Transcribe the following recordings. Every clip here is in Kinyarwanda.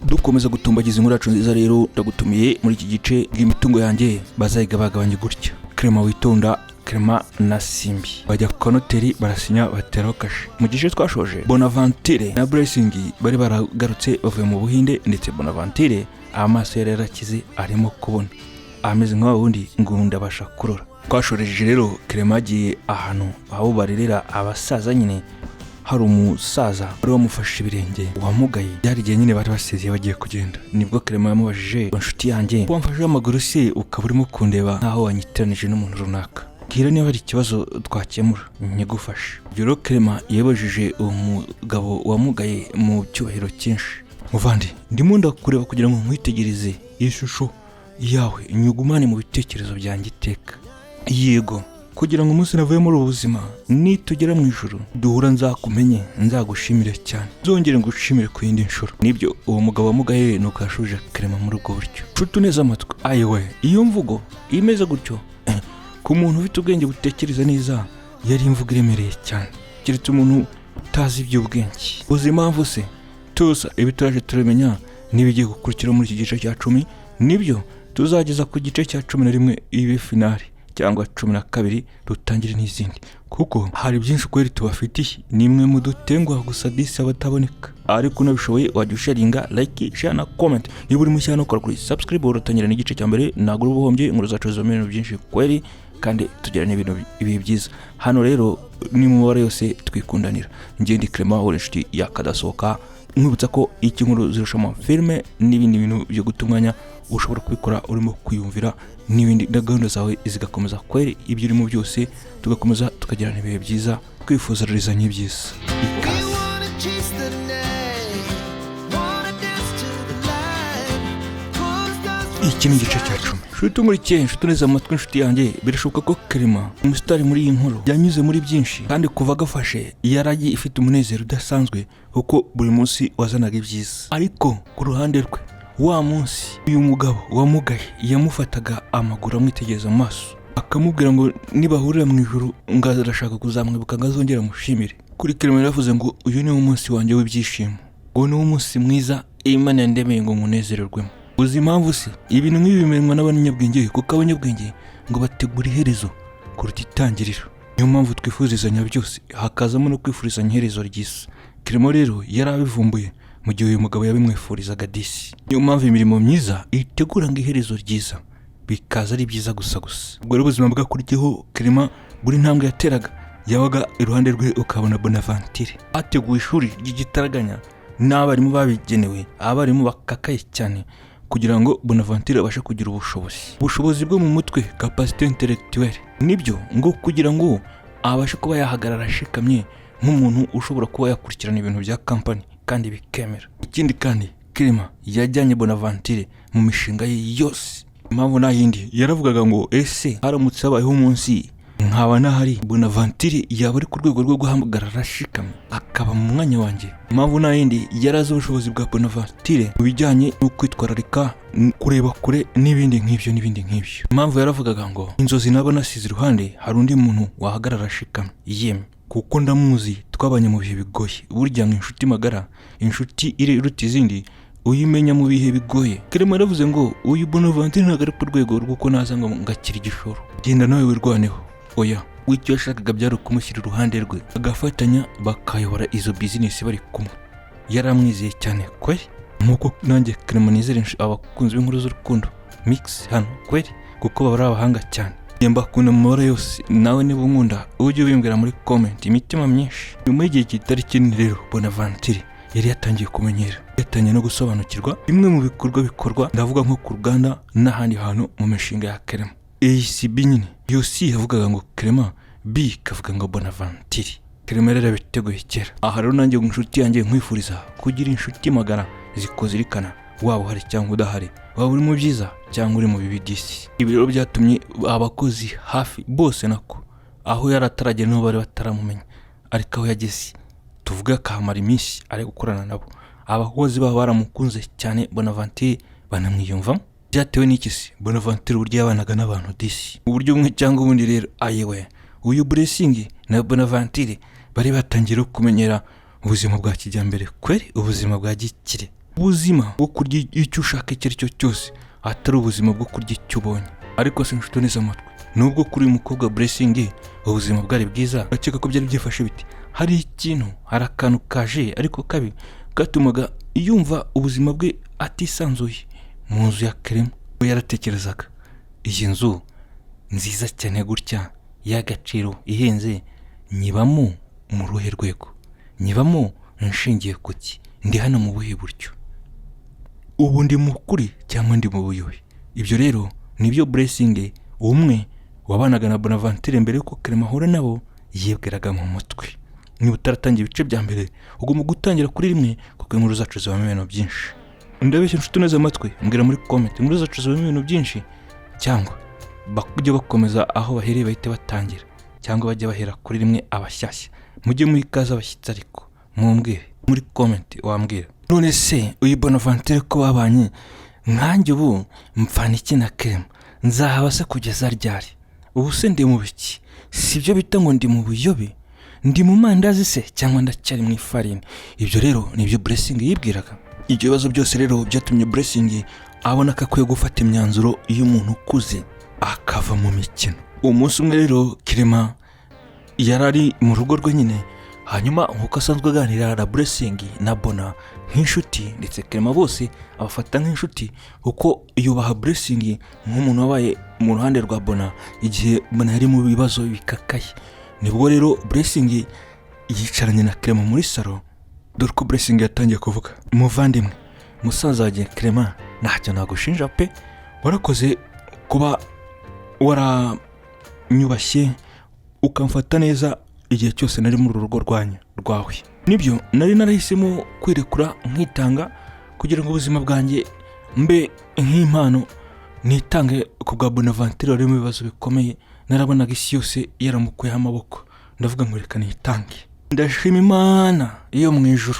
Dukomeza gutumbagiza inkuru yacu nziza rero, ndagutumiye muri iki gice bw'imitungo yanjye bazayiga bagabanye gutya. Clement witonda, Clement na Simbi bajya kwa noteri, barasinya, bateraho kashe. Mu gice twashoje, Bonaventure na Blessing bari baragarutse bavuye mu Buhinde, ndetse Bonaventure amaso yari yarakize, arimo kubona, ameze nka wundi ngo ndabasha kurora. Twashoreje rero Clement agiye ahantu aho barerera abasaza nyine, hari umusaza wari wamufashe ibirenge wamugaye. Byari igihe nyine bari basezeye bagiye kugenda, nibwo Clement yamubajije: "Inshuti yanjye, wamfashe amaguru se ukaba urimo kundeba nkaho wanyiteranije n'umuntu runaka? Bwira niba hari ikibazo twakemura nyigufashe." Ibyo rero Clement yabajije uwo mugabo wamugaye mu cyubahiro cyinshi: "Muvandi, ndimo ndakureba kugira ngo nkwitegereze, iyi shusho yawe nyugumane mu bitekerezo byanjye iteka, yego, kugira ngo umunsi navuye muri ubu buzima, nitugera mu ijuru duhura, nzakumenye, nzagushimire cyane, nzongere ngushimire ku yindi nshuro." Nibyo uwo mugabo wamugaye nuko yashubije Clement muri ubwo buryo. Nshuti neza amatwi, ayiwe, iyo mvugo imeze gutyo ku muntu ufite ubwenge butekereza neza yari imvugo iremereye cyane, keretse umuntu utazi iby'ubwenge. Uzi impamvu se? Tusa ibi turaje turamenya n'ibigiye gukurikira muri iki gice cya 10, nibyo tuzageza ku gice cya 11 ibe finale, cyangwa 12 dutangire n'izindi, kuko hari byinshi kweri tubafitiye. Ni mwe mudutenguha gusa disi abataboneka, ariko unabishoboye wajya usharinga, like, share na comment. Niba uri mushya, ukora kuri subscribe, uratangira n'igice cya mbere, ntabwo uri buhombye. Inkuru zacu zibamo ibintu byinshi kweri, kandi tugira n'ibintu ibihe byiza. Hano rero ni mu mabara yose twikundanira. Ngende Clement uri inshuti yakadasohoka, nkwibutsa ko iki nkuru zirushamo filime n'ibindi bintu byo guta umwanya ushobora kubikora urimo kwiyumvira n'ibindi, na gahunda zawe zigakomeza kweri, ibyo urimo byose tugakomeza tukagirana ibihe byiza, twifuzarizanya ibyiza. We Ikaze. wanna chase the night, wanna dance to the light, pull the stars from Iki ni igice cya 10. Nshuti nkurikiye, inshuti neza amatwi, inshuti yanjye, birashoboka ko Clement, umusitari muri iyi nkuru, yanyuze muri byinshi, kandi kuva agafashe yaragiye ifite umunezero udasanzwe, kuko buri munsi wazanaga ibyiza. Ariko ku ruhande rwe, wa munsi uyu mugabo wamugaye yamufataga amaguru, amwitegereza mu maso, akamubwira ngo nibahurira mu ijuru ngo arashaka kuzamwibuka, ngo azongere amushimire, kuri Clement yaravuze ngo: "Uyu ni wo munsi wanjye w'ibyishimo, ngo ni wo munsi mwiza Imana yandemeye ngo nkunezererwemo." Uzi impamvu se? Ibintu nk'ibi bimenywa n'abanyabwenge, kuko abanyabwenge ngo bategura iherezo kuruta itangiriro. Niyo mpamvu twifurizanya byose, hakazamo no kwifurizanya iherezo ryiza. Clement rero yari abivumbuye mu gihe uyu mugabo yabimwifurizaga disi. Niyo mpamvu imirimo myiza itegura ngo iherezo ryiza bikaza ari byiza gusa gusa. Ubwo rero ubuzima bwakurikiyeho, Clement buri ntambwe yateraga yabaga iruhande rwe ukabona Bonaventure. Hateguwe ishuri ry'igitaraganya n'abarimu babigenewe, abarimu bakakaye cyane, kugira ngo Bonaventure abashe kugira ubushobozi bwo mu mutwe, capacité intellectuelle. Nibyo, ngo kugira ngo abashe kuba yahagarara ashikamye nk'umuntu ushobora kuba yakurikirana ibintu bya kampani kandi bikemera. Ikindi kandi, Clement yajyanye Bonaventure mu mishinga ye yose. Impamvu nta yindi, yaravugaga ngo: "Ese haramutse habayeho umunsi nkaba nahari, Bonaventure yaba ari ku rwego rwo guhagarara ashikamye akaba mu mwanya wanjye?" Impamvu nta yindi, yari azi ubushobozi bwa Bonaventure mu bijyanye no kwitwararika, kureba kure n'ibindi nk'ibyo n'ibindi nk'ibyo. Impamvu yaravugaga ngo: "Inzozi naba nasize iruhande, hari undi muntu wahagarara ashikamye yemye, kuko ndamuzi, twabanye mu bihe bigoye." Burya ngo inshuti magara, inshuti iruta izindi, uyimenya mu bihe bigoye. Clement yaravuze ngo: "Uyu Bonaventure ntabwo ari ku rwego rw'uko naza ngo ngakira igishoro, genda nawe wirwaneho." Oya, we icyo yashakaga byari ukumushyira iruhande rwe, bagafatanya, bakayobora izo bizinesi bari kumwe. Yaramwizeye cyane kweri, nk'uko nanjye Clement nizere abakunzi b'inkuru z'urukundo mix hano kweri, kuko baba ari abahanga cyane. Njye mbakunda mu mabara yose. Nawe niba unkunda ujye ubimbwira muri comment, imitima myinshi. Nyuma y'igihe kitari kinini rero, Bonaventure yari yatangiye kumenyera, yatangiye no gusobanukirwa bimwe mu bikorwa bikorwa, ndavuga nko ku ruganda n'ahandi hantu mu mishinga ya Clement. ACB nyine, iyo C yavugaga ngo Clement, B ikavuga ngo Bonaventure. Clement rero yabiteguye kera. Aha rero nanjye inshuti yanjye nkwifuriza kugira inshuti magara zikuzirikana, waba uhari cyangwa udahari, waba uri mu byiza cyangwa uri mu bibi disi. Ibi rero byatumye abakozi hafi bose, nako aho yari ataragera niho bari bataramumenya, ariko aho yageze, tuvuge akahamara iminsi ari gukorana nabo, abakozi babo baramukunze cyane Bonaventure, banamwiyumvamo. Byatewe n'iki se? Bonaventure uburyo yabanaga n'abantu disi, mu buryo bumwe cyangwa ubundi. Rero ayewe, uyu Blessing na Bonaventure bari batangiye kumenyera ubuzima bwa kijyambere kweri, ubuzima bwa gikire. Ubuzima bwo kurya icyo ushaka icyo ari cyo cyose, atari ubuzima bwo kurya icyo ubonye. Ariko se inshuti neza amatwi, nubwo kuri uyu mukobwa Blessing ubuzima bwari bwiza, urakeka ko byari byifashe biti? Hari ikintu, hari akantu kaje ariko kabi gatumaga yumva ubuzima bwe atisanzuye mu nzu ya Clement. We yaratekerezaga: iyi nzu nziza cyane gutya, y'agaciro, ihenze, nyibamo mu ruhe rwego? Nyibamo nshingiye ku ki? Ndi hano mu buhe buryo? Ubu ndi mu kuri cyangwa ndi mu buyobe? Ibyo rero nibyo Blessing, umwe wabanaga na Bonaventure mbere yuko Clement ahura nabo, yibwiraga mu mutwe. Niba utaratangira ibice bya mbere, ugomba gutangira kuri rimwe, kuko inkuru zacu zibamo ibintu byinshi. Ndabeshya, inshuti neza amatwi? Mbwira muri comment: inkuru zacu zibamo ibintu byinshi, cyangwa bajye bakomeza aho bahereye bahite batangira, cyangwa bajye bahera kuri rimwe abashyashya? Mujye muha ikaze abashyitsi, ariko mumbwire muri comment. Wambwira: none se uyu Bonaventure ko babanye, nkanjye ubu mpfana iki na Clement? Nzahaba se kugeza ryari? Ubu se ndi mu biki? Si ibyo bita ngo ndi mu buyobe? Ndi mu mandazi se cyangwa ndacyari mu ifarini? Ibyo rero ni ibyo Blessing yibwiraga. Ibyo bibazo byose rero byatumye Blessing abona ko akwiye gufata imyanzuro y'umuntu ukuze, akava mu mikino. Umunsi umwe rero Clement yari ari mu rugo rwe nyine, hanyuma nk'uko asanzwe aganira na Blessing na Bona nk'inshuti, ndetse Clement bose abafata nk'inshuti, kuko yubaha Blessing nk'umuntu wabaye mu ruhande rwa Bona igihe Bona yari mu bibazo bikakaye. Nibwo rero Blessing yicaranye na Clement muri salo. Dore ko Blessing yatangiye kuvuga: muvandimwe, musaza wanjye Clement, ntacyo nagushinja pe. Warakoze kuba waranyubashye, ukamfata neza igihe cyose nari muri uru rugo rwanyu, rwawe. Nibyo, nari narahisemo kwirekura, nkitanga kugira ngo ubuzima bwanjye mbe nk'impano, nitange ku bwa Bonaventure wari mu bibazo bikomeye. Narabonaga isi yose yaramukuyeho amaboko, ndavuga ngo reka nitange. Ndashima Imana iyo mu ijuru,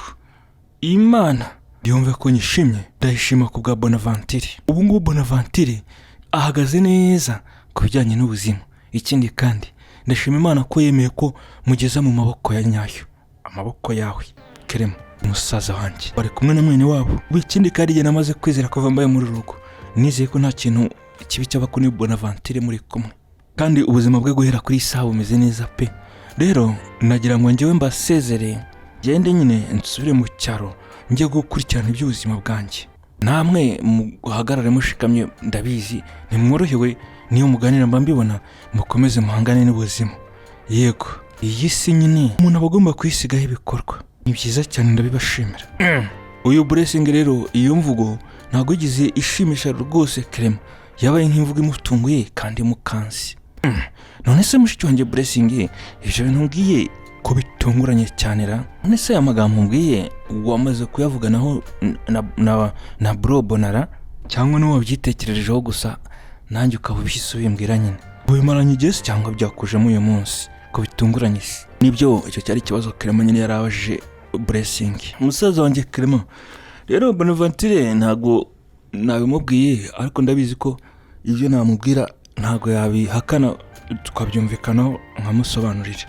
Imana yumve ko nyishimye. Ndayishima ku bwa Bonaventure. Ubu ngubu Bonaventure ahagaze neza ku bijyanye n'ubuzima. Ikindi kandi, ndashima Imana ko yemeye ko mugeza mu maboko ya nyayo, amaboko yawe Clement, musaza wanjye, bari kumwe na mwene wabo. Ikindi kandi, igihe namaze kwizera kuva mbaye muri uru rugo, nizeye ko nta kintu kibi cyaba kuri Bonaventure muri kumwe, kandi ubuzima bwe guhera kuri iyi saha bumeze neza pe. Rero nagira ngo njyewe mbasezere, ngende nyine nsubire mu cyaro, njye gukurikirana iby'ubuzima bwanjye. Namwe muhagarare mushikamye, ndabizi ntimworohewe, niyo muganira mba mbibona. Mukomeze muhangane n'ubuzima. Yego, iyi si nyine umuntu aba agomba kuyisigaho ibikorwa. Ni byiza cyane, ndabibashimira. Uyu Blessing rero, iyo mvugo ntabwo yigeze ishimisha rwose Clement. Yabaye nk'imvugo imutunguye kandi imukanze. None se mushiki wanjye Blessing, ibyo bintu mbwiye ko bitunguranye cyane ra? None se aya magambo mbwiye wamaze kuyavuganaho na bro Bonara, cyangwa niwe wabyitekererejeho gusa, nanjye ukaba ubihise ubimbwira nyine? Ubimaranye igihe se cyangwa byakujemo uyu munsi, ko bitunguranye se? Nibyo, icyo cyari ikibazo Clement nyine yari abajije Blessing. Musaza wanjye Clement rero, Bonaventure ntabwo nabimubwiye, ariko ndabizi ko ibyo namubwira ntabwo yabihakana, tukabyumvikanaho nkamusobanurira.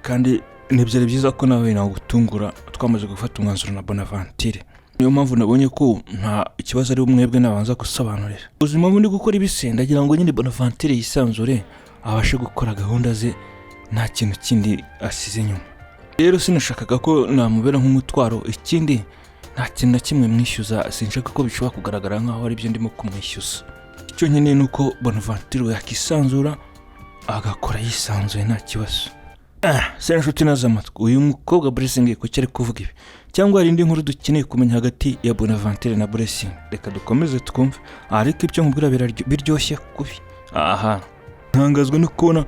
Kandi ntibyari byiza ko nawe nagutungura twamaze gufata umwanzuro na Bonaventure. Niyo mpamvu nabonye ko nta ikibazo ari mwebwe nabanza gusobanurira. Ubuzima bundi gukora ibise, ndagira ngo nyine Bonaventure yisanzure, abashe gukora gahunda ze nta kintu kindi asize inyuma. Rero sinashakaga ko namubera nk'umutwaro. Ikindi, nta kintu na kimwe mwishyuza, sinshaka ko bishobora kugaragara nk'aho ari byo ndimo kumwishyuza. Icyo nkeneye ni uko Bonaventure yakisanzura, agakora yisanzuye, nta kibazo. Se inshuti nazo amatwi, uyu mukobwa Blessing kuki ari kuvuga ibi? Cyangwa hari indi nkuru dukeneye kumenya hagati ya Bonaventure na Blessing? Reka dukomeze twumve, ariko ibyo nkubwira biryoshye kubi. Aha ntangazwa no kubona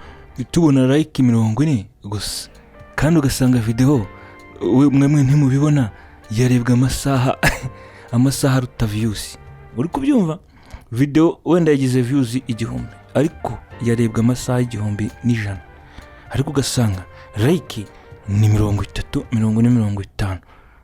tubona like 40 gusa, kandi ugasanga videwo mwemwe ntimubibona, yarebwa amasaha amasaha aruta views. Uri kubyumva? Videwo wenda yagize views 1000, ariko yarebwa amasaha 1100, ariko ugasanga like ni 30, 40, 50.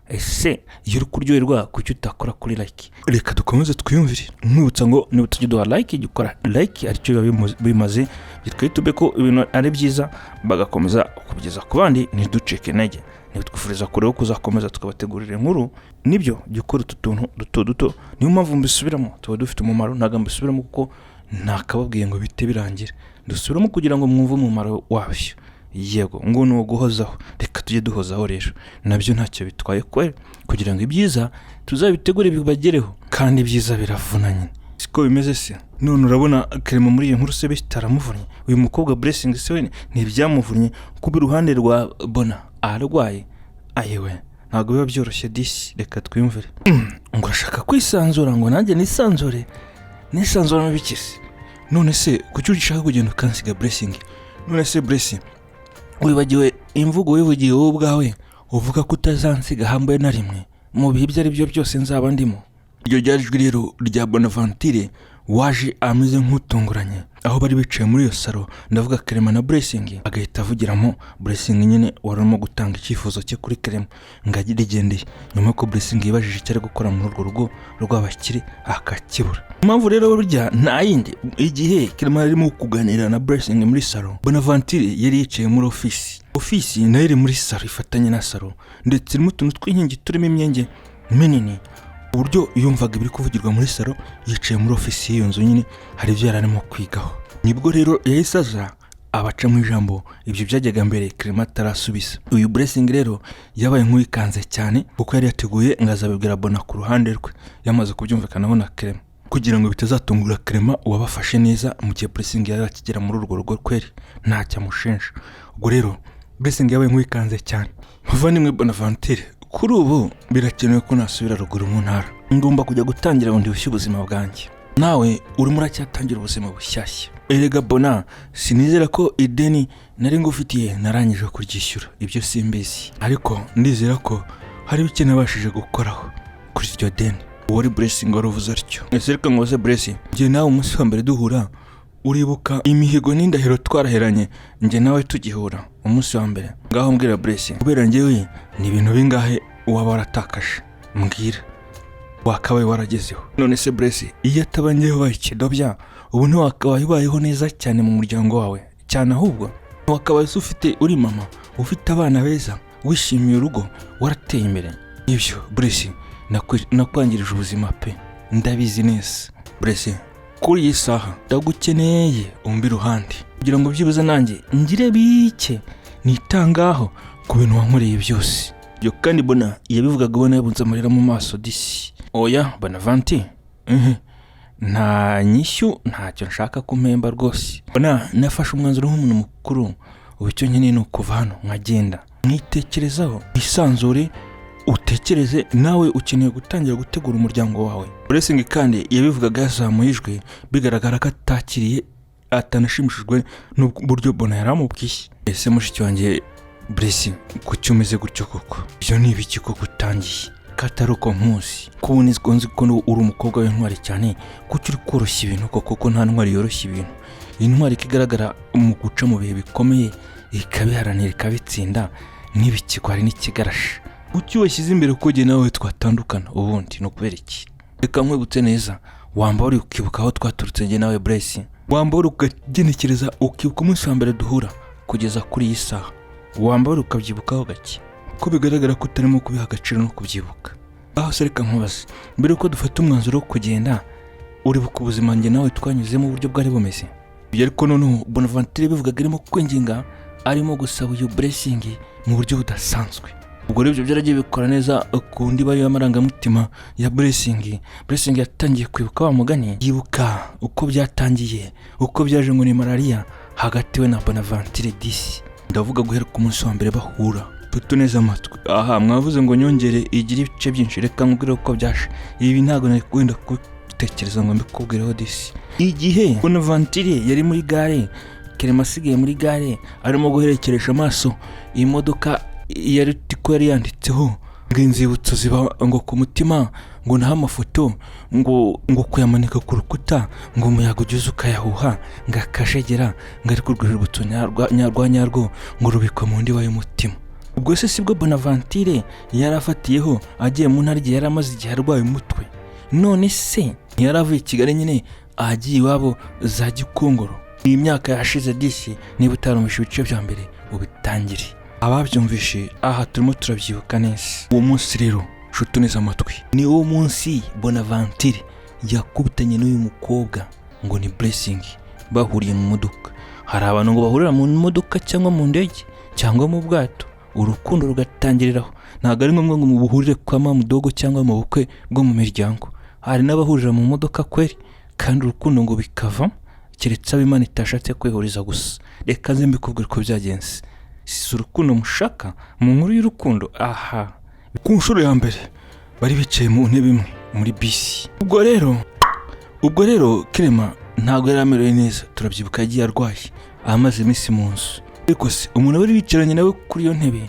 Ese iyo uri kuryoherwa, kuki utakora kuri like? Reka dukomeze twiyumvire. Nkwibutsa ngo niba utajya uduha like, jya ukora like, aricyo biba bimaze byitwa YouTube ko ibintu ari byiza, bagakomeza kubigeza ku bandi. Ntiducike intege. Ntibitwifuriza kure kuzakomeza tukabategurira inkuru. Nibyo, jya ukora utu tuntu duto duto, niyo mpamvu mbisubiramo, tuba dufite umumaro. Ntabwo mbisubiramo kuko ntakababwiye ngo bite birangira, dusubiramo kugira ngo mwumve umumaro wabyo. Yego, ngo ni uguhozaho, reka tujye duhozaho rero, nabyo ntacyo bitwaye kweri, kugira ngo ibyiza tuzabitegure bibagereho, kandi ibyiza biravuna nyine, siko bimeze se? None urabona Clement muri iyi nkuru se bitaramuvunye? Uyu mukobwa Blessing se we ntibyamuvunnye kuba iruhande rwa Bona arwaye? Ayewe, ntabwo biba byoroshye disi. Reka twiyumvire. Ngo urashaka kwisanzura, ngo nanjye nisanzure? Nisanzura mu biki se? None se kuki ushaka kugenda ukansiga, Blessing? None se Blessing, wibagiwe imvugo wivugiye wowe ubwawe, uvuga ko utazansiga hamwe na rimwe mu bihe ibyo ari byo byose nzaba ndimo? Iryo ryari ijwi rero rya Bonaventure waje ameze nk'utunguranye aho bari bicaye muri iyo salo, ndavuga Clement na Blessing, agahita avugiramo Blessing nyine wari urimo gutanga icyifuzo cye kuri Clement ngo agirigendeye, nyuma y'uko Blessing yibajije icyo ari gukora muri urwo rugo rw'abakire akakibura. Impamvu rero burya nta yindi, igihe Clement arimo kuganira na Blessing muri salo, Bonaventure yari yicaye muri ofisi. Ofisi nayo iri muri salo, ifatanye na salo, ndetse irimo utuntu tw'inkingi turimo imyenge minini, uburyo yumvaga ibiri kuvugirwa muri salo yicaye muri ofisi y'iyo nzu nyine, hari ibyo yari arimo kwigaho. Nibwo rero yahise aza abaca mu ijambo, ibyo byajyaga mbere Clement atarasubiza. Uyu Blessing rero yabaye nk'uwikanze cyane, kuko yari yateguye ngo azabibwira Bona ku ruhande rwe, yamaze kubyumvikanaho na Clement, kugira ngo bitazatungura Clement wabafashe neza mu gihe Blessing yari akigera muri urwo rugo kweri ntacyo amushinja. Ubwo rero Blessing yabaye nk'uwikanze cyane. Muvandimwe Bonaventure, kuri ubu birakenewe ko nasubira ruguru mu ntara, ngomba kujya gutangira bundi bushya ubuzima bwanjye, nawe urimo uracyatangira ubuzima bushyashya. Erega Bona, sinizera ko ideni nari ngufitiye narangije kuryishyura, ibyo simbizi, ariko ndizera ko hari bike nabashije gukoraho kuri iryo deni. Uwo ari Blessing wari uvuze atyo. Ese reka nkubaze, Blessing, njye nawe umunsi wa mbere duhura, uribuka imihigo n'indahiro twaraheranye njye nawe tugihura umunsi wa mbere? Ngaho mbwira, Blessing, kubera njyewe ni ibintu bingahe waba waratakaje? Mbwira wakabaye waragezeho. None se Blessing, iyo ataba njyewe ubaye ikidobya, ubu ntiwakabaye ubayeho neza cyane mu muryango wawe cyane? Ahubwo wakabaye se ufite, uri mama ufite abana beza, wishimiye urugo, warateye imbere. Ibyo Blessing, nakwangirije ubuzima pe, ndabizi neza. Blessing, kuri iyi saha ndagukeneye umbe iruhande, kugira ngo byibuze nanjye ngire bike nitangaho ku bintu wankoreye byose. Ibyo kandi Bona yabivugaga ubona yabunze amarira mu maso disi. Oya Bonavanti, nta nyishyu, ntacyo nshaka kumpemba rwose. Bona, nafashe umwanzuro nk'umuntu mukuru, ubu icyo nkeneye ni ukuva hano nkagenda nkitekerezaho. Wisanzure, utekereze, nawe ukeneye gutangira gutegura umuryango wawe. Blessing kandi yabivugaga yazamuye ijwi, bigaragara ko atakiriye, atanashimishijwe n'uburyo Bona yari amubwiye. Ese mushiki wanjye Blessing, kuki umeze gutyo koko? Ibyo ni ibiki koko utangiye, ko atari uko nkuzi? Ko ubu nzi ko uri umukobwa w'intwari cyane, kuki uri koroshya ibintu koko? Kuko nta ntwari yoroshya ibintu. Intwari ko igaragara mu guca mu bihe bikomeye, ikabiharanira, ikabitsinda, n'ibikigwari n'ikigarasha. Kuki washyize imbere ko jye nawe twatandukana? Ubundi ni ukubera iki? Reka nkwibutse neza, wamba uri ukibuka aho twaturutse jye nawe Blessing, wamba uri ukagenekereza ukibuka umunsi wa mbere duhura kugeza kuri iyi saha, wamba uri ukabyibukaho gake, ko bigaragara ko utarimo kubiha agaciro no kubyibuka. Aho se reka nkubaze, mbere yuko dufata umwanzuro wo kugenda, uribuka ubuzima njye nawe twanyuzemo uburyo bwari bumeze? Ibyo ariko noneho Bonaventure bivugaga arimo kwinginga, arimo gusaba uyu Blessing mu buryo budasanzwe. Ubwo rero ibyo byaragiye bikora neza ku ndiba y'amarangamutima ya Blessing. Blessing yatangiye kwibuka wa mugani, yibuka uko byatangiye, uko byaje ngo ni malariya hagati we na Bonaventure disi, ndavuga guhera ku munsi wa mbere bahura. Tutu neza amatwi aha, mwavuze ngo nyongere igire ibice byinshi, reka nkubwire uko byaje. Ibi ntabwo nari wenda kubitekereza ngo mbikubwireho disi. Igihe Bonaventure yari muri gare, Clement asigaye muri gare arimo guherekeresha amaso iyi modoka ya Ritco yari yanditseho ngo inzibutso ziba ngo ku mutima, ngo naho amafoto ngo kuyamanika ku rukuta, ngo umuyaga ugeze ukayahuha ngo akajegera, ngo ariko urwo rwibutso nyarwa nyarwo ngo rubikwa mu ndiba y'umutima. Ubwo se sibwo Bonaventure yari afatiyeho agiye mu ntara, igihe yari amaze igihe arwaye umutwe? None se ntiyari avuye i Kigali nyine agiye iwabo za Gikongoro? Iyi myaka yashize disi, niba utarumvishe ibice bya mbere ubitangire. Ababyumvishe aha turimo turabyibuka neza. Uwo munsi rero, nshuti neza amatwi, ni wo munsi Bonaventure yakubitanye n'uyu mukobwa ngo ni Blessing, bahuriye mu modoka. Hari abantu ngo bahurira mu modoka cyangwa mu ndege cyangwa mu bwato, urukundo rugatangiriraho. Ntabwo ari ngombwa ngo mubuhurire kwa mamudogo cyangwa mu bukwe bwo mu miryango. Hari n'abahurira mu modoka kweri, kandi urukundo ngo bikavamo, keretse abo Imana itashatse kwihuriza gusa. Reka nze mbikubwire uko byagenze. Si urukundo mushaka mu nkuru y'urukundo aha? Ku nshuro ya mbere bari bicaye mu ntebe imwe muri bisi. Ubwo rero Clement ntabwo yari amerewe neza, turabyibuka, yagiye arwaye, amaze iminsi mu nzu. Ariko se umuntu bari bicaranye nawe kuri iyo ntebe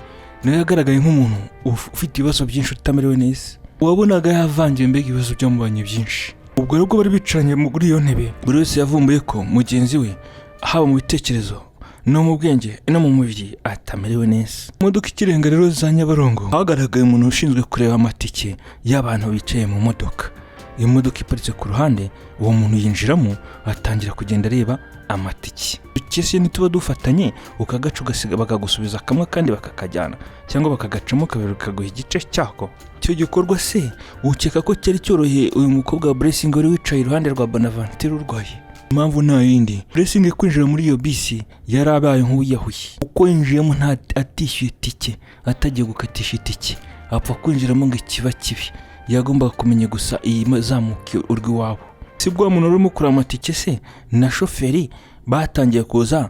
nawe yagaragaye nk'umuntu ufite ibibazo byinshi, utamerewe neza, wabonaga yavangiwe, mbega ibibazo byamubanye byinshi. Ubwo rero ubwo bari bicaranye muri iyo ntebe, buri wese yavumbuye ko mugenzi we, haba mu bitekerezo no mu bwenge no mu mubiri, atamerewe neza. Imodoka ikirenga rero za Nyabarongo, hagaragaye umuntu ushinzwe kureba amatike y'abantu bicaye mu modoka. Iyo modoka iparitse ku ruhande, uwo muntu yinjiramo, atangira kugenda areba amatike. Kese ntituba dufatanye, ukagaca ugasiga, bakagusubiza kamwe kandi bakakajyana, cyangwa bakagacamo kabiri bakaguha igice cyako. Icyo gikorwa se ukeka ko cyari cyoroheye uyu mukobwa wa Blessing wari wicaye iruhande rwa Bonaventure urwaye? Impamvu nta yindi, Blessing kwinjira muri iyo bisi yari abaye nk'uwiyahuye, kuko yinjiyemo nta atishyuye itike, atagiye gukatisha itike, apfa kwinjiramo ngo ikiba kibi. Yagombaga kumenya gusa iyi zamuka urw'iwabo. Si bwa muntu urimo kureba amatike se na shoferi batangiye kuza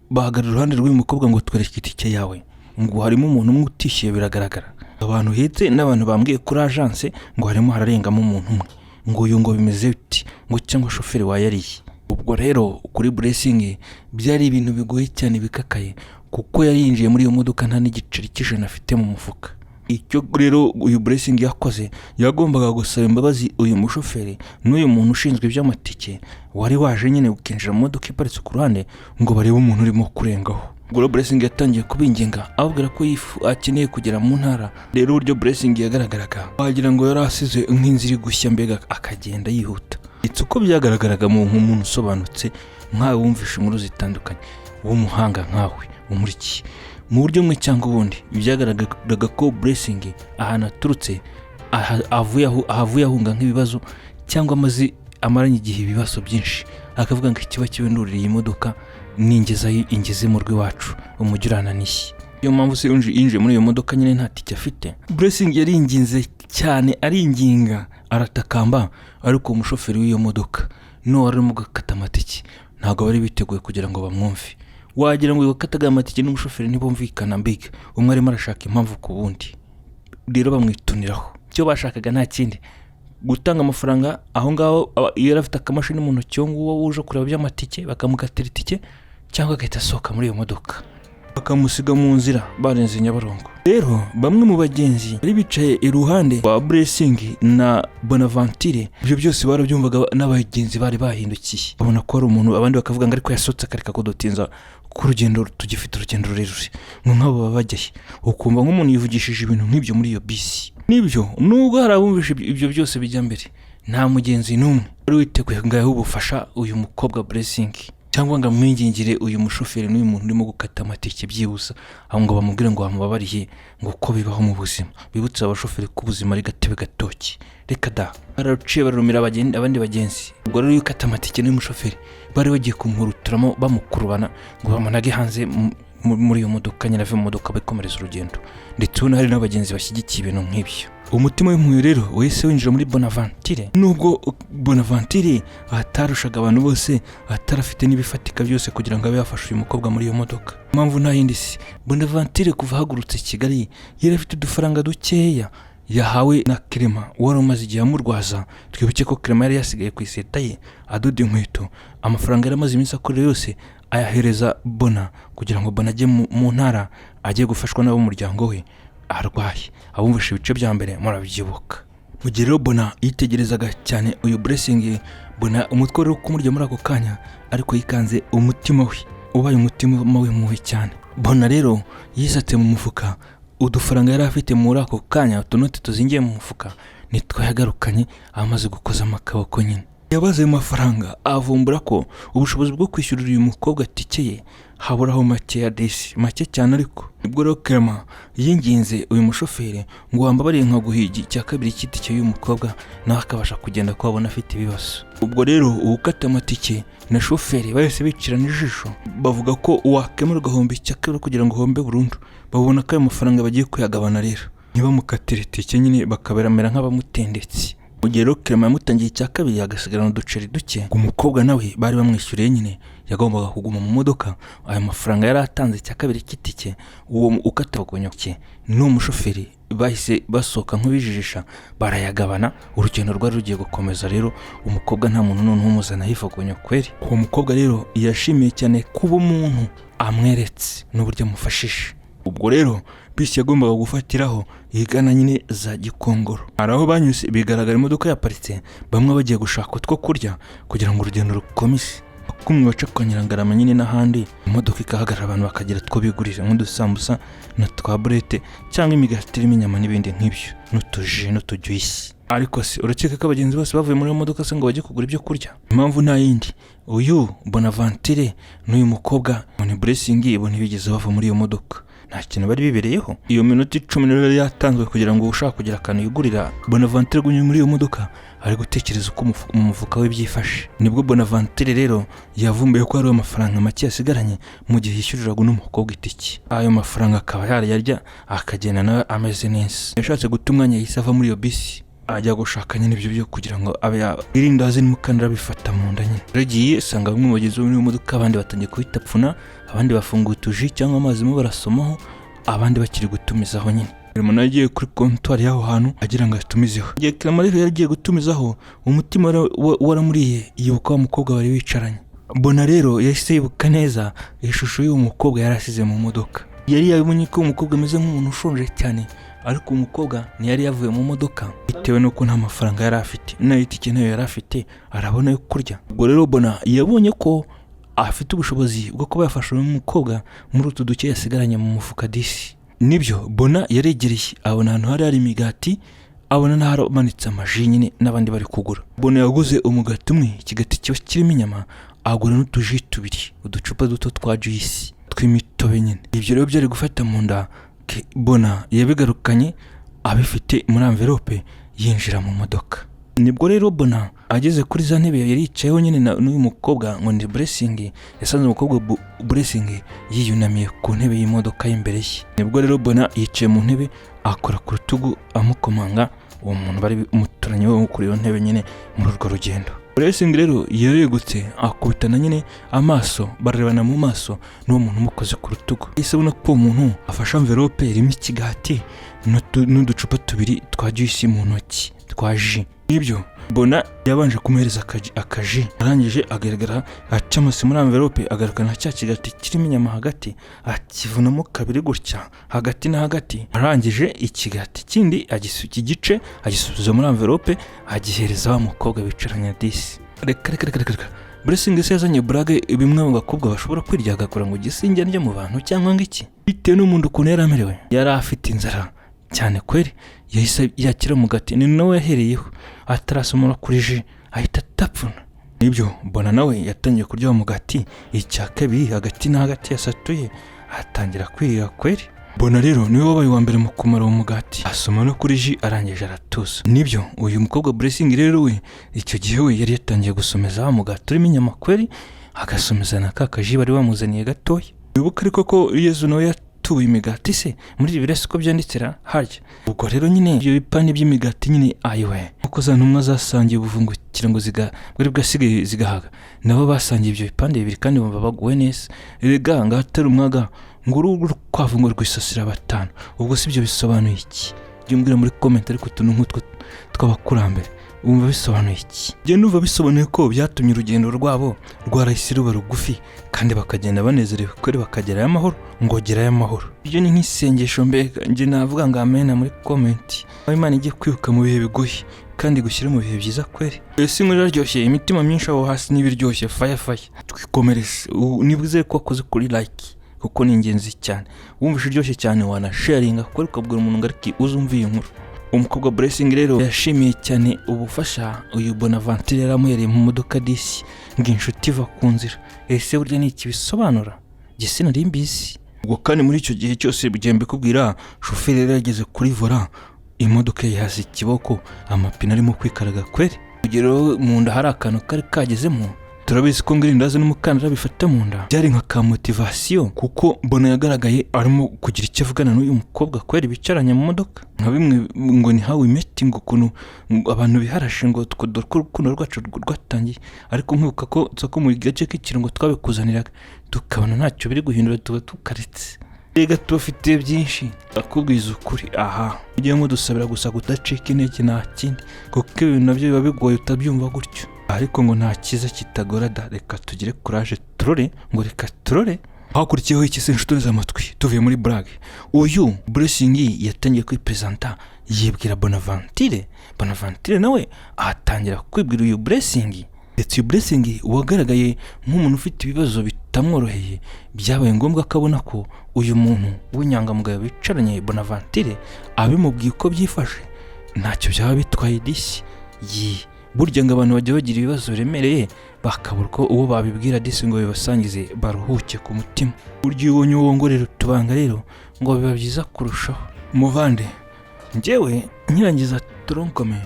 bahagarara iruhande rw'uyu mukobwa ngo: "Twereke itike yawe," ngo harimo umuntu umwe utishyuye. Biragaragara abantu uhetse n'abantu bambwiye kuri agence ngo harimo hararengamo umuntu umwe, ngo uyu ngo bimeze biti, ngo cyangwa shoferi wayariye. Ubwo rero kuri Blessing byari ibintu bigoye cyane, bikakaye, kuko yari yinjiye muri iyo modoka nta n'igiceri cy'ijana afite mu mufuka. Icyo rero uyu Blessing yakoze, yagombaga gusaba imbabazi uyu mushoferi n'uyu muntu ushinzwe iby'amatike wari waje nyine ukinjira mu modoka iparitse ku ruhande ngo barebe umuntu urimo kurengaho. Ubwo rero Blessing yatangiye kubinginga, ababwira ko yifu akeneye kugera mu ntara. Rero uburyo Blessing yagaragaraga, wagira ngo yari asize nk'inzira iri gushya, mbega akagenda yihuta. Ndetse uko byagaragaraga mu nk'umuntu usobanutse nkawe, wumvishe inkuru zitandukanye, w'umuhanga nkawe umurikiye mu buryo bumwe cyangwa ubundi, byagaragaraga ko Blessing ahantu aturutse, ahavuye ahunga nk'ibibazo, cyangwa amaze amaranye igihe ibibazo byinshi, akavuga ngo ikiba kibe ndurira iyi modoka ningezayo ingeze mu rw'iwacu, umujyi urananiye. Niyo mpamvu se yinjiye muri iyo modoka nyine nta tike afite. Blessing yaringinze cyane, aringinga, aratakamba, ariko umushoferi w'iyo modoka n'uwari urimo gukata amatike ntabwo bari biteguye kugira ngo bamwumve. Wagira ngo wakataga amatike n'umushoferi ntibumvikana, mbega umwe arimo arashaka impamvu ku wundi. Rero bamwituniraho. Icyo bashakaga nta kindi, gutanga amafaranga aho ngaho. Iyo yari afite akamashini mu ntoki, uwo nguwo uje kureba by'amatike, bakamukatira itike cyangwa agahita asohoka muri iyo modoka, bakamusiga mu nzira barenze Nyabarongo. Rero bamwe mu bagenzi bari bicaye iruhande rwa Blessing na Bonaventure, ibyo byose barabyumvaga, n'abagenzi bari bahindukiye babona ko hari umuntu, abandi bakavuga ngo: "Ariko yasohotse akareka kudutinza ku rugendo, tugifite urugendo rurerure," ngo nk'abo baba bajyahe? Ukumva nk'umuntu yivugishije ibintu nk'ibyo muri iyo bisi. Nibyo, nubwo hari abumvishe ibyo byose bijya mbere, nta mugenzi n'umwe wari witeguye ngo yahe ubufasha uyu mukobwa Blessing, cyangwa ngo amwingingire uyu mushoferi n'uyu muntu urimo gukata amatike, byibuze aho ngo bamubwire ngo bamubabariye, ngo uko bibaho mu buzima, bibutse abashoferi ko ubuzima ari gatebe gatoki. Reka da, bararuciye bararumira abandi bagenzi. Ubwo rero iyo ukata amatike n'uyu mushoferi bari bagiye kumuhuruturamo, bamukurubana ngo bamunage hanze muri iyo modoka nyine, ave mu modoka bikomereza urugendo. Ndetse ubona hari n'abagenzi bashyigikiye ibintu nk'ibyo. Umutima w'impuhwe rero wahise winjira muri Bonaventure, nubwo Bonaventure atarushaga abantu bose, atarafite n'ibifatika byose kugira ngo abe yafashe uyu mukobwa muri iyo modoka. Impamvu nta yindi, si Bonaventure kuva ahagurutse Kigali yari afite udufaranga dukeya yahawe na Clement wari umaze igihe amurwaza. Twibuke ko Clement yari yasigaye ku iseta ye adoda inkweto. Amafaranga yari amaze iminsi akorera yose ayahereza Bona kugira ngo Bona ajye mu ntara, ajye gufashwa n'ab'umuryango we arwaye. Abumvishe ibice bya mbere murabyibuka. Mu gihe rero Bona yitegerezaga cyane uyu Blessing, Bona umutwe wari kumurya muri ako kanya, ariko yikanze umutima we, ubaye umutima we mubi cyane. Bona rero yisatse mu mufuka, udufaranga yari afite muri ako kanya, utunote tuzingiye mu mufuka, nitwo yagarukanye amaze gukozamo akaboko nyine. Yabaze ayo mafaranga, avumbura ko ubushobozi bwo kwishyurira uyu mukobwa tike ye Haburaho makeya disi, make cyane. Ariko nibwo rero Clement yinginze uyu mushoferi ngo: "Wambabariye nkaguha icya kabiri cy'itike y'uyu mukobwa, nawe akabasha kugenda, ko abona afite ibibazo." Ubwo rero uwukata amatike na shoferi bahise bicirana ijisho, bavuga ko wakemura ugahomba icya kabiri kugira ngo uhombe burundu. Babona ko ayo mafaranga bagiye kuyagabana, rero ntibamukatire itike nyine, bakaberamera nk'abamutendetse. Mu gihe rero Clement yamutangiye icya kabiri, agasigarana uduceri duke, ngo umukobwa nawe bari bamwishyuriye nyine yagombaga kuguma mu modoka. Ayo mafaranga yari atanze icya kabiri cy'itike, uwo ukata bagonyoke n'uwo mushoferi bahise basohoka nk'ubijijisha, barayagabana. Urugendo rwari rugiye gukomeza. Rero umukobwa nta muntu noneho umuzana yifagonya kweri. Uwo mukobwa rero yashimiye cyane kuba umuntu amweretse n'uburyo amufashije. Ubwo rero bisi yagombaga gufatiraho igana nyine za Gikongoro, hari aho banyuze bigaragara imodoka yaparitse, bamwe bagiye gushaka utwo kurya kugira ngo urugendo rukomeze. Kumwe baca kwa Nyirangarama nyine n'ahandi, imodoka ikahagarara, abantu bakagira two bigurira nk'udusambusa na twa burete cyangwa imigati irimo inyama n'ibindi nk'ibyo, n'utuji n'utujuice. Ariko se urakeka ko abagenzi bose bavuye muri iyo modoka se ngo bajye kugura ibyo kurya? Impamvu nta yindi, uyu Bonaventure n'uyu mukobwa ni Blessing bo ntibigeze bava muri iyo modoka, nta kintu bari bibereyeho. Iyo minota 10 rero yari yatanzwe kugira ngo ushaka kugira akantu yigurira. Bonaventure agumye muri iyo modoka ari gutekereza uko mu mufuka we byifashe. Nibwo Bonaventure rero yavumbuye ko hariho amafaranga make yasigaranye mu gihe yishyuriraga uno mukobwa itike, ayo mafaranga akaba yarayarya akagenda nawe ameze neza. Yashatse guta umwanya, yahise ava muri iyo bisi ajya gushaka nyine ibyo byo kugira ngo abe irindazi n'umukandara bifata mu nda nyine. Yagiye asanga bamwe mu bagenzi bo muri iyo modoka, abandi batangiye kuhitapfuna, abandi bafunguye utuji cyangwa amazi mo barasomaho, abandi bakiri gutumizaho nyine. Umuntu yagiye kuri kontwari y'aho hantu agira ngo atumizeho. Igihe Clement rero yari agiye gutumizaho, umutima waramuriye, yibuka wa mukobwa bari bicaranye. Mbona rero yahise yibuka neza ishusho y'uwo mukobwa yari asize mu modoka. Yari yabonye ko uwo mukobwa ameze nk'umuntu ushonje cyane, ariko uwo mukobwa ntiyari yavuye mu modoka bitewe n'uko nta mafaranga yari afite, n'ay'itike ntayo yari afite, arabona yo kurya. Ubwo rero Bona yabonye ko afite ubushobozi bwo kuba yafasha uyu mukobwa muri utu duke yasigaranye mu mufuka disi. Nibyo, Bona yaregereye, abona ahantu hari hari imigati, abona n'ahamanitse amaji nyine n'abandi bari kugura. Bona yaguze umugati umwe, ikigati kiba kirimo inyama, agura n'utuji tubiri, uducupa duto twa juice tw'imitobe nyine. Ibyo rero byari gufata mu nda. Bona yabigarukanye abifite muri envelope, yinjira mu modoka. Nibwo rero Bona ageze kuri za ntebe yari yicayeho nyine n'uyu mukobwa ngo ni Blessing, yasanze umukobwa Blessing yiyunamiye ku ntebe y'imodoka y'imbere ye. Nibwo rero Bona yicaye mu ntebe, akora ku rutugu amukomanga, uwo muntu bari umuturanyi we kuri iyo ntebe nyine muri urwo rugendo. Blessing rero yaregutse, akubitana nyine amaso, barebana mu maso n'uwo muntu umukoze ku rutugu. Yahise abona ko uwo muntu afashe envelope irimo ikigati n'uducupa tubiri twa juice mu ntoki, twa jus. Nibyo, Bona yabanje kumuhereza akaji, arangije agaragara acamase muri envelope, agarukana cya kigati kirimo inyama hagati, akivunamo kabiri gutya hagati na hagati. Arangije ikigati kindi iki gice agisubiza muri envelope, agihereza wa mukobwa bicaranye disi. Reka reka reka reka reka, Blessing se yazanye blague bimwe mu bakobwa bashobora kwiryagagura ngo gisinge ndya mu bantu cyangwa ngo iki? Bitewe n'umuntu ukuntu yari amerewe, yari afite inzara cyane kweri, yahise yakira umugati, ni nawe yahereyeho, atarasomora kuri jus ahita atapfuna. Nibyo, Mbona nawe yatangiye kurya uwo mugati icya kabiri hagati na hagati yasatuye, atangira kwirira kweri. Mbona rero niwe wabaye uwa mbere mu kumara uwo mugati, asoma no kuri jus, arangije aratuza. Nibyo, uyu mukobwa Blessing rero we icyo gihe we yari yatangiye gusomeza wa mugati urimo inyama kweri, agasomeza na ka kaji bari bamuzaniye gatoya. Wibuke ariko ko Yezu nawe yatuye imigati se muri Bibiliya, siko byanditse ra harya? Ubwo rero nyine ibyo bipande by'imigati nyine, ayiwe, kuko za ntumwa zasangiye ubuvungukira ngo ziga bwari bwasigaye zigahaga, nabo basangiye ibyo bipande bibiri kandi bumva baguwe neza. Erega ngo ahatari umwaga ngo uruhu rukwavu ngo rwisasira batanu. Ubwo si ibyo bisobanuye iki? Jya umbwira muri comment. Ariko utuntu nk'utwo tw'abakurambere wumva bisobanuye iki? Njye numva bisobanuye ko byatumye urugendo rwabo rwarahise ruba rugufi, kandi bakagenda banezerewe kweri, bakagerayo amahoro, ngo gerayo amahoro. Ibyo ni nk'isengesho mbega. Njye navuga ngo amena muri comment, aho Imana igiye kwibuka mu bihe bigoye kandi gushyira mu bihe byiza kweri. Ese inkuru iraryoshye? Imitima myinshi aho hasi niba iryoshye, faya faya, twikomereze. Niba uzeye ko wakoze kuri like, kuko ni ingenzi cyane. Wumvishe iryoshye cyane, wanasharinga kuko ukabwira umuntu ngo ariko uzumve iyi nkuru. Umukobwa Blessing rero yashimiye cyane ubufasha uyu Bonaventure yari amuhereye mu modoka disi, ngo inshuti iva ku nzira. Ese burya ni iki bisobanura? Njye sinari mbizi. Ubwo kandi muri icyo gihe cyose bugiye mbikubwira, shoferi yari yageze kuri volant, imodoka ye yaza ikiboko, amapine arimo kwikaraga kweri. Urugero, mu nda hari akantu kari kagezemo. Turabizi ko ngo irindazi n'umukandara bifata mu nda. Byari nka ka motivation, kuko mbona yagaragaye arimo kugira icyo avugana n'uyu mukobwa kweri bicaranye mu modoka, nka bimwe ngo ni how we met, ngo ukuntu abantu biharashe, ngo dore ko urukundo rwacu rwatangiye. Ariko nkibuka ko ko mu gace k'ikirungo twabikuzaniraga, tukabona ntacyo biri guhindura, tuba tukaretse. Rega tubafitiye byinshi, ndakubwiza ukuri. Aha ujye mudusabira gusa kudacika intege, nta kindi, kuko ibintu nabyo biba bigoye utabyumva gutyo. Ariko ngo nta cyiza kitagora da. Reka tugire courage turore, ngo reka turore. Hakurikiyeho iki se, inshuti z'amatwi? Tuvuye muri blague, uyu Blessing yatangiye kwipresenta, yibwira Bonaventure. Bonaventure nawe atangira kwibwira uyu Blessing. Ndetse uyu Blessing wagaragaye nk'umuntu ufite ibibazo bitamworoheye, byabaye ngombwa ko abona ko uyu muntu w'inyangamugayo bicaranye, Bonaventure, abimubwiye uko byifashe ntacyo byaba bitwaye disi. Yi, burya ngo abantu bajya bagira ibibazo biremereye, bakabura uko uwo babibwira disi ngo bibasangize baruhuke ku mutima. Burya iyo ubonye uwo wongorera utubanga rero, ngo biba byiza kurushaho. Muvande, njyewe nkirangiza tronc commun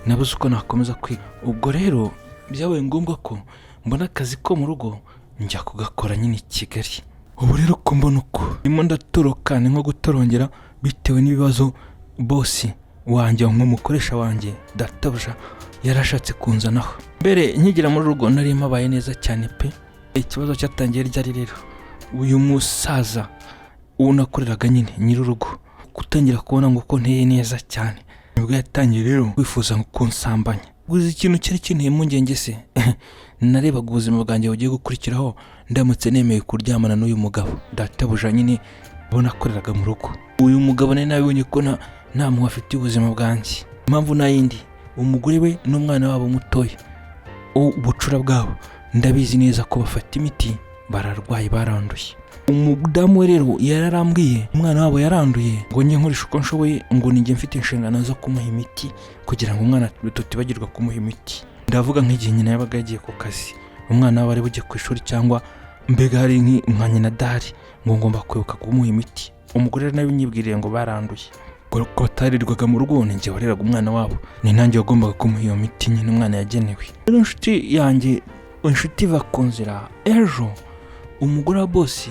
nabuze uko nakomeza kwiga. Ubwo rero byabaye ngombwa ko mbona akazi ko mu rugo, njya kugakora nyine i Kigali. Ubu rero ko mbona uko ndimo ndatoroka, ni nko gutorongera, bitewe n'ibibazo boss wanjye, nk'umukoresha wanjye, databuja, yarashatse kunzanaho. Mbere nkigera muri rugo nari mpabaye neza cyane pe. Ikibazo cyatangiye ryari rero? Uyu musaza uwo nakoreraga nyine, nyir'urugo, gutangira kubona ngo ko nteye neza cyane, nibwo yatangiye rero kwifuza ngo kunsambanya. Gusa ikintu cyari kinteye impungenge se, narebaga ubuzima bwanjye bugiye gukurikiraho ndamutse nemeye kuryamana n'uyu mugabo, databuja nyine, ubona akoreraga mu rugo. Uyu mugabo nari nabibonye ko nta mpuhwe afitiye ubuzima bwanjye. Impamvu nta yindi, umugore we n'umwana wabo mutoya, ubucura bwabo, ndabizi neza ko bafata imiti, bararwaye, baranduye. Umudamu we rero yararambwiye, umwana wabo yaranduye, ngo njye nkoresha uko nshoboye, ngo ninjye mfite inshingano zo kumuha imiti kugira ngo umwana tutibagirwa kumuha imiti. Ndavuga nk'igihe nyina yabaga yagiye ku kazi, umwana wabo ari bujye ku ishuri, cyangwa mbega hari nka nyina adahari, ngo ngomba kwibuka kumuha imiti. Umugore rero nawe nyibwiriye ngo baranduye, ngo ko batarirwaga mu rugo, ni njye wareraga umwana wabo, ni nanjye wagombaga kumuha iyo miti nyine umwana yagenewe. Rero inshuti yanjye, inshuti iva ku nzira, ejo umugore wa boss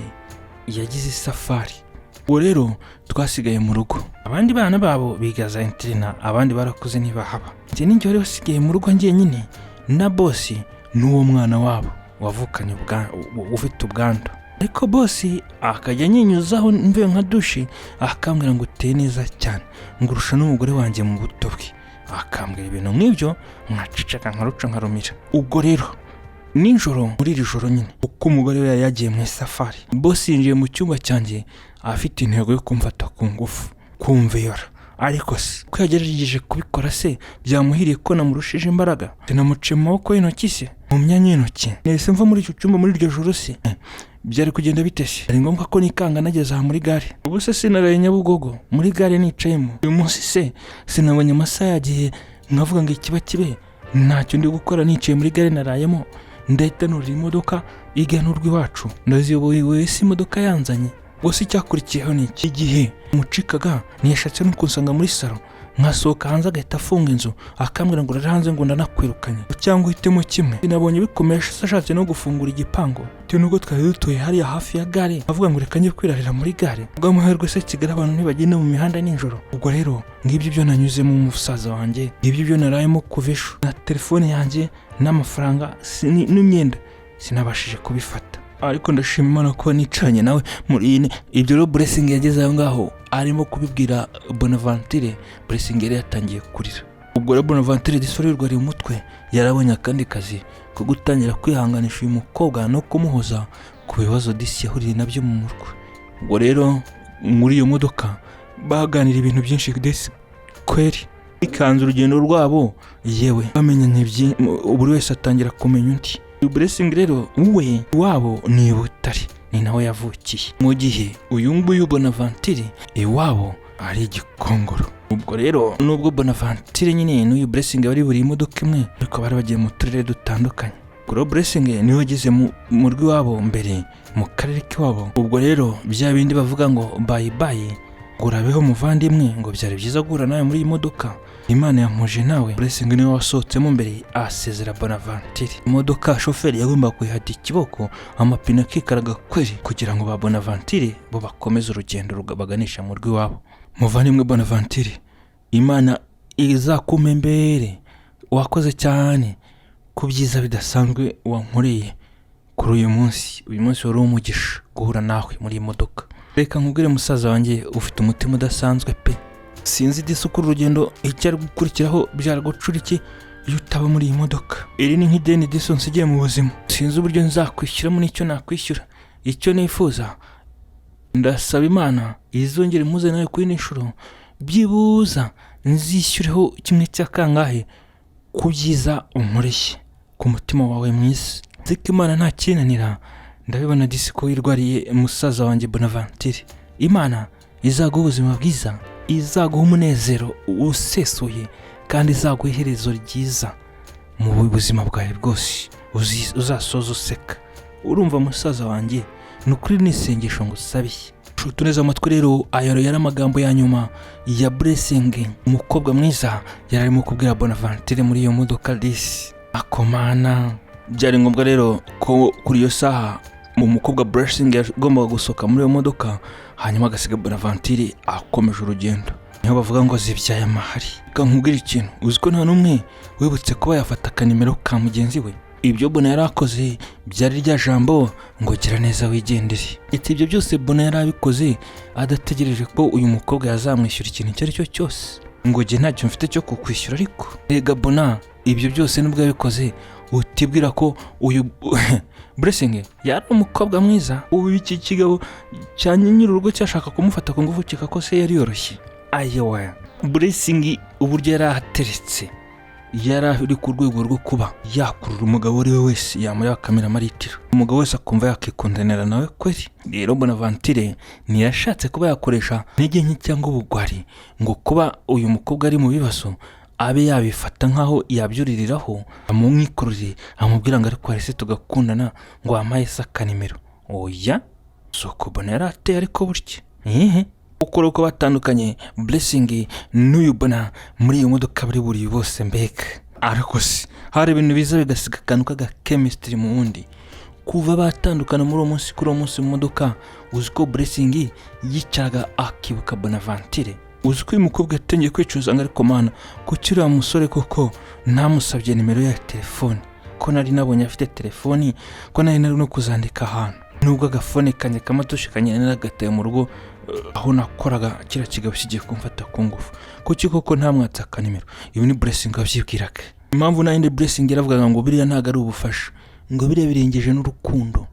yagize isafari. Ubwo rero twasigaye mu rugo, abandi bana babo biga za internat, abandi barakuze ntibahaba. Njye ninjye wari wasigaye mu rugo njyenyine na boss n'uwo mwana wabo wavukanye ufite ubwandu. Ariko boss akajya anyinyuzaho mvuye nka douche, akambwira ngo uteye neza cyane, ngo urusha n'umugore wanjye mu buto bwe, akambwira ibintu nk'ibyo, nkaceceka, nkaruca nkarumira. Ubwo rero nijoro, muri iri joro nyine, uko umugore we yari yagiye mu isafari, boss yinjiye mu cyumba cyanjye afite intego yo kumfata ku ngufu, kumviyora. Ariko se ko yagerageje kubikora se, byamuhiriye ko namurushije imbaraga, sinamuciye mu maboko y'intoki se, mu myanya y'intoki? Nahise mva muri icyo cyumba muri iryo joro. Se byari kugenda bite se? Ari ngombwa ko nikanga nageze aha muri gare. Ubu se sinaraye Nyabugogo muri gare nicayemo? Uyu munsi se sinabonye amasaha yagiye, nkavuga ngo ikiba kibe, ntacyo ndi gukora nicaye muri gare narayemo, ndahita nurira imodoka igana urw'iwacu, ndaziyoboye wese imodoka yanzanye. Gusa icyakurikiyeho ni iki? Igihe mucikaga, ntiyashatse no kunsanga muri salon, nkasohoka hanze agahita afunga inzu, akambwira ngo urare hanze, ngo ndanakwirukanye cyangwa uhitemo kimwe. Sinabonye bikomeye se, ashatse no gufungura igipangu, bitewe n'ubwo twari dutuye hariya hafi ya gare, avuga ngo reka njye kwirarira muri gare. Ubw'amahirwe se Kigali abantu ntibagenda mu mihanda nijoro. Ubwo rero ngibyo ibyo nanyuzemo, umusaza wanjye, ngibyo ibyo narayemo kuva ejo. Na telefone yanjye n'amafaranga n'imyenda sinabashije kubifata, ariko ndashima Imana ko nicaranye nawe muri iyi. Ibyo rero Blessing yageze aho ngaho arimo kubibwira Bonaventure, Blessing yari yatangiye kurira. Ubwo rero Bonaventure disorirwa umutwe, yarabonye akandi kazi ko gutangira kwihanganisha uyu mukobwa no kumuhoza ku bibazo disi yahuriye nabyo mu mutwe. Ubwo rero muri iyo modoka baganira ibintu byinshi disi kweri, bikanze urugendo rwabo, yewe bamenyanye, buri wese atangira kumenya undi. Uyu Blessing rero we iwabo ni i Butare, ni nawe yavukiye, mu gihe uyu nguyu Bonaventure iwabo ari Igikongoro. Ubwo rero nubwo Bonaventure nyine n'uyu Blessing bari buri imodoka imwe, ariko bari bagiye mu turere dutandukanye. Kuri Blessing niwe wageze mu rw'iwabo mbere, mu karere k'iwabo. Ubwo rero bya bindi bavuga ngo "bye bye", ngo urabeho muvandimwe, ngo byari byiza guhura nawe muri iyi modoka, Imana yampuje nawe. Blessing niwe wasohotsemo mbere, asezera Bonaventure. Imodoka shoferi yagombaga kuyihata ikiboko, amapine akikaraga kweri, kugira ngo ba Bonaventure bo bakomeze urugendo baganisha mu rw'iwabo. Muvandimwe Bonaventure, Imana izakumpembere, wakoze cyane ku byiza bidasanzwe wankoreye kuri uyu munsi. Uyu munsi wari umugisha guhura nawe muri iyi modoka. Reka nkubwire musaza wanjye, ufite umutima udasanzwe pe. Sinzi disi uko urugendo icyo ari gukurikiraho byari gucura iki iyo utaba muri iyi modoka. Iri ni nk'ideni disi nsigiye mu buzima. Sinzi uburyo nzakwishyuramo n'icyo nakwishyura. Icyo nifuza, ndasaba Imana izongere impuze nawe kuri nshuro, byibuza nzishyureho kimwe cya kangahe ku byiza unkoreye, ku mutima wawe mwiza. Nzi ko Imana nta kinanira. Ndabibona disi ko wirwariye, musaza wanjye Bonaventure. Imana izaguha ubuzima bwiza, izaguha umunezero usesuye, kandi izaguha iherezo ryiza mu buzima bwawe bwose. Uzasoza useka. Urumva musaza wanjye, ni ukuri ni isengesho ngo usabiye. Nshuti neza amatwi rero, ayo yari amagambo ya nyuma ya Blessing, umukobwa mwiza, yari arimo kubwira Bonaventure muri iyo modoka disi akomana. Byari ngombwa rero ko kuri iyo saha mu mukobwa Blessing yagombaga gusohoka muri iyo modoka, hanyuma agasiga Bonaventure akomeje urugendo. Niho bavuga ngo zibyaye amahari. Reka nkubwire ikintu, uzi ko nta n'umwe wibutse kuba yafata akanimero ka mugenzi we? Ibyo Bona yari akoze byari rya jambo ngo "gira neza wigendere". Ati ibyo byose Bona yari abikoze adategereje ko uyu mukobwa yazamwishyura ikintu icyo ari cyo cyose, ngo jye ntacyo mfite cyo kukwishyura. Ariko rega Bona ibyo byose nubwo yabikoze, utibwira ko uyu Blessing yari umukobwa mwiza, ubu iki kigabo cya nyir'urugo cyashaka kumufata ku ngufu kika ko se yari yoroshye. Ayewa, Blessing uburyo yari ahateretse, yari ari ku rwego rwo kuba yakurura umugabo uwo ari we wese yamureba akamera amaritiro, umugabo wese akumva yakikundanira nawe kweri. Rero Bonaventure ntiyashatse kuba yakoresha intege nke cyangwa ubugwari ngo kuba uyu mukobwa ari mu bibazo abe yabifata nk'aho yabyuririraho, amumwikorere, amubwira ngo ariko warese tugakundana, ngo wampaye se akanimero. Oya, si uko Bona yari ateye. Ariko burya ihi uko uko batandukanye, Blessing n'uyu Bona muri iyo modoka bari buriye bose mbega. Ariko se hari ibintu biza bigasiga akantu k'agachemistry mu wundi. Kuva batandukana muri uwo munsi, kuri uwo munsi mu modoka, uzi ko Blessing yicaraga akibuka Bonaventure? Uzi ko uyu mukobwa yatangiye kwicuza ngo ariko Mana, kuki uriya musore koko ntamusabye nimero ye ya telefone, ko nari nabonye afite telefoni, ko nari nari no kuzandika ahantu, nubwo agafone kanjye kamatushe kanjye naragataye mu rugo aho nakoraga kiriya kigabo kigiye kumfata ku ngufu, kuki koko ntamwatse akanimero? Ibi ni Blessing wabyibwiraga. Impamvu nta yindi, Blessing yaravugaga ngo biriya ntabwo ari ubufasha, ngo biriya birengeje n'urukundo.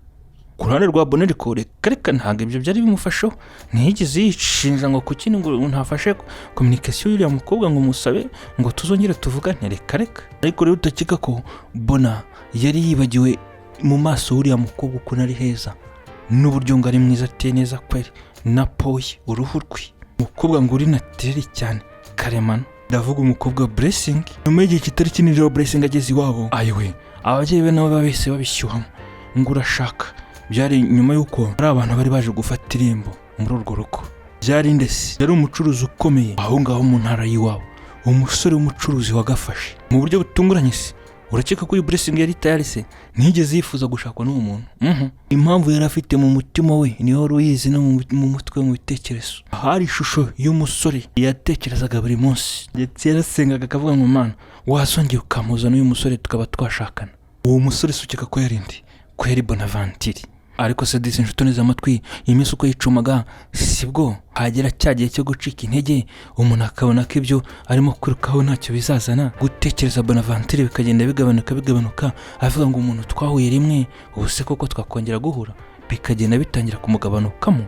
Ku ruhande rwa Bona ariko, reka reka, ntabwo ibyo byari bimufasheho. Ntiyigeze yishinja ngo kuki ngo ntafashe communication y'uriya mukobwa ngo musabe ngo tuzongere tuvugane. Reka reka. Ariko rero utakeka ko Bona yari yibagiwe mu maso w'uriya mukobwa ukuntu ari heza, n'uburyo ngo ari mwiza, ateye neza kweri, na poye uruhu rwe, umukobwa ngo uri naturel cyane karemano. Ndavuga umukobwa Blessing. Nyuma y'igihe kitari kinini rero, Blessing ageze iwabo, ayiwe, ababyeyi be nabo bahise babishyuhamo ngo urashaka. Byari nyuma y'uko hari abantu bari baje gufata irembo muri urwo rugo. Byari ndetse yari umucuruzi ukomeye aho ngaho mu ntara y'iwabo, umusore w'umucuruzi wagafashe mu buryo butunguranye. Se urakeka ko uyu Blessing yari tayari? Se ntiyigeze yifuza gushakwa n'uwo muntu. Impamvu yari afite mu mutima we niyo wari uyizi, no mu mutwe, mu bitekerezo hari ishusho y'umusore yatekerezaga buri munsi, ndetse yarasengaga akavuga ngo "Mana, wazongera ukampuza n'uyu musore tukaba twashakana." Uwo musore se ukeka ko yari nde? Ko yari Bonaventure. Ariko se disi, inshuti neza amatwi, iyi minsi uko yicumaga, sibwo hagera cya gihe cyo gucika intege, umuntu akabona ko ibyo arimo kwirukaho ntacyo bizazana. Gutekereza Bonaventure bikagenda bigabanuka bigabanuka, avuga ngo umuntu twahuye rimwe, ubu se koko twakongera guhura? Bikagenda bitangira kumugabanukamo.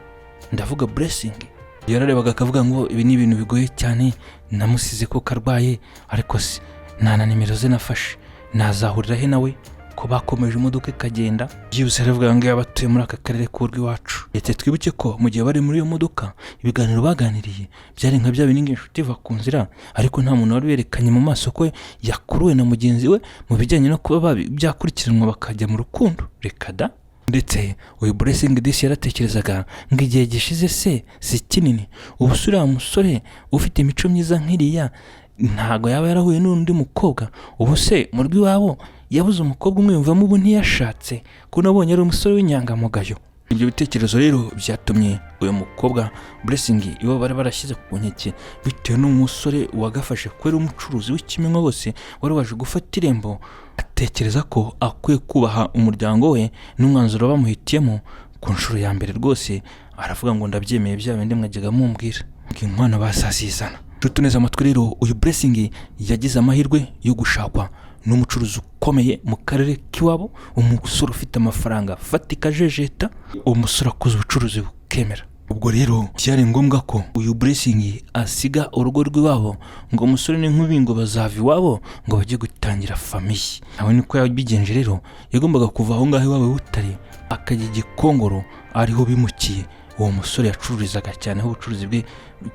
Ndavuga Blessing. Yararebaga akavuga ngo ibi ni ibintu bigoye cyane, namusize kuko arwaye, ariko se nta na nimero ze nafashe, nazahurira he nawe? Ko Ko bakomeje imodoka ikagenda, byihuse aravuga ngo yaba atuye muri aka karere k'urw'iwacu. Ndetse twibuke ko mu gihe bari muri iyo modoka, ibiganiro baganiriye byari nka bya bindi ngo inshuti iva ku nzira, ariko nta muntu wari werekanye mu maso ko yakuruwe na mugenzi we mu bijyanye no kuba byakurikiranwa bakajya mu rukundo. Reka da! Ndetse uyu Blessing disi yaratekerezaga ngo igihe gishize se si kinini? Ubu se uriya musore ufite imico myiza nk'iriya ntabwo yaba yarahuye n'undi mukobwa? Ubu se mu rw'iwabo yabuze umukobwa umwiyumvamo? Ubu ntiyashatse, ko nabonye ari umusore w'inyangamugayo? Ibyo bitekerezo rero byatumye uyu mukobwa Blessing ibo bari barashyize ku nkeke, bitewe n'umusore wagafashe ko ari umucuruzi w'ikimenywa bose wari waje gufata irembo, atekereza ko akwiye kubaha umuryango we n'umwanzuro bamuhitiyemo. Ku nshuro ya mbere rwose aravuga ngo ndabyemeye, bya bindi mwajyaga mumbwira ngo inkwano basazizana. Nshuti neza amatwi rero, uyu Blessing yagize amahirwe yo gushakwa n'umucuruzi ukomeye mu karere k'iwabo, umusore ufite amafaranga afatika ajejeta, umusore akoze ubucuruzi bukemera. Ubwo rero byari ngombwa ko uyu Blessing asiga urugo rw'iwabo, ngo umusore n'inkumi ngo bazava iwabo ngo bajye gutangira famille. Nawe niko yabigenje rero, yagombaga kuva aho ngaho iwabo i Butare akajya i Gikongoro, ariho bimukiye. Uwo musore yacururizaga cyane, aho ubucuruzi bwe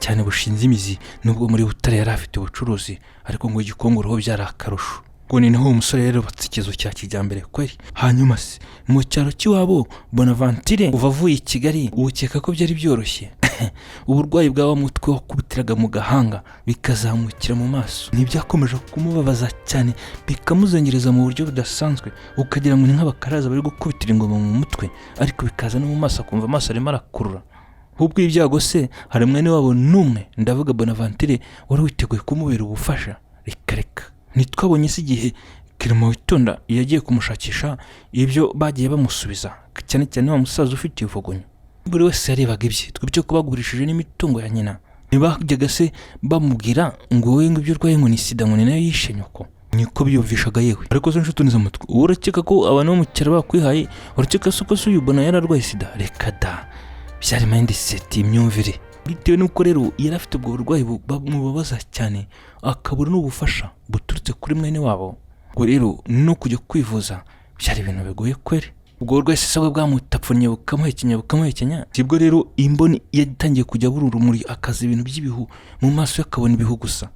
cyane bushinze imizi, nubwo muri Butare yari afite ubucuruzi, ariko ngo Gikongoro ho byari akarusho. Ngo ni naho uwo musore rero yubatse ikizu cya kijyambere kweri. Hanyuma se mu cyaro cy'iwabo, Bonaventure uva avuye i Kigali, ukeka ko byari byoroshye? Uburwayi bwa wa mutwe wakubitiraga mu gahanga bikazamukira mu maso ntibyakomeje kumubabaza cyane, bikamuzengereza mu buryo budasanzwe, ukagira ngo ni nk'abakaraza bari gukubitira ingoma mu mutwe, ariko bikaza no mu maso, akumva amaso arimo arakurura. Ahubwo ibyago se, hari mwene wabo n'umwe, ndavuga Bonaventure, wari witeguye kumubera ubufasha? Reka reka! Ntitwabonye se igihe Kirimo Witonda yagiye kumushakisha, ibyo bagiye bamusubiza, cyane cyane wa musaza ufite ivugunyo? Buri wese yarebaga ibye. Twibyo ko bagurishije n'imitungo ya nyina. Ntibajyaga se bamubwira ngo wowe ngo ibyo urwaye ngo ni sida, ngo ni nayo yishe nyoko? Niko biyumvishaga yewe. Ariko se nshuti neza amatwi, uwo urakeka ko abantu bo mu cyaro bakwihaye? Urakeka se ko se uyu ubona yararwaye sida? Reka da! Byari mindset, imyumvire. Bitewe n'uko rero yari afite ubwo burwayi bumubabaza cyane, akabura n'ubufasha buturutse kuri mwene wabo, ubwo rero no kujya kwivuza byari ibintu bigoye kweri. Ubwo burwayi se bwe bwamutapfunnye, bukamuhekenya, bukamuhekenya. Sibwo rero imboni yatangiye kujya abura urumuri, akaza ibintu by'ibihu mu maso ye, akabona ibihu gusa.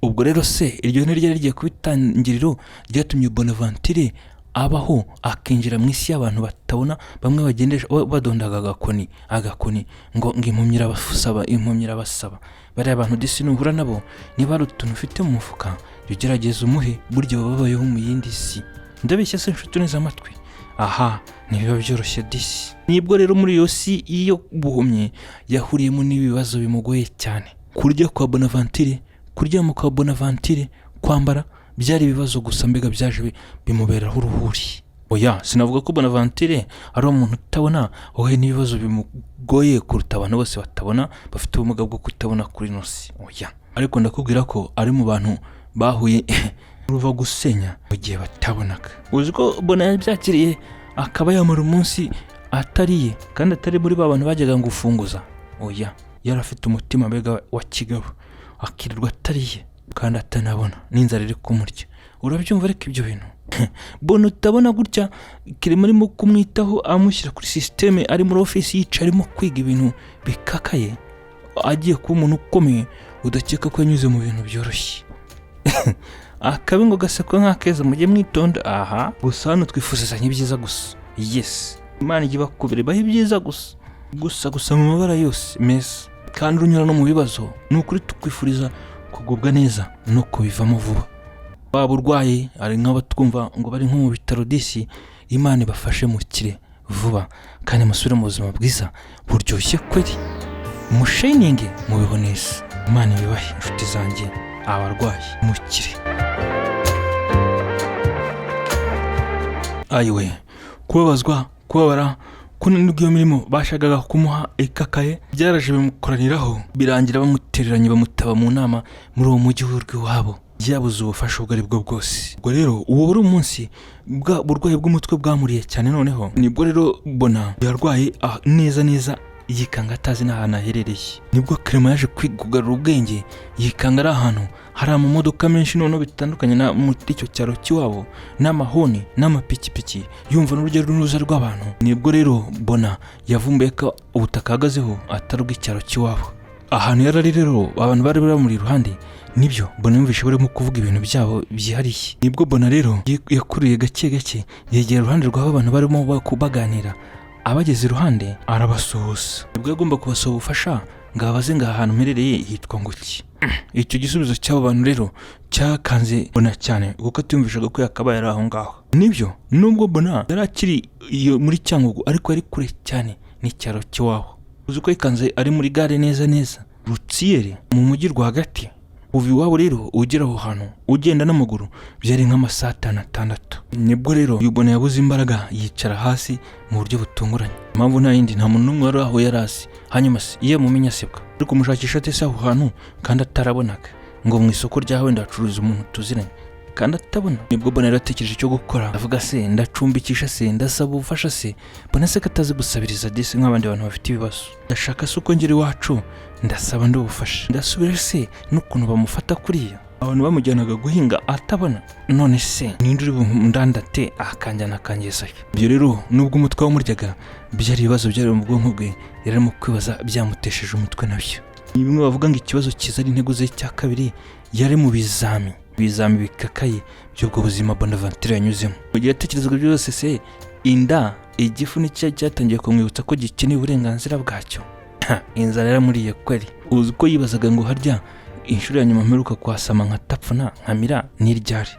Ubwo rero se iryo ni ryari rigiye kuba itangiriro ryatumye Bonaventure abaho, akinjira mu isi y'abantu batabona, bamwe bagendesha badondaga agakoni agakoni, ngo impumyi irabasaba, impumyi irabasaba. Bariya bantu disi nuhura nabo, niba hari utuntu ufite mu mufuka, jya ugerageza umuhe, burya baba babayeho mu yindi si. Ndabeshya se nshuti neza amatwi? Aha ntibiba byoroshye disi. Nibwo rero muri iyo si iyo buhumyi yahuriyemo n'ibibazo bimugoye cyane. Kurya kwa Bonaventure, kuryama kwa Bonaventure, kwambara byari ibibazo gusa. Mbega byaje bimuberaho uruhuri. Oya, sinavuga ko Bonaventure ari umuntu utabona wahuye n'ibibazo bimugoye kuruta abantu bose batabona, bafite ubumuga bwo kutabona kuri ino si. Oya, ariko ndakubwira ko ari mu bantu bahuye ruva gusenya mu gihe batabonaga. Uzi ko Bona yabyakiriye, akaba yamara umunsi atariye, kandi atari muri ba bantu bajyaga ngo ufunguza? Oya, yari afite umutima mbega wa kigabo, akirirwa atariye kandi atanabona, n'inzara iri kumurya. Urabyumva? Ariko ibyo bintu Bona utabona gutya, Kirimo arimo kumwitaho, amushyira kuri système, ari muri ofisi yicaye arimo kwiga ibintu bikakaye, agiye kuba umuntu ukomeye, udakeka ko yanyuze mu bintu byoroshye. Akabi ngo gasekwa nk'akeza, mujye mwitonda. Aha gusa hano twifuzizanya ibyiza gusa. Yes, Imana ijya ibakubira, ibaha ibyiza gusa gusa gusa, mu mabara yose meza. Kandi unyura no mu bibazo, ni ukuri tukwifuriza kugubwa neza no kubivamo vuba. Waba urwaye, hari nk'abatwumva ngo bari nko mu bitaro disi, Imana ibafashe mukire vuba kandi musubire mu buzima bwiza buryoshye kweri, mushininge, mubeho neza. Imana ibibahe, inshuti zanjye, abarwayi mukire. Ayiwe, kubabazwa, kubabara, kunanirwa iyo mirimo bashakaga kumuha ikakaye, byaraje bimukoraniraho, birangira bamutereranye, bamutaba mu nama muri uwo mujyi w'iwabo, yabuze ubufasha ubwo ari bwo bwose. Ubwo rero uwo wari umunsi bwa burwayi bw'umutwe bwamuriye cyane. Noneho nibwo rero Bona yarwaye neza neza. Yikanga atazi n'ahantu aherereye. Nibwo Clement yaje kugarura ubwenge, yikanga ari ahantu hari amamodoka menshi, noneho bitandukanye na muri icyo cyaro cy'iwabo, n'amahoni n'amapikipiki, yumva n'urujya n'uruza rw'abantu. Nibwo rero Bona yavumbuye ko ubutaka ahagazeho atari ubw'icyaro cy'iwabo. Ahantu yari ari rero, abantu bari bamuri iruhande, nibyo Bona yumvishe barimo kuvuga ibintu byabo byihariye. Nibwo Bona rero yakuriye gake gake yegera iruhande rw'aho abantu barimo baganira. Abageze iruhande arabasuhuza. Nibwo yagomba kubasaba ubufasha ngo ababaze ngo aha hantu mperereye hitwa ngo iki. Icyo gisubizo cy'abo bantu rero cyakanze Bona cyane, kuko atiyumvishaga ko yakabaye ari aho ngaho. Nibyo, nubwo Bona yari akiri iyo muri Cyangugu, ariko yari kure cyane n'icyaro cy'iwabo. Uzi ko yikanze ari muri gare neza neza routière mu mujyi rwagati. Kuva iwabo rero ugera aho hantu ugenda n'amaguru byari nk'amasaha atanu, atandatu. Nibwo rero uyu Bona yabuze imbaraga, yicara hasi mu buryo butunguranye. Impamvu nta yindi, nta muntu n'umwe wari aho yari azi. Hanyuma se iyo mumenya sebwa ari kumushakisha ate se aho hantu kandi atarabonaga, ngo mu isoko rya wenda hacuruza umuntu tuziranye kandi atabona? Nibwo Bona yari atekereje icyo gukora, avuga se ndacumbikisha se, ndasaba ubufasha se? Bona se ko atazi gusabiriza disi nk'abandi bantu bafite ibibazo? Ndashaka se uko ngera iwacu, ndasaba ndi ubufasha, ndasubira se n'ukuntu bamufata kuriya abantu bamujyanaga guhinga atabona? None se ninde uri bundandate akanjyana akangezayo? Ibyo rero, nubwo umutwe wamuryaga, byari ibibazo byari mu bwonko bwe yari arimo kwibaza, byamutesheje umutwe nabyo. Ni bimwe bavuga ngo ikibazo kiza ari intego ze. Cya kabiri, yari mu ibizami bikakaye by'ubwo buzima Bonaventure yanyuzemo. Mu gihe yatekerezaga byose se, inda, igifu nicyo cyatangiye kumwibutsa ko gikeneye uburenganzira bwacyo. Inzara yaramuriye kweri. Uzi ko yibazaga ngo harya inshuro ya nyuma mperuka kwasama nkatapfuna nkamira n'iryari?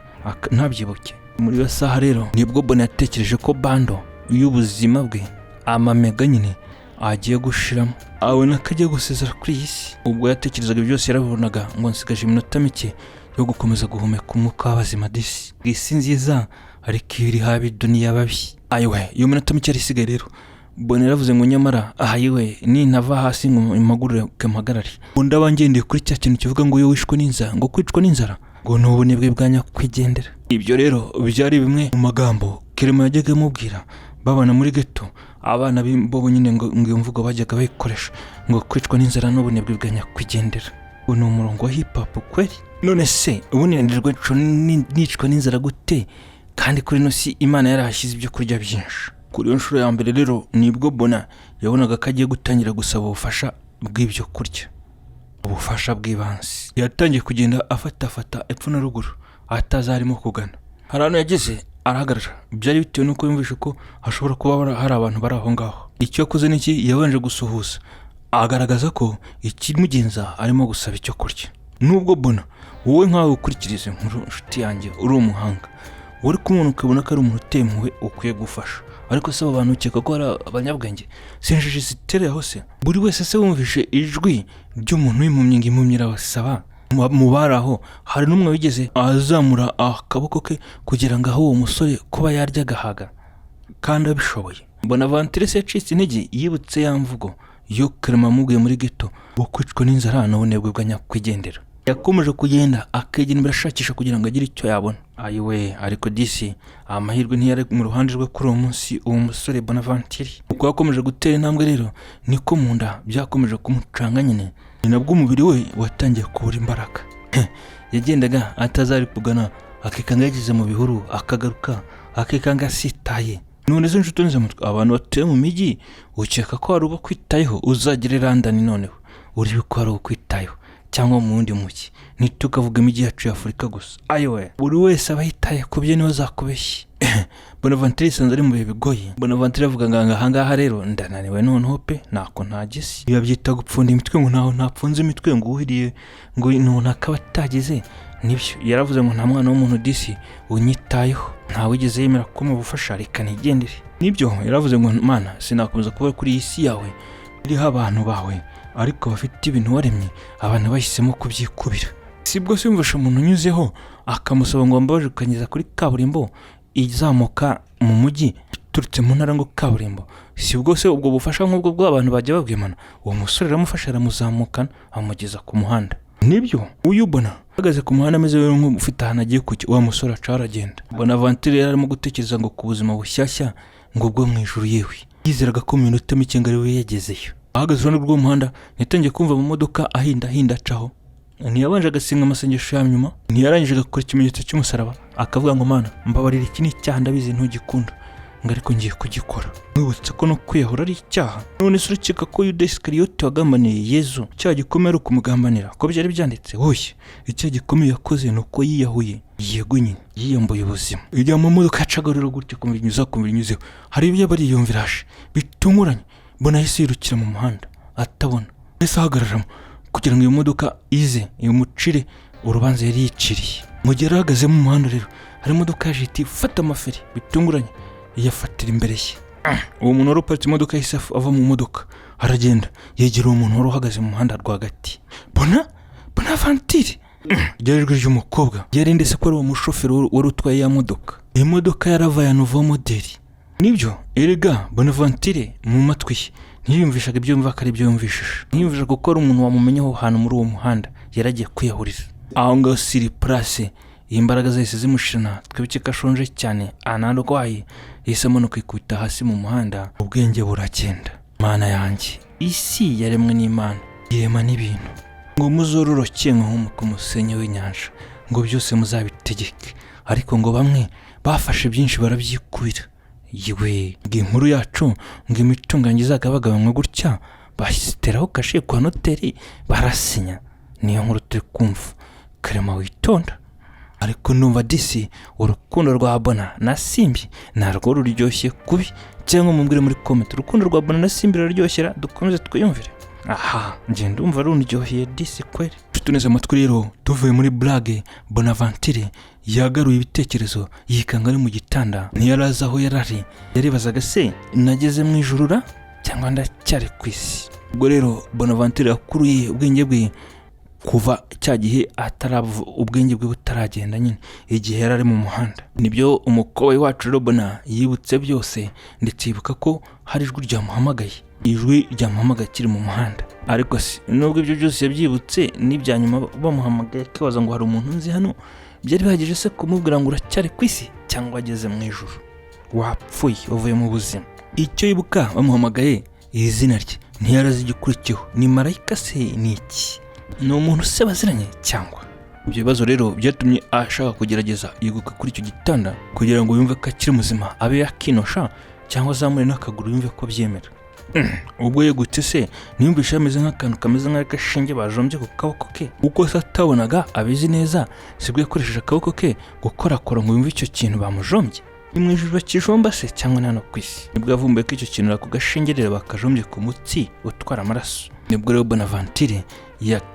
Ntabyibuke. Muri iyo saha rero nibwo Bona yatekereje ko bundle y'ubuzima bwe, amamega nyine, agiye gushiramo, abona ko agiye gusezera kuri iyi si. Ubwo yatekerezaga byose, yarabonaga ngo nsigaje iminota mike yo gukomeza guhumeka umwuka w'abazima disi. Isi nziza ariko iyo iri habi, duniya babi. Ayiwe, iyo minota mike yari isigaye rero, Bona yaravuze ngo nyamara ahayiwe, nintava hasi ngo mpaguruke mpagarare, ngo ndaba ngendeye kuri cya kintu kivuga ngo iyo wishwe n'inzara, ngo kwicwa n'inzara ngo ni ubunebwe bwa nyakwigendera. Ibyo rero byari bimwe mu magambo Kerema yajyaga amubwira babana muri ghetto. Abana b'imbobo nyine, ngo iyo mvugo bajyaga bayikoresha, ngo kwicwa n'inzara n'ubunebwe bwa nyakwigendera. Ubu ni umurongo wa hip hop kweri. None se ubundi nirwa nicwa n'inzara gute kandi kuri ino si Imana yarahashyize ibyo kurya byinshi? Kuri iyo nshuro ya mbere rero nibwo Bona yabonaga ko agiye gutangira gusaba ubufasha bw'ibyo kurya, ubufasha bw'ibanze. Yatangiye kugenda afatafata epfo na ruguru atazi aho arimo kugana. Hari ahantu yageze arahagarara. Byari bitewe n'uko yumvishe ko hashobora kuba hari abantu bari aho ngaho. Icyo yakoze ni iki? Yabanje gusuhuza, agaragaza ko ikimugenza arimo gusaba icyo kurya. Nubwo Bona, wowe nkawe ukurikira izi nkuru, inshuti yanjye, uri umuhanga, wari kumubona ukabona ko ari umuntu utemuwe ukwiye gufasha. Ariko se abo bantu ukeka ko ari abanyabwenge? Si injiji zitereye aho se? Buri wese se wumvishe ijwi ry'umuntu w'impumyi ngo impumyi irabasaba, mu bari aho hari n'umwe wigeze azamura akaboko ke kugira ngo ahe uwo musore kuba yarya agahaga kandi abishoboye? Bonaventure se yacitse intege, yibutse ya mvugo yo Clement amubwiye muri ghetto wo kwicwa n'inzara n'ubunebwe bwa nyakwigendera. Yakomeje kugenda akegera imbere ashakisha kugira ngo agire icyo yabona. Ayiwe, ariko disi amahirwe ntiyari mu ruhande rwe kuri uwo munsi. Uwo musore Bonaventure uko yakomeje gutera intambwe rero, niko mu nda byakomeje kumucanga nyine, ni nabwo umubiri we watangiye kubura imbaraga. Yagendaga atazari kugana, akikanga yageze mu bihuru, akagaruka akikanga asitaye. None se nshuti mutwe, abantu batuye mu mijyi ukeka ko hari ubakwitayeho? Uzagere London noneho urebe ko hari ukwitayeho, cyangwa mu wundi mujyi. Ntitukavuga imijyi yacu ya Afurika gusa. Ayiwe, buri wese aba yitaye ku bye, niwe azakubeshye. Bonaventure yisanze ari mu bihe bigoye. Bonaventure avuga ngo ahangaha rero ndananiwe noneho pe, ntako ntageze. Biba byita gupfunda imitwe, ngo ntaho ntapfunze imitwe, ngo uhiriye ngo umuntu akaba atagize. Nibyo yaravuze ngo nta mwana w'umuntu disi unyitayeho, ntawigeze yemera ko mu bufasha, reka nigendere. Nibyo yaravuze ngo Mana, sinakomeza kuba kuri iyi si yawe iriho abantu bawe ariko bafite ibintu waremye, abantu bahisemo kubyikubira. Si bwo se yumvisha umuntu unyuzeho akamusaba ngo wambabaje ukageza kuri kaburimbo izamuka mu mujyi iturutse mu ntara, ngo kaburimbo? Si bwo se ubwo bufasha nk'ubwo bw'abantu bajya babwimana? Uwo musore aramufasha, aramuzamukana, amugeza ku muhanda. Nibyo, uyu ubona ahagaze ku muhanda ameze nk'ufite ahantu agiye kujya, wa musore aca aragenda. Bonaventure yari arimo gutekereza ngo ku buzima bushyashya, ngo bwo mu ijuru. Yewe, yizeraga ko mu minota mike ngo ari we yagezeyo. Ahagaze iruhande rw'umuhanda, ntiyatangiye kumva amamodoka ahinda ahinda acaho. Ntiyabanje agasenga amasengesho ya nyuma, ntiyarangije agakora ikimenyetso cy'umusaraba, akavuga ngo: "Mana, mbabarira, iki ni icyaha, ndabizi ntugikunda," ngo ariko ngiye kugikora. Mwibutsa ko no kwiyahura ari icyaha. None se urukeka ko Yuda Isikariyoti wagambaniye Yezu, icyaha gikomeye ari ukumugambanira ko byari byanditse? Hoye, icyaha gikomeye yakoze ni uko yiyahuye. Yego nyine, yiyambuye ubuzima. Igihe amamodoka yacaga rero gutya, kumva inyuzeho, kumva inyuzeho, hari ibyo bariyumviraje bitunguranye. Mbona yahise yirukira mu muhanda atabona, yahise ahagararamo kugira ngo iyo modoka ize imucire urubanza yari yiciriye. Mu gihe yari ahagaze mu muhanda rero, hari imodoka yaje ihita ifata amaferi bitunguranye, iyafatira imbere ye. Uwo muntu wari uparitse imodoka yahise ava mu modoka, aragenda yegera uwo muntu wari uhagaze mu muhanda rwagati. Bona Bonaventure, ryari ijwi ry'umukobwa. Yari ndetse ko ari uwo mushoferi wari utwaye ya modoka. Iyi modoka yaravaye nouveau modèle. Nibyo erega, Bonaventure mu matwi ye ntiyiyumvishaga ibyo yumva ko ari ibyo yumvishije. Ntiyumvishaga kuko ari umuntu wamumenya aho hantu muri uwo muhanda yari agiye kwiyahuriza aho ngaho sur place. Iyi mbaraga zahise zimushirana. Twibuke ko ashonje cyane, anarwaye. Yahise amanuka yikubita hasi mu muhanda, ubwenge buragenda. Mana yanjye, isi yaremwe n'Imana, irema n'ibintu, ngo muzororoke nko ku musenyi w'inyanja, ngo byose muzabitegeke, ariko ngo bamwe bafashe byinshi barabyikubira. Yewe, ngo inkuru yacu, ngo imitungo yanjye izagabagabanywa gutya, basiteraho kashe kwa noteri, barasinya. Niyo nkuru turi kumva. Karema witonda, ariko numva disi urukundo rwa Bona na Simbi narwo ruryoshye kubi. Cyangwa mumbwire muri comment, urukundo rwa Bona na Simbi ruraryoshera? Dukomeze twiyumvire. Aha njye ndumva rundyoheye disi kweri. Tuneze amatwi rero. Tuvuye muri blague, Bonaventure yagaruye ibitekerezo, yikanga ari mu gitanda. Ntiyari azi aho yari ari. Yaribazaga: "Se nageze mu ijurura cyangwa ndacyari ku isi?" Ubwo rero Bonaventure yakuruye ubwenge bwe kuva cya gihe atarava, ubwenge bwe butaragenda nyine, igihe yari ari mu muhanda. Nibyo umukobwa wacu rero Bona yibutse byose, ndetse yibuka ko hari ijwi ryamuhamagaye, ijwi ryamuhamagaye akiri mu muhanda. Ariko se nubwo ibyo byose yabyibutse, n'ibya nyuma bamuhamagaye akibaza ngo hari umuntu nzi hano, byari bihagije se kumubwira ngo uracyari ku isi cyangwa wageze mu ijuru, wapfuye, wavuye mu buzima? Icyo yibuka, bamuhamagaye izina rye, ntiyarazi igikurikiyeho. Ni marayika se? Ni iki? Ni umuntu se baziranye? Cyangwa ibyo bibazo rero byatumye ashaka kugerageza yiguka kuri icyo gitanda kugira ngo yumve ko akiri muzima, abe yakinosha cyangwa azamure n'akaguru yumve ko abyemera. Ubwo yegutse se, ntiyumvishe hameze nk'akantu kameze nk'agashinge bajombye ku kaboko ke. Uko se atabonaga abizi neza, sibwo yakoresheje akaboko ke gukorakora ngo yumve icyo kintu bamujombye. Ni mu ijuru bakijomba se cyangwa ni hano ku isi? Nibwo yavumbuye ko icyo kintu, ako gashinge rero bakajombye ku mutsi utwara amaraso. Nibwo rero Bonaventure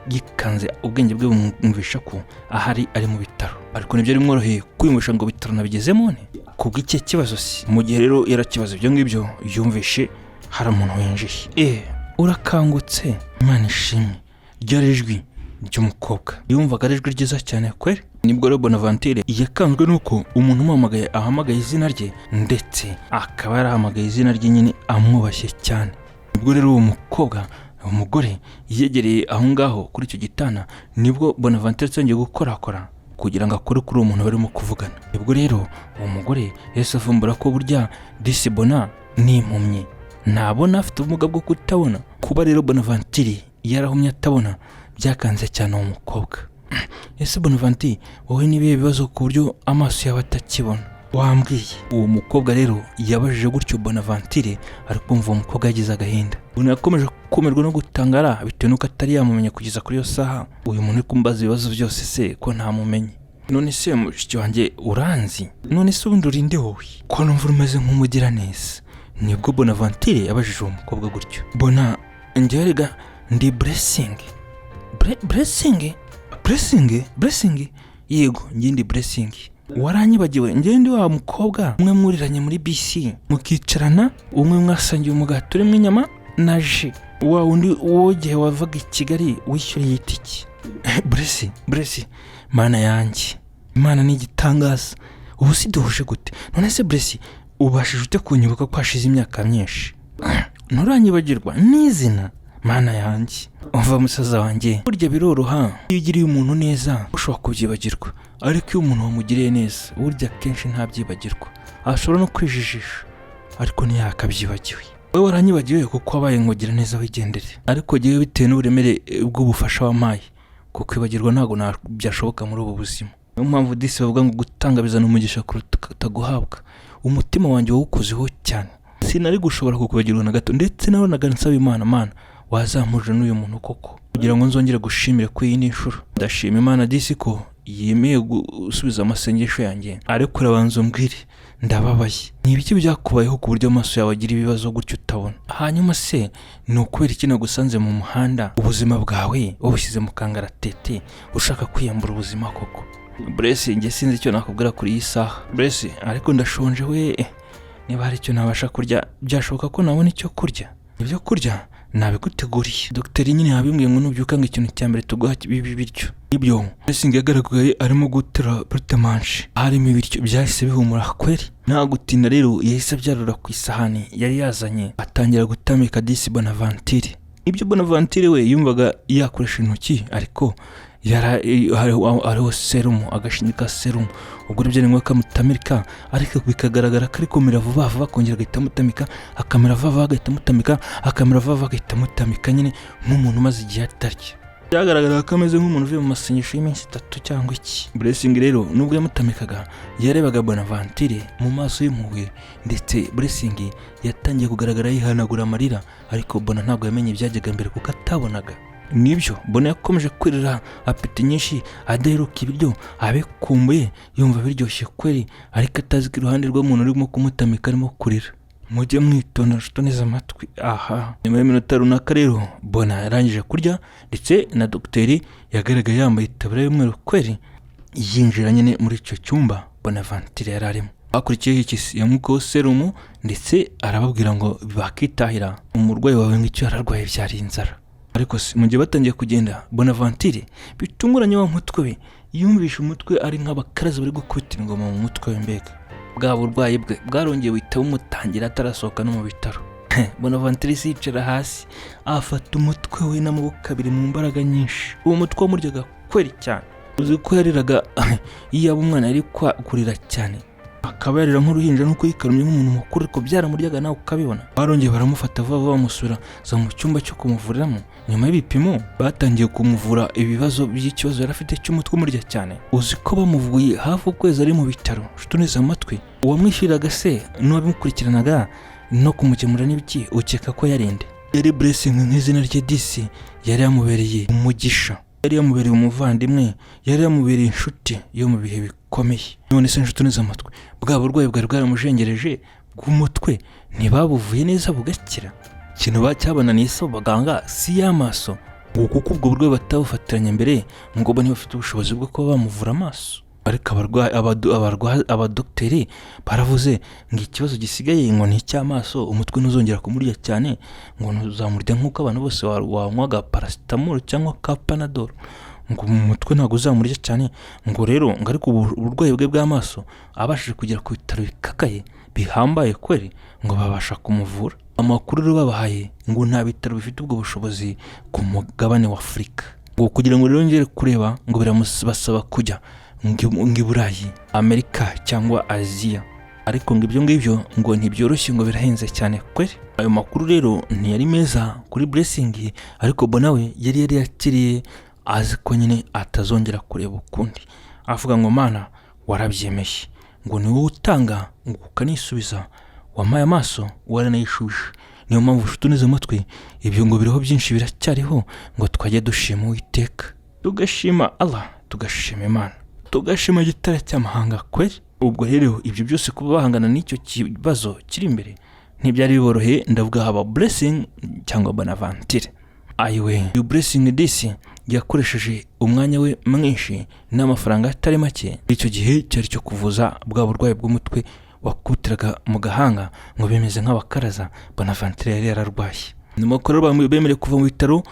yikanze, ubwenge bwe bumwumvisha ko ahari ari mu bitaro, ariko ntibyari bimworoheye kwiyumvisha ngo bitaro nabigezemo ne kubw'iki kibazo se. Mu gihe rero yarakibaza ibyo ngibyo, yumvishe hari umuntu winjiye. Urakangutse, Imana ishimwe. Ryari ijwi ry'umukobwa, yumvaga ari ijwi ryiza cyane kweri. Nibwo rero Bonaventure yakanzwe nuko umuntu umuhamagaye ahamagaye izina rye, ndetse akaba yarahamagaye izina rye nyine amwubashye cyane. Nibwo rero uwo mukobwa, umugore, yegereye aho ngaho kuri icyo gitanda. Nibwo Bonaventure yongeye gukorakora kugira ngo akore kuri uwo muntu barimo kuvugana. Nibwo rero uwo mugore yahise avumbura ko burya disi Bona ni impumyi, ntabona, afite ubumuga bwo kutabona. Kuba rero Bonaventure yarahumye atabona byakanze cyane uwo mukobwa. "Ese Bonaventure, wowe n'ibihe bibazo ku buryo amaso yawe atakibona? Wambwiye?" Uwo mukobwa rero yabajije gutyo Bonaventure, ari kumva uwo mukobwa yagize agahinda. Bona yakomeje kumirwa no gutangara bitewe n'uko atari yamumenya kugeza kuri iyo saha. "Uyu muntu uri kumbaza ibibazo byose se ko ntamumenye? None se mushiki wanjye, uranzi? None se ubundi urinde wowe ko numva umeze nk'umugiraneza?" Nibwo Bonaventure yabajije uwo mukobwa gutyo. "Bona, njyewe rega ndi Blessing." Blessing? Blessing? Blessing? Yego, njye ndi Blessing. Waranyibagiwe? Njyewe ndi wa mukobwa umwe mwuriranye muri bisi mukicarana, umwe mwasangiye umugati urimo inyama na jus, wa wundi wowe igihe wavaga i Kigali wishyuriye itike. Blessing, Blessing, Mana yanjye, Imana ni igitangaza! Ubu si duhuje gute? None se Blessing, ubashije ute kunyibuka ko hashize imyaka myinshi? Nturanyibagirwa n'izina? Mana yanjye! Umva musaza wanjye, burya biroroha, iyo ugiriye umuntu neza ushobora kubyibagirwa, ariko iyo umuntu wamugiriye neza, burya akenshi ntabyibagirwa. Ashobora no kwijijisha ariko ntiyakabyibagiwe. Wowe waranyibagiwe kuko wabaye ngo gira neza wigendere, ariko jyewe bitewe n'uburemere bw'ubufasha wampaye, kukwibagirwa ntabwo byashoboka muri ubu buzima. Niyo mpamvu disi bavuga ngo gutanga bizana umugisha kuruta guhabwa. Umutima wanjye wawukozeho cyane, sinari gushobora kukwibagirwa na gato. Ndetse nabonaga nsaba Imana: "Mana, wazampuje n'uyu muntu koko kugira ngo nzongere gushimire ku yindi nshuro." Ndashima Imana disi ko yemeye gusubiza amasengesho yanjye. Ariko urabanza umbwire, ndababaye, ni ibiki byakubayeho ku buryo amaso yawe agira ibibazo gutyo utabona? Hanyuma se ni ukubera iki nagusanze mu muhanda, ubuzima bwawe wabushyize mu kangaratete, ushaka kwiyambura ubuzima koko? Blessing, njye sinzi icyo nakubwira kuri iyi saha Blessing, ariko ndashonje we. Niba hari icyo nabasha kurya, byashoboka ko nabona icyo kurya? Ibyo kurya nabiguteguriye. Dogiteri nyine yabimbwiye ngo nubyuka ngo ikintu cya mbere tuguha bibi biryo. Ibyo Blessing yagaragaye arimo guterura porte-manger harimo ibiryo, byahise bihumura kweri. Nta gutinda rero, yahise abyarura ku isahani yari yazanye, atangira gutamika disi Bonaventure ibyo. Bonaventure we yumvaga yakoresha intoki, ariko hariho serumu, agashinge ka serumu. Ubwo rero byari ngombwa ko amutamika, ariko bikagaragara ko ari kumira vuba vuba, akongera agahita amutamika, akamira vuba vuba, agahita amutamika, akamira vuba vuba, agahita amutamika nyine nk'umuntu umaze igihe atarya. Byagaragaraga ko ameze nk'umuntu uvuye mu masengesho y'iminsi 3 cyangwa iki. Blessing rero, nubwo yamutamikaga, yarebaga Bonaventure mu maso y'impuhwe, ndetse Blessing yatangiye kugaragara yihanagura amarira, ariko Bona ntabwo yamenye ibyajyaga mbere kuko atabonaga. Nibyo, Bona yakomeje kwirira appétit nyinshi, adaheruka ibiryo, abikumbuye, yumva biryoshye kweri, ariko atazi ko iruhande rw'umuntu urimo kumutamika arimo kurira. Mujye mwitonda nshuti neza amatwi aha. Nyuma y'iminota runaka rero, Bona yarangije kurya, ndetse na dogiteri yagaragaye yambaye itaburiya y'umweru kweri, yinjira nyine muri icyo cyumba Bonaventure yari arimo. Hakurikiyeho iki? Yamukuyeho serumu, ndetse arababwira ngo bakitahira, umurwayi wawe ngo icyo yararwaye byari inzara. Ariko se mu gihe batangiye kugenda, Bonaventure bitunguranye wa mutwe we yumvishe umutwe ari nk'abakaraza bari gukubita ingoma mu mutwe we. Mbega bwa burwayi bwe bwarongeye buhita bumutangira atarasohoka no mu bitaro. Bonaventure se yicara hasi, afata umutwe we n'amaboko abiri mu mbaraga nyinshi. Uwo mutwe wamuryaga kweri cyane. Uzi ko yariraga, iyo yaba umwana yari kurira cyane, akaba yarira nk'uruhinja nuko yikarumye nk'umuntu mukuru, ariko byaramuryaga nawe ukabibona. Barongeye baramufata vuba vuba, bamusubira mu cyumba cyo kumuvuriramo. Nyuma y'ibipimo batangiye kumuvura ibibazo by'ikibazo yari afite cy'umutwe umurya cyane. Uzi ko bamuvuye hafi ukwezi ari mu bitaro, nshuti neza amatwi? Uwamwishyuriraga se n'uwabimukurikiranaga no kumukemura n'ibiki, ukeka ko yarinde? Yari Blessing nk'izina rye disi. Yari yamubereye umugisha, yari yamubereye umuvandimwe, yari yamubereye inshuti yo mu bihe bikomeye. None se nshuti neza amatwi, bwa burwayi bwari bwaramujengereje bw'umutwe ntibabuvuye neza bugakira? Ikintu cyabananiye se abaganga si y'amaso, ngo kuko ubwo burwayi batabufatiranye mbere, ngo bo ntibafite ubushobozi bwo kuba bamuvura amaso. Ariko abarwayi, abadogiteri baravuze ngo ikibazo gisigaye ngo ni icy'amaso, umutwe ntuzongera kumurya cyane, ngo ntuzamurya nk'uko abantu bose wanywaga paracetamol cyangwa ka Panadol, ngo mu mutwe ntabwo uzamurya cyane. Ngo rero ngo ariko uburwayi bwe bw'amaso, abashije kugera ku bitaro bikakaye bihambaye kweri, ngo babasha kumuvura. Amakuru rero babahaye ngo nta bitaro bifite ubwo bushobozi ku mugabane wa Afurika, ngo kugira ngo rero ngere kureba ngo biramusaba kujya ngo i Burayi, Amerika cyangwa Aziya, ariko ngo ibyo ngibyo ngo ntibyoroshye, ngo birahenze cyane kweri. Ayo makuru rero ntiyari meza kuri Blessing, ariko Bona we yari yakiriye azi ko nyine atazongera kureba ukundi, avuga ngo: "Mana, warabyemeye, ngo ni wowe utanga ngo ukanisubiza, wampaye amaso waranayishuje." Niyo mpamvu ufite uneze amatwi, ibyo ngo biriho byinshi biracyariho, ngo twajya dushima Uwiteka, tugashima Allah, tugashima Imana, tugashima Gitare cy'amahanga kweri. Ubwo rero ibyo byose, kuba bahangana n'icyo kibazo kiri imbere, ntibyari biboroheye. Ndavuga haba Blessing cyangwa Bonaventure. Ayiwe, uyu Blessing disi yakoresheje umwanya we mwinshi n'amafaranga atari make icyo gihe cyari cyo kuvuza bwa burwayi bw'umutwe wakutiraga mu gahanga ngo bimeze nk'abakaraza Bonaventure yari yararwaye. Nyuma ko rero bemerewe kuva mu bitaro,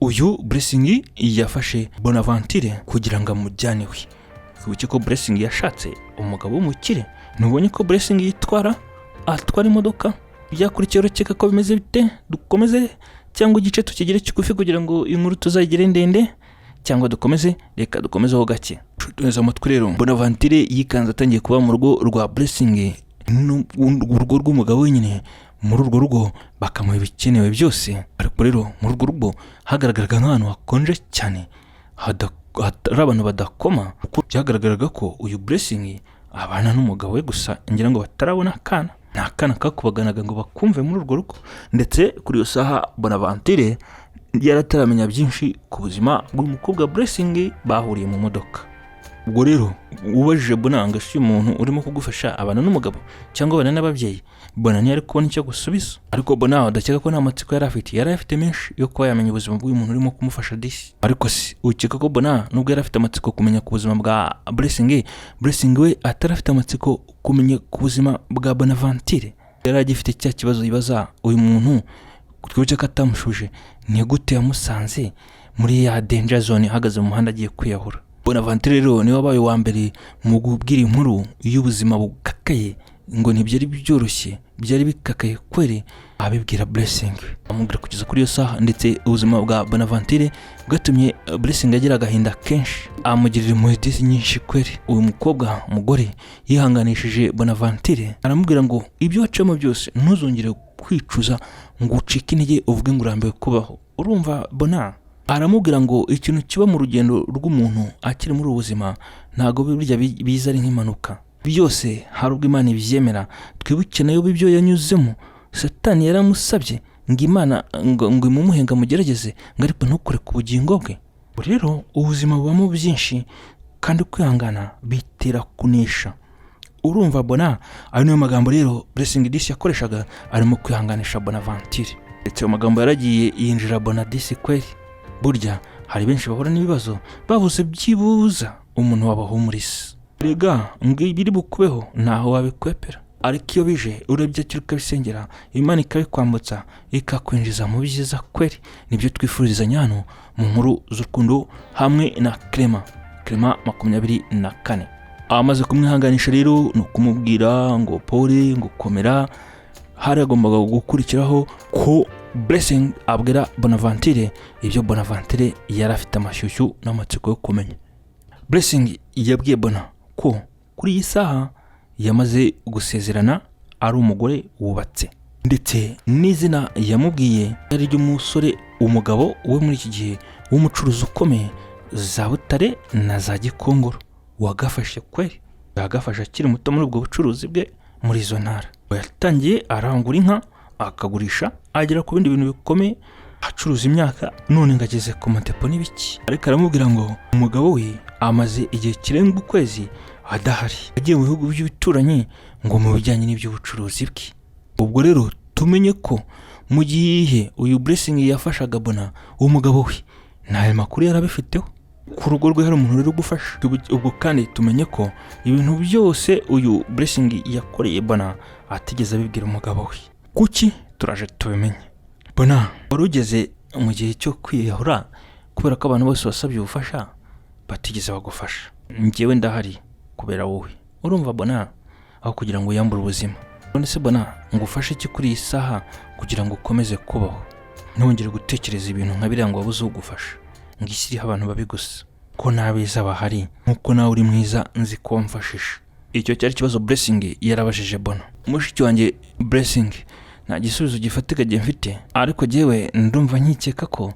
uyu Blessing yafashe Bonaventure kugira ngo amujyane iwe. Wibuke ko Blessing yashatse umugabo w'umukire. Ntubonye ko Blessing yitwara, atwara imodoka? Byakurikiye urakeka ko bimeze bite? Dukomeze cyangwa igice tukigire kigufi kugira ngo inkuru tuzayigire ndende, cyangwa dukomeze? Reka dukomezeho gake. Neza amatwi rero, Bonaventure yikanze atangiye kuba mu rugo rwa Blessing, urugo rw'umugabo wenyine. Muri urwo rugo bakamuha ibikenewe byose. Ariko rero muri urwo rugo hagaragaraga nk'ahantu hakonje cyane, hatari abantu badakoma, kuko byagaragaraga ko uyu Blessing abana n'umugabo we gusa, ngira ngo batarabona akana. Nta kana kakubaganaga ngo bakumve muri urwo rugo. Ndetse kuri iyo saha Bonaventure yari ataramenya byinshi ku buzima bw'umukobwa Blessing bahuriye mu modoka. Ubwo rero ubajije Bona ngo ese uyu muntu urimo kugufasha abana n'umugabo cyangwa abana n'ababyeyi, Bona ntiyari kubona icyo gusubiza. Ariko Bona udakeka ko nta matsiko yari afite, yari afite menshi yo kuba yamenya ubuzima bw'uyu muntu urimo kumufasha disi. Ariko si ukeka ko Bona, nubwo yari afite amatsiko kumenya ku buzima bwa Blessing, Blessing we atari afite amatsiko kumenya ku buzima bwa Bonaventure? Yari agifite cya kibazo yibaza: uyu muntu, twibuke ko atamushuje, ni gute yamusanze muri ya danger zone, ahagaze mu muhanda agiye kwiyahura? Bonaventure rero niwe wabaye uwa mbere mu kubwira inkuru y'ubuzima bukakaye, ngo ntibyari byoroshye, byari bikakaye kweri. Abibwira Blessing, amubwira kugeza kuri iyo saha. Ndetse ubuzima bwa Bonaventure bwatumye Blessing agira agahinda kenshi, amugirira impuhwe nyinshi kweri. Uyu mukobwa, umugore, yihanganishije Bonaventure, aramubwira ngo ibyo wacamo byose ntuzongere kwicuza ngo ucike intege uvuge ngo urambiwe kubaho. Urumva Bona aramubwira ngo ikintu kiba mu rugendo rw'umuntu akiri muri ubu buzima ntabwo burya biza ari nk'impanuka, byose hari ubwo Imana ibyemera. Twibuke nayo ibyo yanyuzemo, Satani yaramusabye ngo Imana ngo imumuhe ngo amugerageze, ngo ariko ntukore ku bugingo bwe. Rero ubuzima bubamo byinshi kandi kwihangana bitera kunesha. Urumva Bona, ayo niyo magambo rero Blessing disi yakoreshaga arimo kwihanganisha Bonaventure. Ndetse ayo magambo yaragiye yinjira Bona disi kweri. Burya hari benshi bahura n'ibibazo babuze byibuza umuntu wabahumuriza. Rega ngo ibiri bukubeho ntaho wabikwepera, ariko iyo bije urebye akiri ukabisengera, Imana ikabikwambutsa, ikakwinjiza mu byiza kweri. Nibyo twifurizanya hano mu nkuru z'urukundo hamwe na Clement, Clement 24. Amaze kumwihanganisha rero ni ukumubwira ngo pole, ngo komera. Hari hagombaga gukurikiraho ko Blessing abwira Bonaventure ibyo Bonaventure yari afite amashyushyu n'amatsiko yo kumenya. Blessing yabwiye Bona ko kuri iyi saha yamaze gusezerana, ari umugore wubatse, ndetse n'izina yamubwiye ari ry'umusore, umugabo we muri iki gihe w'umucuruzi ukomeye za Butare na za Gikongoro, wagafashe kweri, yagafashe akiri muto muri ubwo bucuruzi bwe muri izo ntara. Yatangiye arangura inka akagurisha, agera ku bindi bintu bikomeye, acuruza imyaka, none ngo ageze ku madepo n'ibiki. Ariko aramubwira ngo umugabo we amaze igihe kirenga ukwezi adahari, agiye mu bihugu by'ibituranyi ngo mu bijyanye n'iby'ubucuruzi bwe. Ubwo rero tumenye ko mu gihe uyu Blessing yafashaga Bona, umugabo we nta makuru yari abifiteho ku rugo rwe hari umuntu rero ugufasha. Ubwo kandi tumenye ko ibintu byose uyu Blessing yakoreye Bona atigeze abibwira umugabo we. Kuki? Turaje tubimenye. Bona wari ugeze mu gihe cyo kwiyahura kubera ko abantu bose wasabye ubufasha batigeze bagufasha, njyewe ndahari kubera wowe. Urumva Bona, aho kugira ngo wiyambure ubuzima. None se Bona, ngo ufashe iki kuri iyi saha kugira ngo ukomeze kubaho, ntongere gutekereza ibintu nka biriya ngo wabuze ugufasha, ngo isi iriho abantu babi gusa, ko n'abeza bahari nk'uko nawe uri mwiza nzi ko wamfashije? Icyo cyari ikibazo Blessing yarabajije Bona. Mushiki wanjye Blessing, nta gisubizo gifatika gihe mfite, ariko jyewe ndumva nkikeka ko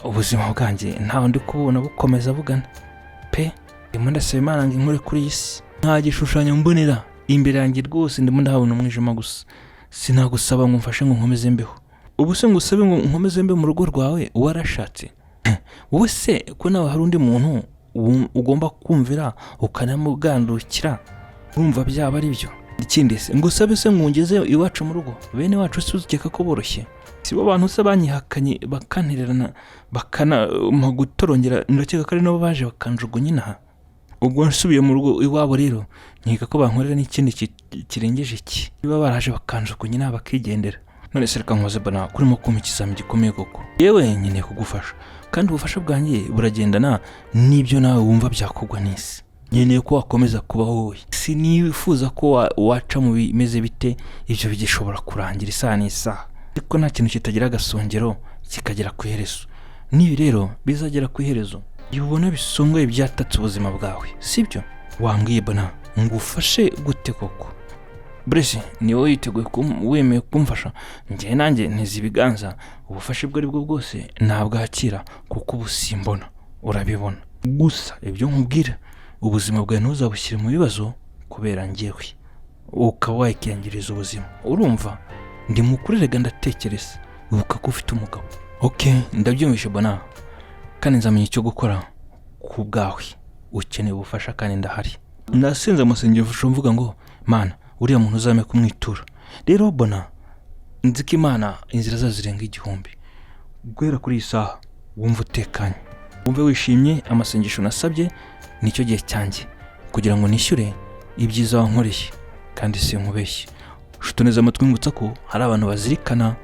ubuzima bwanjye ntawe ndi kububona bukomeza bugana pe. Ndimo ndasaba Imana ngo inkure kuri iyi si, nta gishushanyo mbonera imbere yanjye rwose, ndimo ndahabona umwijima gusa. Sinagusaba ngo umfashe ngo nkomeze mbeho. Ubu se ngo usabe ngo nkomeze mbe mu rugo rwawe warashatse wowe se, ko nawe hari undi muntu ugomba kumvira ukanamugandukira, urumva byaba ari byo? Ikindi se, ngo usabe se ngo ungeze iwacu mu rugo, bene wacu se uzikeka ko boroshye? Si bo bantu se banyihakanye bakantererana bakanampa gutorongera? Ndakeka ko ari nabo baje bakanjugunya inaha. Ubwo nsubiye mu rugo iwabo rero nkeka ko bankorera n'ikindi kirengeje iki, niba baraje bakanjugunya inaha bakigendera. None se reka nkoze, Bona, kurimo kumpa ikizami gikomeye koko. Yewe nkeneye kugufasha, kandi ubufasha bwanjye buragendana n'ibyo nawe wumva byakugwa n'isi. Nkeneye ko wakomeza kubaho wowe. Sinifuza ko waca mu bimeze bite, ibyo bigishobora kurangira isaha n'isaha, ariko nta kintu kitagira agasongero kikagera ku iherezo. N'ibi rero bizagera ku iherezo. Iyo ubona bisongoye byatatse ubuzima bwawe, sibyo? Wambwiye Bona, ngufashe gute koko? Burese ni wowe yiteguye wemeye kumfasha, njyewe nanjye ntize ibiganza, ubufasha ubwo ari bwo bwose nabwakira kuko ubu simbona, urabibona. Gusa ibyo nkubwira, ubuzima bwawe ntuzabushyire mu bibazo kubera njyewe, ukaba wakiyangiriza ubuzima. Urumva ndi mukuru rega, ndatekereza, ibuka ko ufite umugabo. Ok, ndabyumvishe bona, kandi nzamenya icyo gukora ku bwawe. Ukeneye ubufasha kandi ndahari. Nasenze amasengesho mvuga ngo: "Mana, uriya muntu uzame kumwitura." Rero bona, nzi ko Imana inzira zazo zirenga 1000. Guhera kuri iyi saha wumve utekanye, wumve wishimye. Amasengesho nasabye, nicyo gihe cyanjye kugira ngo nishyure ibyiza wankoreye, kandi si nkubeshye. Nshuti neza amatwi, ngutsa ko hari abantu bazirikana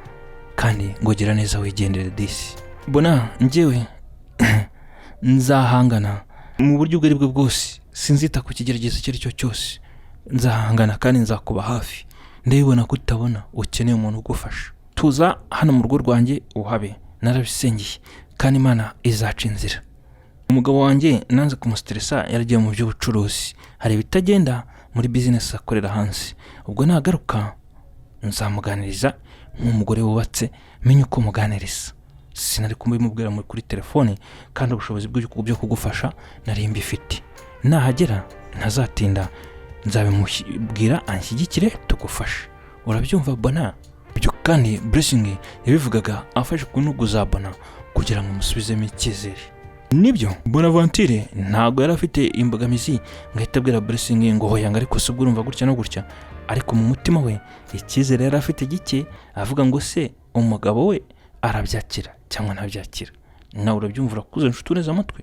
kandi ngo gira neza wigendere. Disi bona, njyewe nzahangana mu buryo ubwo ari bwo bwose, sinzita ku kigeragezo icyo ari cyo cyose, nzahangana kandi nzakuba hafi. Ndabibona ko utabona, ukeneye umuntu ugufasha. Tuza hano mu rugo rwanjye uhabe, narabisengeye kandi Imana izaca inzira. Umugabo wanjye nanze kumustressa, yaragiye mu by'ubucuruzi, hari ibitagenda muri bizinesi akorera hanze. Ubwo nagaruka nzamuganiriza nk'umugore wubatse, menye uko muganiriza. Sinari kubimubwira kuri telefone, kandi ubushobozi bwo kugufasha nari mbifite. Nahagera ntazatinda, nzabimubwira anshyigikire tugufashe. Urabyumva bona? Ibyo kandi Blessing yabivugaga afashe ku ntugu za Bona kugira ngo amusubizemo icyizere. Nibyo, Bonaventure ntabwo yari afite imbogamizi ngo ahite abwira Blessing ngo hoya, ngo ariko se ubwo urumva gutya no gutya, ariko mu mutima we icyizere yari afite gike, avuga ngo se umugabo we arabyakira cyangwa ntabyakira? Nawe urabyumva, urakuze inshuti uneze amatwi,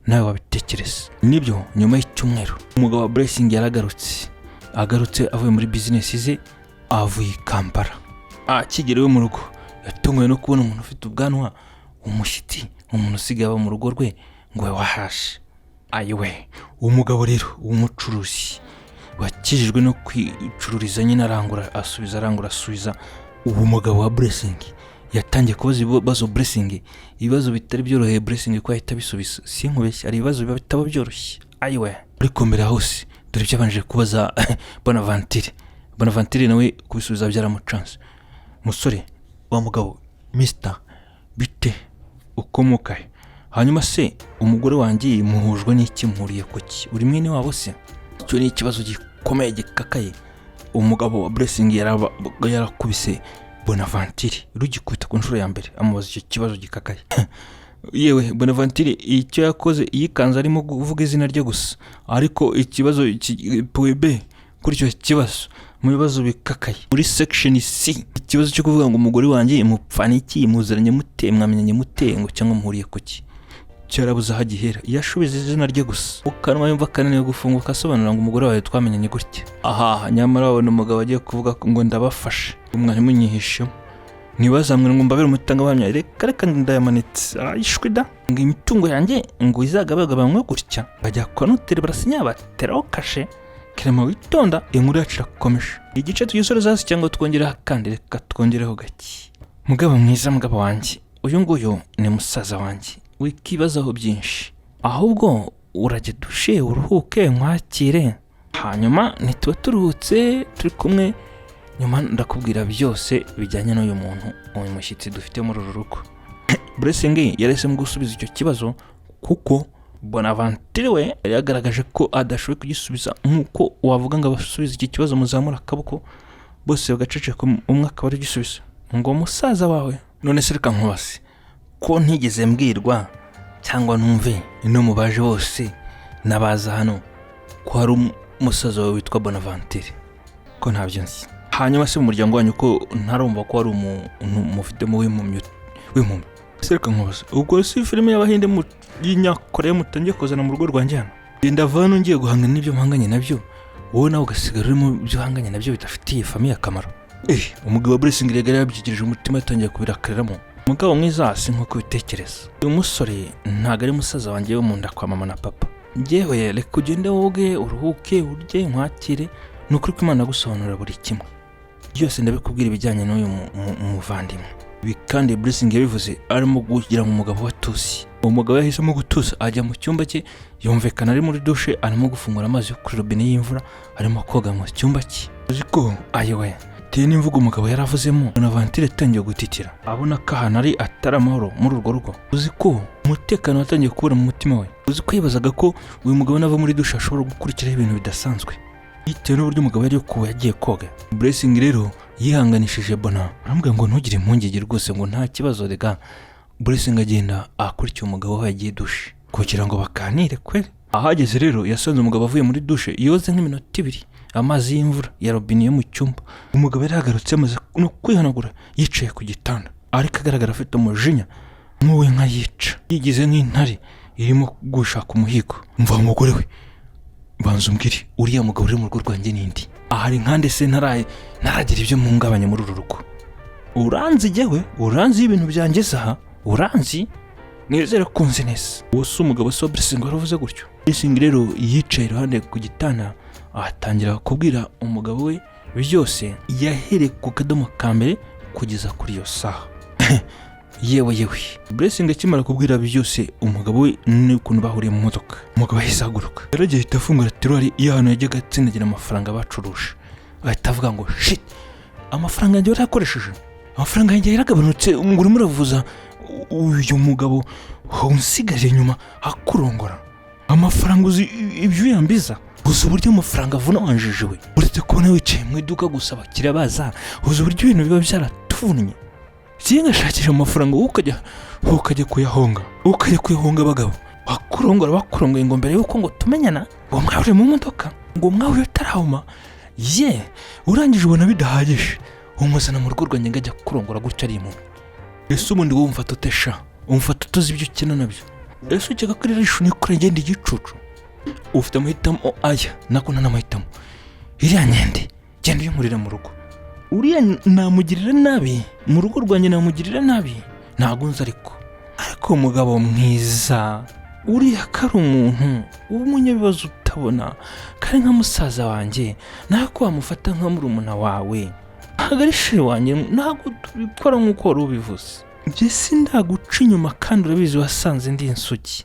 nawe wabitekereza. Nibyo, nyuma y'icyumweru umugabo wa Blessing yaragarutse, agarutse avuye muri bizinesi ze, avuye i Kampala. Akigera iwe mu rugo yatunguwe no kubona umuntu ufite ubwanwa, umushyitsi, umuntu usigaye aba mu rugo rwe, ngo we wahashe ayiwe. Umugabo rero w'umucuruzi wakijijwe no kwicururiza nyine, arangura asubiza, arangura asubiza. Uwo mugabo wa Blessing yatangiye kubaza ibibazo Blessing, ibibazo bitari byoroheye Blessing ko yahita abisubiza. Si nkubeshye, hari ibibazo biba bitaba byoroshye ayiwe. Ariko mbere hose dore ibyo yabanje kubaza Bonaventure. Bonaventure nawe kubisubiza byaramucanze. Musore wa mugabo, mister, bite, ukomoka he? Hanyuma se umugore wanjye muhujwe n'iki, muhuriye ku ki? Uri mwene wabo se? Icyo ni ikibazo gikomeye gikakaye. Umugabo wa Blessing yarakubise Bonaventure rugikubita ku nshuro ya mbere amubaza icyo kibazo gikakaye. Yewe, Bonaventure icyo yakoze, yikanze arimo kuvuga izina rye gusa, ariko ikibazo B kuri icyo kibazo, mu bibazo bikakaye muri section C, ikibazo cyo kuvuga ngo umugore wanjye mupfana iki, muziranye mute, mwamenyanye mute, ngo cyangwa muhuriye ku ki, cyarabuze aho agihera. Iyo ashubiza izina rye gusa, ukanwa yumva kananiwe gufunguka asobanura ngo umugore wawe twamenyanye gutya. Aha nyamara wabona umugabo agiye kuvuga ngo ndabafashe, umwarimu nyihishemo, ntibazamwire ngo mbabere umutangabuhamya, reka reka, ndayamanitse ayishwi da, ngo imitungo yanjye ngo izagabagabanywe gutya. Bajya kwa noteri barasinya, bateraho kashe. Kerema witonda, inkuru yacu irakomeje. Igice tugisoreza hasi cyangwa twongereho akandi? Reka twongereho gake. Mugabo mwiza, mugabo wanjye, uyu nguyu ni musaza wanjye, wikibazaho byinshi, ahubwo urajya dushe uruhuke nkwakire, hanyuma ntituba turuhutse turi kumwe, nyuma ndakubwira byose bijyanye n'uyu muntu, uyu mushyitsi dufite muri uru rugo. Blessing yahisemo gusubiza icyo kibazo kuko Bonaventure we yari yagaragaje ko adashoboye kugisubiza. Nk'uko wavuga ngo abasubize iki kibazo muzamura akaboko, bose bagaceceka, umwe akaba ari gisubiza ngo musaza wawe. None se reka nkubaze, ko ntigeze mbwirwa cyangwa numve no mu baje bose n'abaza hano ko hari umusaza wawe witwa Bonaventure, ko ntabyo nzi? Hanyuma se mu muryango wanyu ko ntarumva ko hari umuntu mufitemo w'impumyi? W'impumyi se, reka nkubaze, ubwo si filime y'Abahinde y'Inyakoreya mutangiye kuzana mu rugo rwanjye hano? Genda vano, ngiye guhangana n'ibyo mpanganye nabyo, wowe nawe ugasigara uri mu byo uhanganye nabyo bidafitiye famille akamaro. Umugabo wa Blessing rero yari yabyigirije umutima, yatangiye kubirakariramo. Umugabo mwiza, si nk'uko ubitekereza, uyu musore ntabwo ari musaza wanjye wo mu nda kwa mama na papa. Njyewe reka ugende woge, uruhuke, urye, nkwakire. Ni ukuri ko Imana agusobanurira buri kimwe byose, ndabikubwira ibijyanye n'uyu muvandimwe. Ibi kandi Blessing yabivuze arimo kugira ngo umugabo we atuzi. Uwo mugabo yahisemo gutuza, ajya mu cyumba cye, yumvikana ari muri dushe, arimo gufungura amazi yo kuri robine y'imvura, arimo koga mu cyumba cye. Uzi ko ayiwe bitewe n'imvugo umugabo yaravuzemo, Bonaventure yatangiye gutitira, abona ko ahantu ari atari amahoro muri urwo rugo. Uzi ko umutekano watangiye kubura mu mutima we. Uzi ko yibazaga ko uyu mugabo nava muri dushe ashobora gukurikiraho ibintu bidasanzwe, bitewe n'uburyo umugabo yari kuba yagiye koga. Blessing rero yihanganishije Bona, aramubwira ngo ntugire impungenge rwose, ngo nta kibazo rega. Blessing agenda akurikiye umugabo aho yagiye dushe kugira ngo baganire kweri. Ahageze rero yasanze umugabo avuye muri dushe, yoze nk'iminota 2 amazi y'imvura ya robine yo mu cyumba. Umugabo yari yagarutse amaze no kwihanagura, yicaye ku gitanda, ariko agaragara afite umujinya nk'uw'inka yica, yigize nk'intare irimo gushaka umuhigo. Mva umugore we, banza umbwire, uriya mugabo uri mu rugo rwanjye n'indi ahari nkande se? Ntaragira ibyo mpungabanya muri uru rugo. Uranzi jyewe, uranzi ibintu byangeze aha, uranzi, nizere ko unzi neza. Uwo si umugabo, si wa Blessing waravuze gutyo. Blessing rero yicaye iruhande ku gitanda, atangira kubwira umugabo we byose, yahereye ku kadomo ka mbere kugeza kuri iyo saha. Yewe yewe, Blessing akimara kubwira byose umugabo we n'ukuntu bahuriye mu modoka, umugabo ahise ahaguruka. Yaragiye ahita afungura tiroir y'ahantu yajyaga atsindagira amafaranga bacuruje, ahita avuga ngo shit, amafaranga yanjye warayakoresheje, amafaranga yanjye yaragabanutse, ngo urimo uravuza uyu mugabo unsigaje inyuma akurongora amafaranga. Uzi ibyo uyambiza? Uzi uburyo amafaranga avuna wanjijiwe? Uretse kubona wicaye mu iduka gusa abakiriya baza, uzi uburyo ibintu biba byaratuvunnye? Njye ngashakisha amafaranga, wowe ukajya kuyahonga, ukajya kuyahonga abagabo bakurongora, bakurongoye ngo mbere yuko ngo tumenyana, ngo mwahuriye mu modoka, ngo mwahuye utarahuma ye. Urangije ubona bidahagije, umuzana mu rugo rwanjye ngo ajya kurongora gutyo ari impumyi. Ese ubundi wowe umfata ute sha? Umfata utuzi ibyo ukina nabyo? Ese ukeka ko rero ishu nikora ngenda igicucu? Ufite amahitamo aya nako, nta n'amahitamo. Iriya nkende genda uyinkurire mu rugo. Uriya namugirira nabi mu rugo rwanjye, namugirira nabi, ntabwo nzi, ariko umugabo mwiza uriya ko ari umuntu w'umunyabibazo, utabona kari nka musaza wanjye, nawe ko wamufata nka murumuna wawe, ntabwo ari chéri wanjye, ntabwo tubikora nk'uko wari ubivuze. Njye sindaguca inyuma kandi urabizi, wasanze ndi insugi.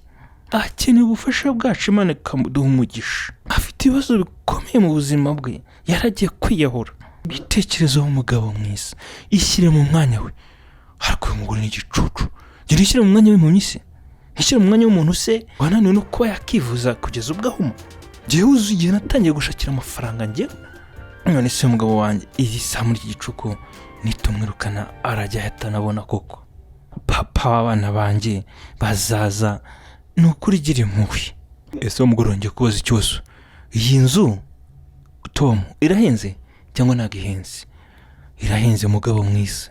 Akeneye ubufasha bwacu, Imana ikamuduha umugisha. Afite ibibazo bikomeye mu buzima bwe, yaragiye kwiyahura. Ibitekerezo w'umugabo mwiza, ishyire mu mwanya we. Ariko uyu mugore ni igicucu. Gira ishyire mu mwanya w'impumyi se, ishyire mu mwanya w'umuntu se wananiwe no kuba yakivuza kugeza ubwo ahuma. Njyewe uzi igihe natangiye gushakira amafaranga njyewe? None se umugabo wanjye iyi saha muri iki gicuku nitumwirukana arajya ahita anabona koko papa w'abana banjye bazaza? Ni ukuri gira impuhwe. Ese uwo mugore wongeye kubaza ikibazo, iyi nzu Tom irahenze cyangwa ntabwo ihenze? Irahenze mugabo mwiza.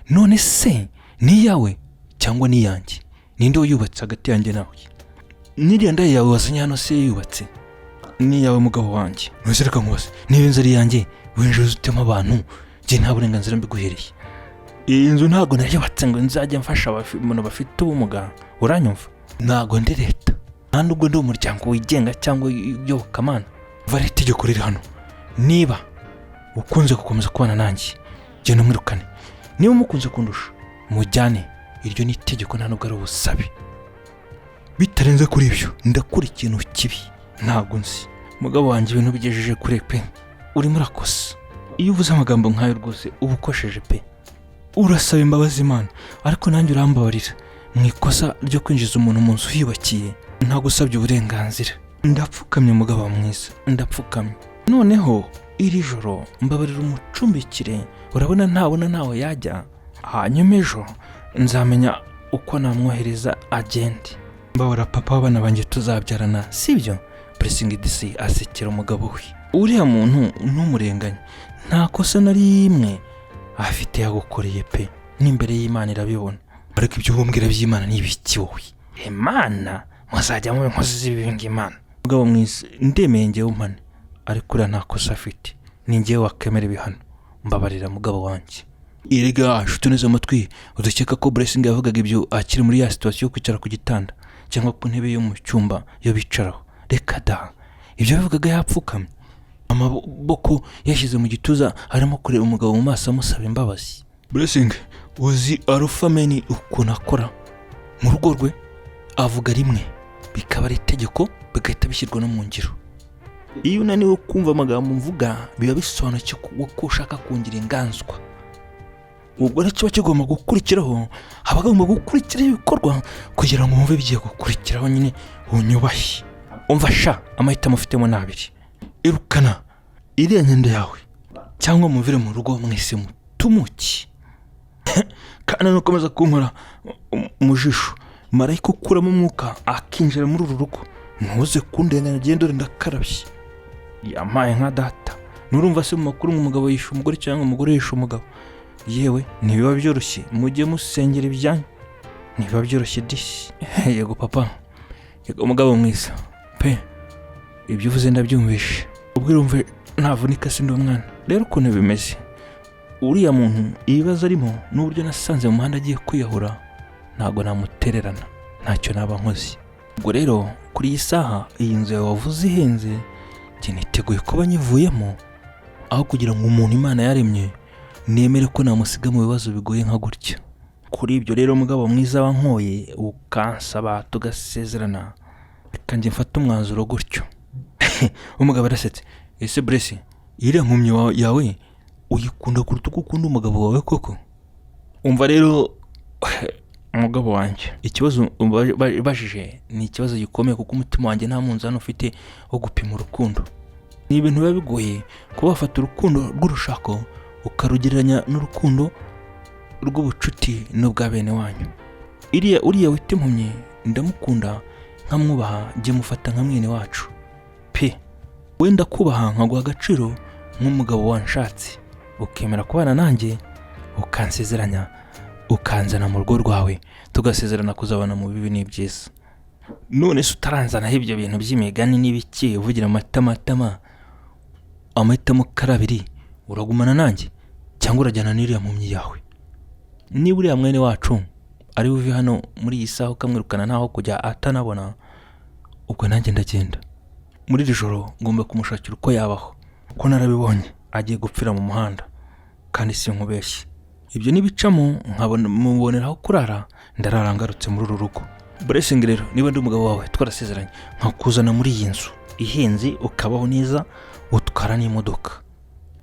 None se ni iyawe cyangwa ni iyanjye? Ninde wayubatse hagati yanjye nawe? N'iriya ndaya yawe wazanye hano se yubatse ni iyawe mugabo wanjye? Ntuze, reka nkubaze, niba inzu ari iyanjye winjiza utema abantu, njye nta burenganzira mbiguhereye. Iyi nzu ntabwo nayubatse ngo nzajye mfasha abantu bafite ubumuga, uranyumva? Ntabwo ndi leta, nta nubwo ndi umuryango wigenga cyangwa iyobokamana. Va ari itegeko riri hano, niba ukunze gukomeza kubana nanjye genda umwirukane, niba umukunze kundusha mujyane. Iryo ni itegeko, nta nubwo ari ubusabe. Bitarenze kuri ibyo ndakora ikintu kibi ntabwo nzi. Mugabo wanjye, ibintu bigejeje kure pe, urimo urakosa. Iyo uvuze amagambo nk'ayo rwose uba ukosheje pe. Urasaba imbabazi Imana, ariko nanjye urambabarira mu ikosa ryo kwinjiza umuntu mu nzu yiyubakiye ntagusabye uburenganzira. Ndapfukamye mugabo mwiza, ndapfukamye. Noneho iri joro mbabarira umucumbikire, urabona ntabona ntaho yajya, hanyuma ejo nzamenya uko namwohereza agende. Mbabara papa w'abana banjye tuzabyarana, sibyo? Blessing disi asekera umugabo we. Uriya muntu ntumurenganye, nta kosa na rimwe afite yagukoreye pe, n'imbere y'Imana irabibona. Ariko ibyo ubumbwira by'Imana ni ibiki wowe? Imana muzajya muba inkozi z'ibibi ngo Imana. Mugabo mwiza, ndemeye ngewe umpane, ariko uriya nta kosa afite, ni ngewe wakemera ibihano. Mbabarira mugabo wanjye. Erega nshuti neza amatwi, udakeka ko Blessing yavugaga ibyo akiri muri ya situation yo kwicara ku gitanda cyangwa ku ntebe yo mu cyumba yo bicaraho. Reka da, ibyo yavugaga yapfukamye, amaboko yashyize mu gituza, arimo kureba umugabo mu maso amusaba imbabazi. Blessing, uzi Alpha Meni ukuntu akora mu rugo rwe? Avuga rimwe bikaba ari itegeko, bigahita bishyirwa no mu ngiro. Iyo unaniwe kumva amagambo mvuga, biba bisobanuye ko ushaka kungira inganzwa. Ubwo rero kiba kigomba gukurikiraho, haba hagomba gukurikiraho ibikorwa kugira ngo wumve bigiye gukurikiraho nyine, unyubahe. Umva sha, amahitamo ufitemo ni abiri: irukana iriya nkende yawe cyangwa muvire mu rugo mwese mutumuke. Kandi nukomeza kunkora mu jisho, marayika ukuramo umwuka akinjira muri uru rugo, ntuze kundenganya. Agenda, dore ndakarabye, yampaye nka data. Nurumva se mu makuru ngo umugabo yishe umugore cyangwa umugore yishe umugabo? Yewe, ntibiba byoroshye, mujye musengera ibyanyu, ntibiba byoroshye disi. Yego papa, yego umugabo mwiza pe, ibyo uvuze ndabyumvishe. Ubwo urumva ntavunika, si ndi umwana. Rero ukuntu bimeze, uriya muntu ibibazo arimo n'uburyo nasanze mu muhanda agiye kwiyahura, ntabwo namutererana, ntacyo naba nkoze. Ubwo rero kuri iyi saha, iyi nzu yawe wavuze ihenze, njye niteguye kuba nyivuyemo, aho kugira ngo umuntu Imana yaremye nemere ko namusiga mu bibazo bigoye nka gutya. Kuri ibyo rero, mugabo mwiza wankoye ukansaba tugasezerana, reka njye mfate umwanzuro gutyo. Umugabo arasetse. Ese Blessing, iriya mpumyi yawe uyikunda kuruta uko ukunda umugabo wawe koko? Umva rero umugabo wanjye, ikibazo ubajije ni ikibazo gikomeye, kuko umutima wanjye nta munzani ufite wo gupima urukundo. Ni ibintu biba bigoye kuba wafata urukundo rw'urushako ukarugereranya n'urukundo rw'ubucuti n'ubwa bene wanyu. Uriya wita impumyi ndamukunda, nkamwubaha, njye mufata nka mwene wacu pe. Wenda kubaha, nkaguha agaciro nk'umugabo wanshatse, ukemera kubana nanjye, ukansezeranya, ukanzana mu rugo rwawe, tugasezerana kuzabana mu bibi n'ibyiza. None se utaranzanaho ibyo bintu by'imigani n'ibiki uvugira amatamatama, amahitamo kari abiri: uragumana nanjye cyangwa urajyana n'iriya mpumyi yawe? Niba uriya mwene wacu ari buve hano muri iyi saha ukamwirukana ntaho kujya atanabona, ubwo nanjye ndagenda. Muri iri joro ngomba kumushakira uko yabaho, kuko narabibonye agiye gupfira mu muhanda, kandi si nkubeshye. Ibyo nibicamo nkabona muboneraho kurara, ndarara ngarutse muri uru rugo. Blessing rero, niba ndi umugabo wawe twarasezeranye, nkakuzana muri iyi nzu ihenze, ukabaho neza, utwara n'imodoka,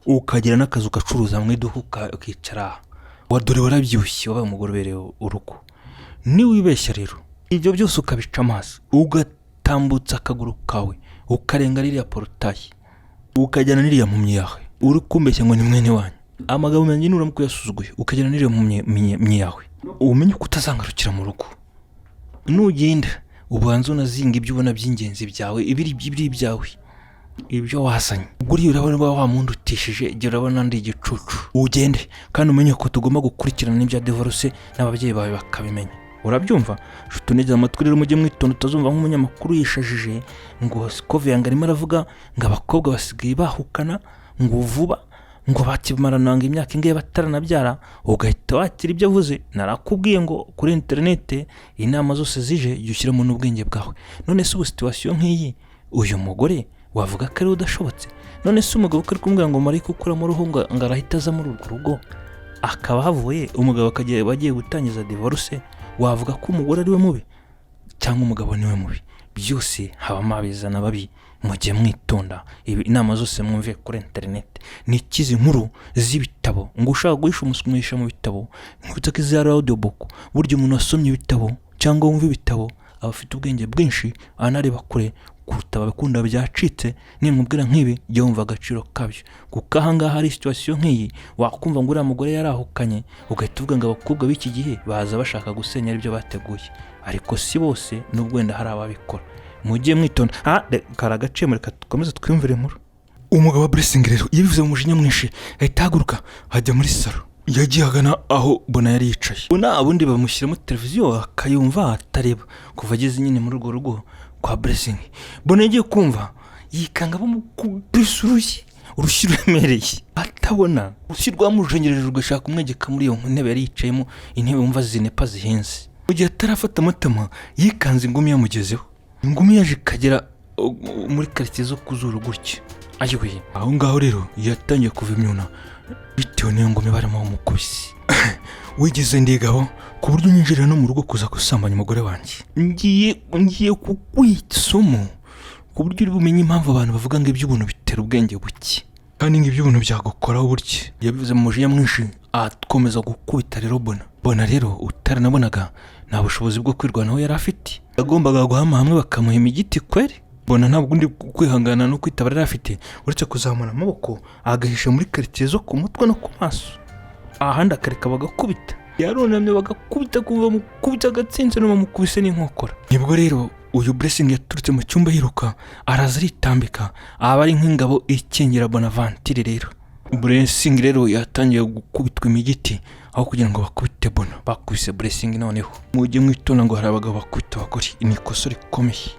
ukagira n'akazi, ugacuruza mu iduka, ukicara wa, dore warabyibushye, wabaye umugore ubereye urugo. Niwibeshya rero ibyo byose ukabica amaso, ugatambutsa akaguru kawe, ukarenga ririya portail, ukajyana n'iriya mpumyi yawe uri kumbeshya ngo ni mwene wanyu, amagambo yanjye nuramuka uyasuzuguye, ukajyana n'iriya mpumyi yawe, umenye ko utazangarukira mu rugo. Nugenda ubanza unazinga ibyo ubona by'ingenzi byawe, ibiri ibyawe, ibyo wazanye. Ubwo uriya urabona uba wamundutishije igihe, urabona ndi igicucu. Ugende, kandi umenye ko tugomba gukurikirana n'ibya divorce n'ababyeyi bawe bakabimenya. Urabyumva nshuti uneze amatwi? Rero mujye mwitonda, utazumva nk'umunyamakuru yishajije ngo Scovia ngo arimo aravuga ngo abakobwa basigaye bahukana ngo vuba, ngo bakimarana imyaka ingahe bataranabyara, ugahita wakira ibyo avuze. Narakubwiye ngo kuri interinete inama zose zije jya ushyiramo n'ubwenge bwawe. None se ubu situation nk'iyi, uyu mugore wavuga ko ari we udashobotse? None se umugabo ko ari kumubwira ngo marayika ukuramo uruhu ngo arahita aza muri urwo rugo, akaba havuye umugabo akagiye bagiye gutangiza divorce, wavuga ko umugore ari we mubi cyangwa umugabo niwe mubi? Byose habamo abeza n'ababi, mujye mwitonda. Ibi inama zose mwumviye kuri interineti ni ikizi nkuru z'ibitabo, ngo ushaka guhisha umusomesha mu bitabo. Nkwibutsa ko izi ari audiobook. Burya umuntu wasomye ibitabo cyangwa wumva ibitabo aba afite ubwenge bwinshi, anareba kure kuruta abakunda byacitse. Ninkubwira nk'ibi, jya wumva agaciro kabyo, kuko ahangaha hari situation nk'iyi, wakumva ngo uriya mugore yarahukanye, ugahita uvuga ngo abakobwa b'iki gihe baza bashaka gusenya aribyo bateguye. Ariko si bose, nubwo wenda hari ababikora. Mujye mwitonda. Ah, kari agaciro, reka dukomeze twiyumvire inkuru. Umugabo wa Blessing rero yabivuze mu mujinya mwinshi, ahita ahaguruka ajya muri salo. Yagiye agana aho Bona yari yicaye. Bona ubundi bamushyiramo televiziyo akayumva atareba. Kuva ageze nyine muri urwo rugo kwa Blessing, Bona yagiye kumva yikanga bamukubise urushyi, urushyi ruremereye atabona. Urushyi rwamujengereje rugashaka kumwegeka muri iyo ntebe yari yicayemo, intebe wumva zinepa zihenze. Mu gihe atarafata amatama, yikanze ingumi yamugezeho. Ingumi yaje ikagera muri karitsiye zo ku zuru gutya. Ayiwe, aho ngaho rero yatangiye kuva imyuna bitewe n'iyo ngumi barimo bamukubise. Wigeze ndigabo ku buryo unyinjirira no mu rugo kuza gusambanya umugore wanjye? Ngiye kuguha isomo ku buryo uri bumenye impamvu abantu bavuga ngo iby'ubuntu bitera ubwenge buke, kandi ngo iby'ubuntu byagukoraho burya. Yabivuze mu mujinya mwinshi, akomeza gukubita rero Bona. Bona rero utaranabonaga, nta bushobozi bwo kwirwanaho yari afite, yagombaga guhama hamwe bakamuha imigiti kweri. Bona ntabwo undi kwihangana no kwitabara yari afite uretse kuzamura amaboko agahisha muri karitsiye zo ku mutwe no ku maso, ahandi akareka bagakubita. Yarunamye bagakubita, kuva mukubita agatsinze no bamukubise n'inkokora. Nibwo rero uyu Blessing yaturutse mu cyumba yiruka, araza aritambika, aba ari nk'ingabo ikingira Bonaventure. Rero Blessing rero yatangiye gukubitwa imigiti, aho kugira ngo bakubite Bona bakubise Blessing. Noneho mujye mwitonda ngo hari abagabo bakubita abagore, ni ikosa rikomeye.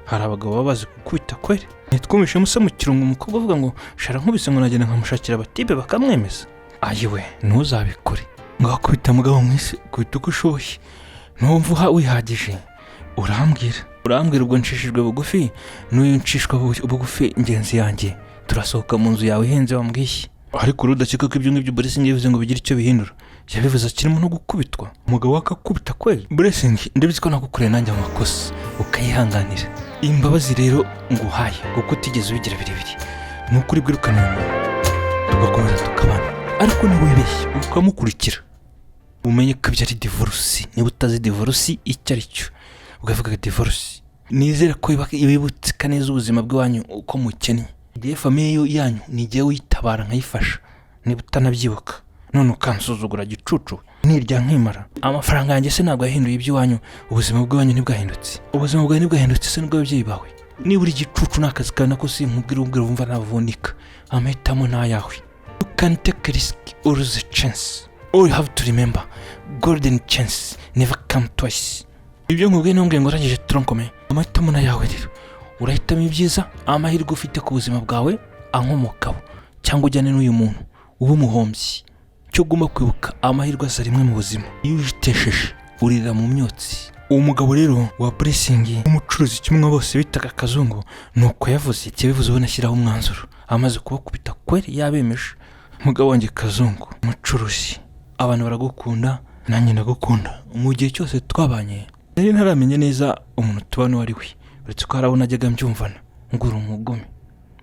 Hari abagabo baba bazi gukubita kweri. Ntitwumvishe musa mu kirungo umukobwa avuga ngo shara nkubise, ngo nagenda nkamushakira abatibe bakamwemeza? Ayiwe, ntuzabikore. Ngo wakubita mugabo mwisi, kubita uko ushoboye, numva uha wihagije urambwira. Ubwo nshishijwe bugufi n'uyu nshishwa bugufi ngenzi yanjye, turasohoka mu nzu yawe ihenze wambwiye. Ariko urudakeka ko ibyo ngibyo Blessing yabivuze ngo bigire icyo bihindura. Yabivuze akirimo no gukubitwa, umugabo we akakubita kweli. Blessing, ndabizi ko nagukoreye nanjye amakosa ukayihanganira. Imbabazi rero nguhaye kuko utigeze ubigira birebire, ni ukuri bwirukane uyu muntu tugakomeza tukabana. Ariko niba wibeshye ukamukurikira, umenye ko ibyo ari divorce. Niba utazi divorce icyo ari cyo, ukavuga divorce, nizere ko wibutse neza ubuzima bw'iwanyu uko mukennye, igihe famille yanyu nigiye witabara nkayifasha. Niba utanabyibuka none ukansuzugura gicucu, nirya nkimara amafaranga yanjye se ntabwo yahinduye iby'iwanyu? Ubuzima bw'iwanyu ntibwahindutse, ubuzima bwawe ntibwahindutse se n'ubw'ababyeyi bawe? Niba uri igicucu ni akazi kawe, nako sinkubwira, ubwira wumva navunika. Amahitamo ni ayawe. You can take a risk or the chance. All you have to remember, golden chance never come twice. Ibyo nkubwiye ntumbwiye ngo urangije tronc commun. Amahitamo ni ayawe rero, urahitamo ibyiza, amahirwe ufite ku buzima bwawe ankomokaho, cyangwa ujyane n'uyu muntu uba umuhombyi. Icyo ugomba kwibuka, amahirwe aza rimwe mu buzima, iyo uyitesheje urira mu myotsi. Uwo mugabo rero wa Blessing, umucuruzi kimwe bose bitaga Kazungu, ni uko yavuze. Yabivuze ubona ashyiraho umwanzuro amaze kubakubita kweri, yabemeje. Umugabo wanjye Kazungu umucuruzi, abantu baragukunda, nanjye ndagukunda. Mu gihe cyose twabanye nari ntaramenya neza umuntu tubana uwo ari we, uretse ko hari abo najyaga mbyumvana ngo uri umugome.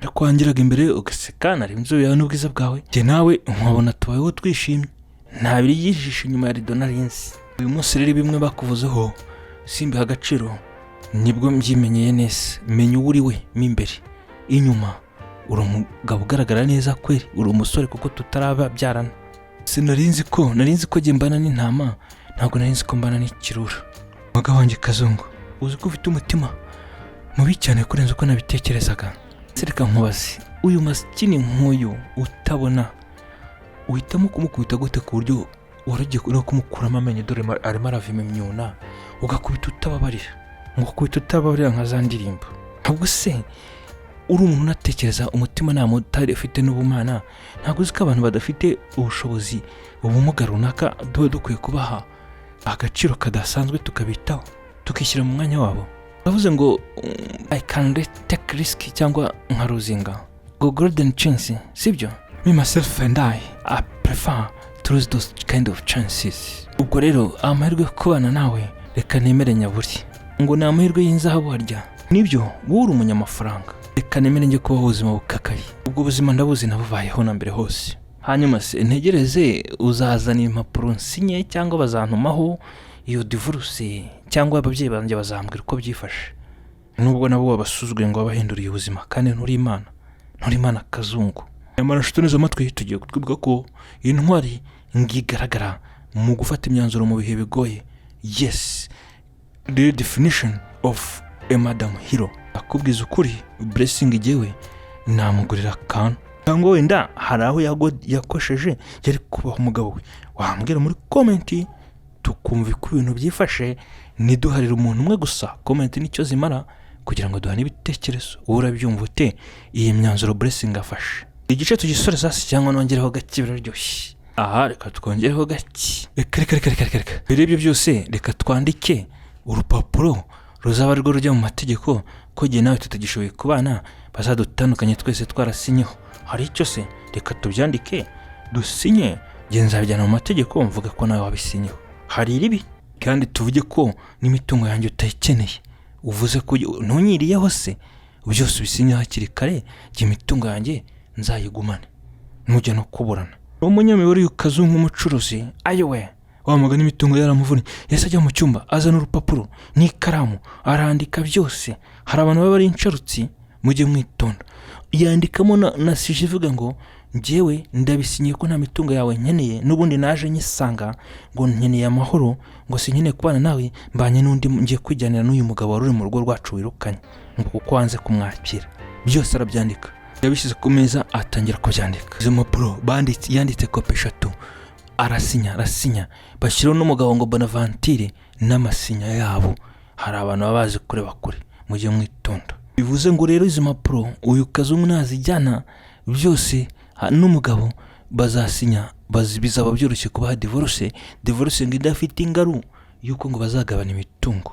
Nakwangiraga imbere ugaseka, nareba inzobe yawe n'ubwiza bwawe, njye nawe nkabona tubayeho twishimye, nta biri yijisho inyuma ya rido narinzi. Uyu munsi rero bimwe bakuvuzeho simbiha agaciro, nibwo mbyimenyeye neza, menya uwo uri we mo imbere. Inyuma uri umugabo ugaragara neza kweri, uri umusore kuko tutarababyarana. Sinarinzi ko, narinzi ko njye mbana n'intama, ntabwo narinzi ko mbana n'ikirura. Mugabo wanjye Kazungu, uzi ko ufite umutima mubi cyane kurenza uko nabitekerezaga? Reka nkubaze, uyu masikini nk'uyu utabona, uhitamo kumukubita gute ku buryo wari ugiye no kumukuramo amenyo? Dore arimo aravima imyuna, ugakubita utababarira, ngo ukubita utababarira nka za ndirimbo. Ntabwo se uri umuntu unatekereza, umutima nta utari ufite n'ubumana? Ntabwo uzi ko abantu badafite ubushobozi, ubumuga runaka, tuba dukwiye kubaha agaciro kadasanzwe, tukabitaho, tukishyira mu mwanya wabo? Bavuze ngo I can take risk cyangwa nkaruzinga ngo golden chance, sibyo? Me, myself and I prefer to lose those kind of chances. Ubwo rero amahirwe yo kubana nawe reka nemere nyaburi, ngo ni amahirwe y'inzahabu harya nibyo. Wowe uri umunyamafaranga, reka nemere njye kubaho ubuzima bukakaye. Ubwo buzima ndabuzi, nabubayeho na mbere hose. Hanyuma se ntegereze uzazana impapuro nsinye, cyangwa bazantumaho iyo divorce, cyangwa ababyeyi banjye bazambwira uko byifashe? Nubwo nabo wabasuzuguye ngo wabahinduriye ubuzima, kandi nturi Imana, nturi Imana Kazungu. Nyamara nshuti neza amatwi, tugiye kutwibuka ko iyi ntwari ngigaragara mu gufata imyanzuro mu bihe bigoye. Yes, the definition of a madam hero. Akubwiza ukuri, Blessing igewe namugurira akantu, cyangwa wenda hari aho yakosheje yari kubaha umugabo we. Wambwira muri comment tukumva uko ibintu byifashe. Ntiduharire umuntu umwe gusa, comment nicyo zimara kugira ngo duhane ibitekerezo. Wowe urabyumva ute iyi myanzuro Blessing afashe? Igice tugisoreza hasi cyangwa nongereho gake? Biraryoshye aha, reka twongereho gake. Reka reka reka reka reka reka, mbere y'ibyo byose reka twandike urupapuro ruzaba rwo rujya mu mategeko ko igihe nawe tutagishoboye kubana bazadutandukanye twese twarasinyeho. Hari icyo se? Reka tubyandike, dusinye. Njye nzabijyana mu mategeko, mvuga ko nawe wabisinyeho. Hari iribi kandi tuvuge ko n'imitungo yanjye utayikeneye, uvuze ko ntunyiriyeho se. Byose ubisinye hakiri kare, njye imitungo yanjye nzayigumane nujya no kuburana. Uwo munyamibare, uyu Kazungu umucuruzi, ayowe wa mugani, imitungo yaramuvunnye. Yahise ajya mu cyumba, azana urupapuro n'ikaramu, arandika byose. Hari abantu baba ari insharutsi, mujye mwitonda. Yandikamo na sujet ivuga ngo: "Njyewe ndabisinyiye ko nta mitungo yawe nkeneye, n'ubundi naje nyisanga, ngo nkeneye amahoro, ngo sinkeneye kubana nawe, mbanye n'undi, ngiye kwijyanira n'uyu mugabo wari uri mu rugo rwacu wirukanye, ngo kuko wanze kumwakira." Byose arabyandika, yabishyize ku meza, atangira kubyandika. Izo mpapuro banditse, yanditse kopi eshatu, arasinya, arasinya, bashyiraho n'umugabo ngo Bonaventure n'amasinya yabo. Hari abantu baba bazi kureba kure, mujye mwitonda. Bivuze ngo rero izi mpapuro uyu Kazungu nazijyana byose n'umugabo bazasinya, bizaba byoroshye kubaha divorce, divorce ngo idafite ingaru y'uko ngo bazagabana imitungo.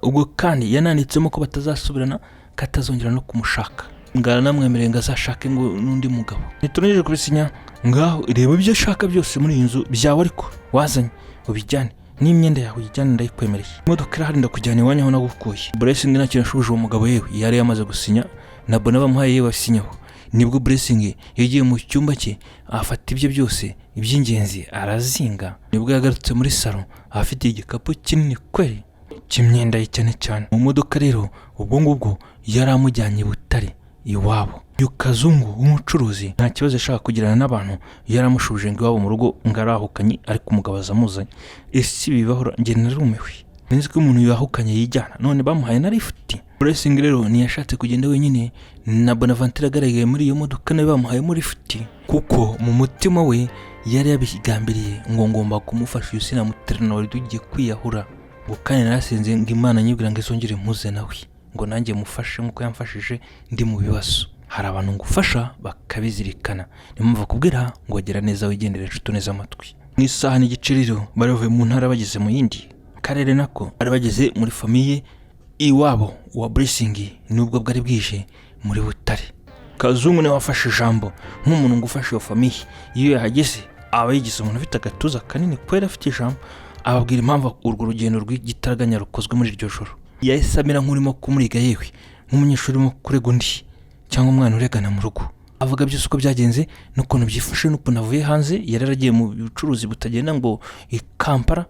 Ubwo kandi yananditsemo ko batazasubirana, ko atazongera no kumushaka, ngo aranamwemereye ngo azashake ngo n'undi mugabo. Ntiturangije kubisinya, ngaho reba ibyo ushaka byose muri iyi nzu byawe, ariko wazanye ubijyane, n'imyenda yawe uyijyane, ndayikwemereye. Imodoka irahari, ndakujyana iwanyu aho nagukuye. Blessing nta kintu yashubije uwo mugabo. Yewe, yari yamaze gusinya na Bona bamuhaye, yewe asinyaho. Nibwo Blessing yagiye mu cyumba cye, afata ibye byose iby'ingenzi arazinga. Nibwo yagarutse muri salo afite igikapu kinini kweri cy'imyenda ye cyane cyane. Mu modoka rero, ubwo ngubwo yari amujyanye i Butare iwabo. Uyu Kazungu w'umucuruzi nta kibazo yashaka kugirana n'abantu, yaramushubije ngo iwabo mu rugo ngo arahukanye, ariko umugabo azamuzanye. Ese ibi bibaho? Njye narumiwe. Nzi ko umuntu yahukanye yijyana, none bamuhaye na lifuti. Blessing rero ntiyashatse kugenda wenyine na Bonaventure agaragaye muri iyo modoka, nawe bamuhayemo lifuti, kuko mu mutima we yari yabigambiriye ngo ngomba kumufasha uyu, sinamutererana wari tugiye kwiyahura, ngo kandi narasenze ngo Imana nyibwira ngo izongere mpuze nawe, ngo nanjye mufashe nk'uko yamfashije ndi mu bibazo. Hari abantu ngufasha bakabizirikana, niyo mpamvu bakubwira ngo gira neza wigendere. Inshuti neza amatwi, mu isaha n'igice rero bari bavuye mu ntara bageze mu yindi karere, nako bari bageze muri famille iwabo wa Blessing, nubwo bwari bwije muri Butare. Kazungu niwe wafashe ijambo nk'umuntu ngo ufashe iyo famille. Iyo yahageze aba yigize umuntu ufite agatuza kanini kubera afite ijambo, ababwira impamvu urwo rugendo rw'igitaraganya rukozwe muri iryo joro. Yahise amera nk'urimo kumuriga, yewe nk'umunyeshuri urimo kurega undi cyangwa umwana uregana mu rugo. Avuga byose uko byagenze n'ukuntu byifashe n'ukuntu avuye hanze, yari yaragiye mu bucuruzi butagenda ngo i Kampala.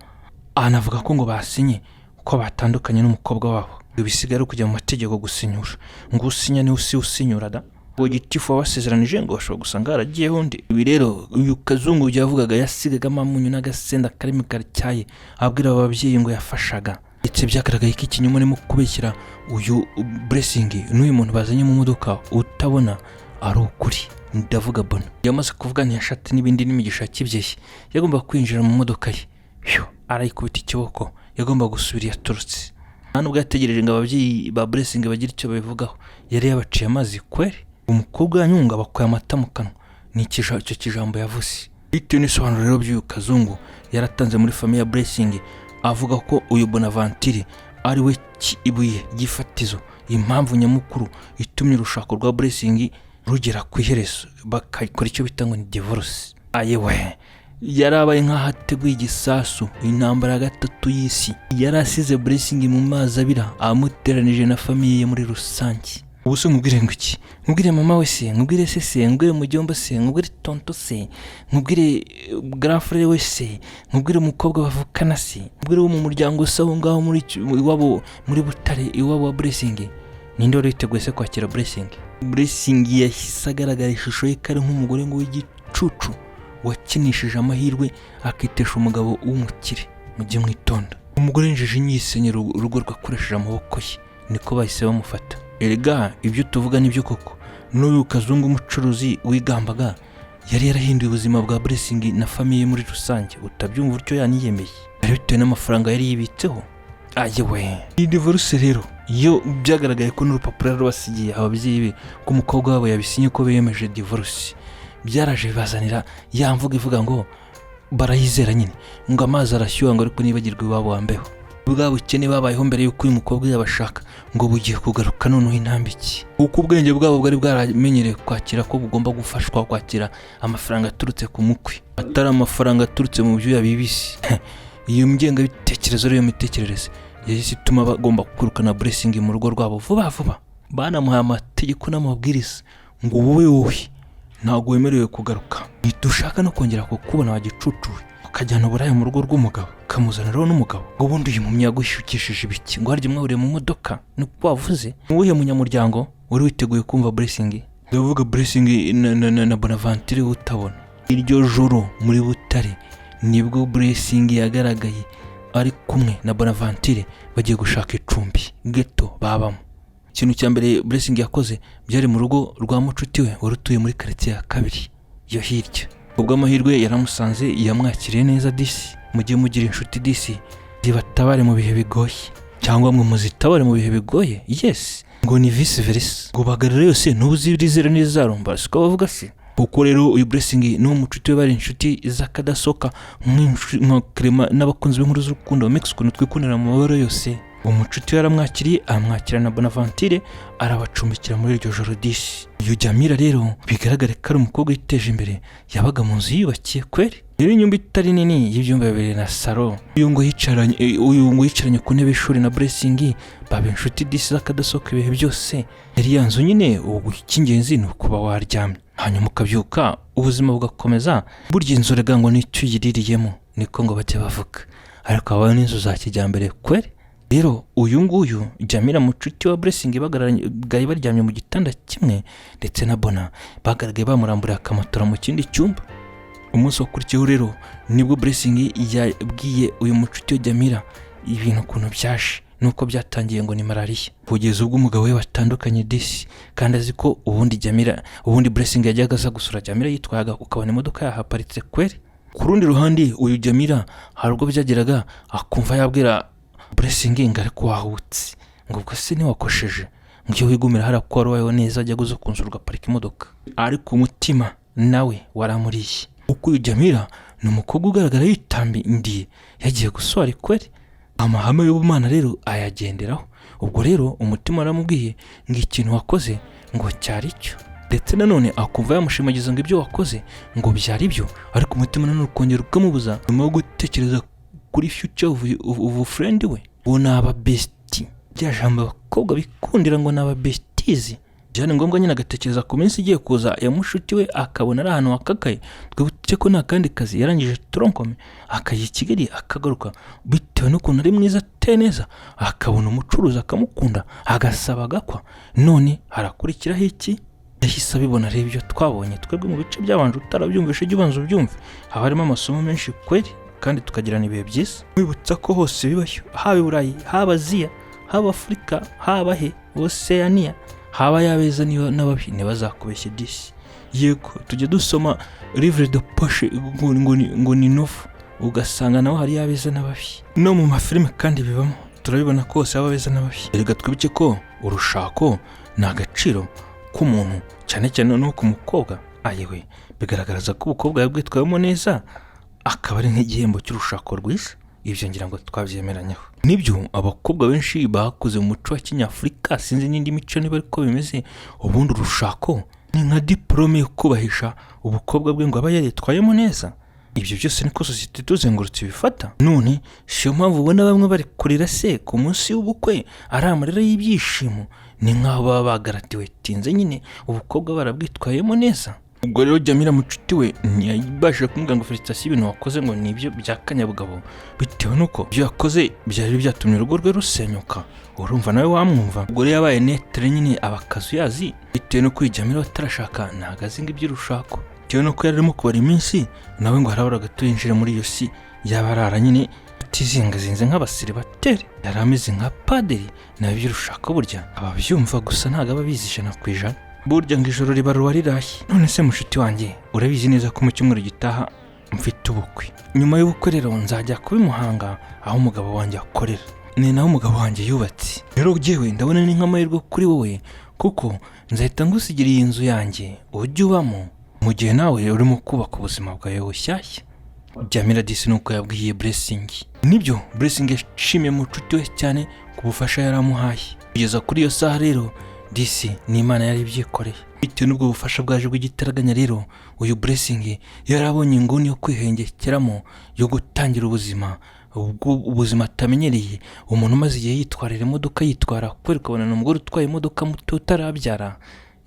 Anavuga ko ngo basinye ko batandukanye n'umukobwa wabo, ibisigaye ari ukujya mu mategeko gusinyura, ngo usinya niwe usi usinyura da. Ngo gitifu wabasezeranije ngo bashobora gusanga haragiyeho undi. Ibi rero uyu Kazungu byavugaga, yasigagamo amunyu n'agasenda karimi karacyaye, abwira aba babyeyi ngo yafashaga, ndetse byagaragaye ko ikinyoma arimo kubeshyira uyu Blessing n'uyu muntu bazanye mu modoka utabona ari ukuri, ndavuga Bona. Yamaze kuvuga, ntiyashatse n'ibindi n'imigisha ya kibyeyi, yagomba kwinjira mu modoka ye. Phew, arayikubita ikiboko, yagomba gusubira iyo aturutse. Nta nubwo yategereje ngo ababyeyi ba Blessing bagire icyo babivugaho, yari yabaciye amazi kweri. Umukobwa yanyunga bakuye amata mu kanwa ni icyo kijambo yavuze. Bitewe n'isobanuro rero by'uyu Kazungu yaratanze muri famille ya Blessing, avuga ko uyu Bonaventure ari we ibuye ry'ifatizo, impamvu nyamukuru itumye urushako rwa Blessing rugera ku iherezo, bakakora icyo bita ngo ni divorce, ayewe, yarabaye nk'aho ateguye igisasu, intambara ya gatatu y'isi. Yari asize Blessing mu mazi abira, amuteranije na famille ye muri rusange. Ubu se nkubwire ngo iki? Nkubwire mama we se? Nkubwire se se? Nkubwire mujyomba se? Nkubwire tonto se? Nkubwire grand frère we se? Nkubwire umukobwa bavukana se? Nkubwire wo mu muryango se aho ngaho muri iwabo muri Butare, iwabo wa Blessing? Ninde wari witeguye se kwakira Blessing? Blessing yahise agaragara ishusho ye ko ari nk'umugore ngo w'igicucu wakinishije amahirwe akitesha umugabo w'umukire. Mujye mwitonda, umugore yinjije yisenyera urugo rwe akoresheje amaboko ye, niko bahise bamufata. Erega ibyo tuvuga nibyo koko, n'uyu Kazungu umucuruzi wigambaga yari yarahinduye ubuzima bwa Blessing na famille muri rusange. Utabyumva utyo yaniyemeye, yari bitewe n'amafaranga yari yibitseho. Ayewe, iyi divorce rero iyo byagaragaye ko n'urupapuro rwasigiye ababyeyi be ko umukobwa wabo yabisinye ko biyemeje divorce, byaraje bibazanira ya mvugo ivuga ngo barayizera nyine, ngo amazi arashyuha ngo ariko nibagirwe iwabo wambeho. Bwa bukene babayeho mbere y'uko uyu mukobwa yabashaka ngo bugiye kugaruka noneho intambike, kuko ubwenge bwabo bwari bwaramenyereye kwakira ko bugomba gufashwa kwakira amafaranga aturutse ku mukwe, atari amafaranga aturutse mu byuya bibisi. Iyo ngengabitekerezo rero, iyo mitekerereze yahise ituma bagomba kwirukana Blessing mu rugo rwabo vuba vuba. Banamuhaye amategeko n'amabwiriza ngo: "Wowe, wowe ntabwo wemerewe kugaruka, ntidushaka no kongera kukubona wa gicucu we, ukajyana uburaya mu rugo rw'umugabo, ukamuzana rero n'umugabo. Ngo ubundi uyu mumyi yagushyukishije ibiki? Ngo harya mwahuriye mu modoka, niko wavuze?" Ni uwuhe munyamuryango wari witeguye kumva Blessing, ndavuga Blessing na Bonaventure utabona? Iryo joro muri Butare nibwo Blessing yagaragaye ari kumwe na Bonaventure bagiye gushaka icumbi geto babamo. Ikintu cya mbere Blessing yakoze byari mu rugo rwa mucuti we wari utuye muri karitsiye ya kabiri yo hirya. Ubw'amahirwe yaramusanze, yamwakiriye neza disi. Mujye mugira inshuti disi zibatabare mu bihe bigoye, cyangwa mwe muzitabare mu bihe bigoye. Yes, ngo ni vice versa, ngo bagarira yose ntuzirizere n'izarumba, siko bavuga se? Kuko rero uyu Blessing n'uwo mucuti we bari inshuti z'akadasohoka nka Clement n'abakunzi b'inkuru z'urukundo mix, ukuntu twikundira mu mabara yose. Umucuti we yaramwakiriye, aramwakira na Bonaventure, arabacumbikira muri iryo joro disi. Uyu Jamila rero bigaragare ko ari umukobwa witeje imbere, yabaga mu nzu yiyubakiye kweri. Rero inyumba itari nini y'ibyumba bibiri na salo. Uyu ngo yicaranye ku ntebe y'ishuri na Blessing, baba inshuti disi z'akadasohoka ibihe byose. Yari ya nzu nyine, ubu icy'ingenzi ni ukuba waryamye hanyuma ukabyuka ubuzima bugakomeza. Burya inzu rega ngo nicyo uyiririyemo, niko ngo bajya bavuga, ariko habaho n'inzu za kijyambere kweri. Rero uyu nguyu Jamila mucuti wa Blessing bagaragaye baryamye mu gitanda kimwe, ndetse na Bona bagaragaye bamuramburiye akamatora mu kindi cyumba. Umunsi wakurikiyeho rero nibwo Blessing yabwiye uyu mucuti we Jamila ibintu ukuntu byaje nuko byatangiye, ngo ni malariya, kugeza ubwo umugabo we batandukanye disi. Kandi azi ko ubundi Jamila, ubundi Blessing yajyaga aza gusura Jamila yitwaga, ukabona imodoka yahaparitse kweri. Ku rundi ruhande uyu Jamila hari ubwo byageraga akumva yabwira Blessing ngo: "Ariko wahubutse," ngo: "Ubwo se ntiwakosheje?" ngo: "Iyo wigumira hariya ko wari ubayeho neza, ajya uza kunsura ugaparika imodoka." Ariko umutima nawe waramuriye, kuko uyu Jamila ni umukobwa ugaragara yitambiye, yagiye guswara ikweri, amahame y'ubumana rero ayagenderaho. Ubwo rero umutima waramubwiye ngo ikintu wakoze ngo cyari cyo, ndetse nanone akumva yamushimagiza ngo ibyo wakoze ngo byari byo, ariko umutima nanone ukongera ukamubuza nyuma yo gutekereza kuri future of friend we, ngo ni aba bestie, rya jambo abakobwa bikundira ngo ni aba besties. Byari ngombwa nyine agatekereza ku minsi igiye kuza ya mushuti we, akabona ari ahantu hakakaye. Twibutse ko nta kandi kazi, yarangije tronc commun akajya i Kigali akagaruka, bitewe n'ukuntu ari mwiza, ateye neza, akabona umucuruzi akamukunda, agasaba agakwa. None harakurikiraho iki? Yahise abibona rero ibyo twabonye twebwe mu bice byabanje. Utarabyumvishe ujye ubanza ubyumve, haba harimo amasomo menshi kweri, kandi tukagirana ibihe byiza. Mwibutsa ko hose bibayo, haba i Burayi, haba Aziya, haba Afurika, haba he Oseyaniya, haba yabeza n'ababi, ntibazakubeshye disi. Yego, tujya dusoma livre de poche ngo ni novel, ugasanga naho hari yabeza n'ababi. No mu mafilime kandi bibamo, turabibona ko hose haba abeza n'ababi. Erega twibuke ko urushako ni agaciro k'umuntu, cyane cyane no ku mukobwa. Ayewe, bigaragaza ko umukobwa yabwitwayemo neza, akaba ari nk'igihembo cy'urushako rwiza. Ibyo ngira ngo twabyemeranyeho. Nibyo, abakobwa benshi bakuze mu muco wa kinyafurika, sinzi n'indi mico niba ariko bimeze, ubundi urushako ni nka diporome yo kubahisha ubukobwa bwe ngo aba yaritwayemo neza. Ibyo byose niko sosiyete ituzengurutse ibifata. None si yo mpamvu ubona bamwe bari kurira se ku munsi w'ubukwe, ari amarira y'ibyishimo? Ni nk'aho baba bagaratiwe tinze nyine, ubukobwa barabwitwayemo neza. Ubwo rero Jamila mucuti we ntiyabashije kumubwira ngo félicitations, ibintu wakoze ngo ni ibyo bya kanyabugabo, bitewe n'uko ibyo yakoze byari byatumye urugo rwe rusenyuka. Urumva nawe wamwumva. Ubwo rero yabaye neutre nyine, aba akazuyazi, bitewe n'uko uyu Jamila atarashaka, ntabwo azi ngo iby'urushako, bitewe n'uko yari arimo kubara iminsi nawe ngo harabura gato yinjire muri iyo si yaba arara nyine atizingazinze nk'abasiribateri, yari ameze nka padiri. Nawe iby'urushako burya aba abyumva gusa, ntabwo aba abizi 100%. Burya ngo ijoro riba ruba riraye. None se mushuti wanjye, urabizi neza ko mu cyumweru gitaha mfite ubukwe. Nyuma y'ubukwe rero nzajya kuba i Muhanga aho umugabo wanjye akorera, ni naho umugabo wanjye yubatse. Rero jyewe ndabona ni nk'amahirwe kuri wowe, kuko nzahita ngusigira iyi nzu yanjye ujye ubamo mu gihe nawe urimo kubaka ubuzima bwawe bushyashya. Jamila disi nuko yabwiye Blessing. Nibyo, Blessing yashimiye mucuti we cyane ku bufasha yari amuhaye. Kugeza kuri iyo saha rero, disi ni Imana yari ibyikoreye. Bitewe n'ubwo bufasha bwaje bw'igitaraganya rero, uyu Blessing yari abonye inguni yo kwihengekeramo, yo gutangira ubuzima ubwo ubuzima atamenyereye. Umuntu umaze igihe yitwarira imodoka, yitwara kubera ukabona ni umugore utwaye imodoka muto utarabyara,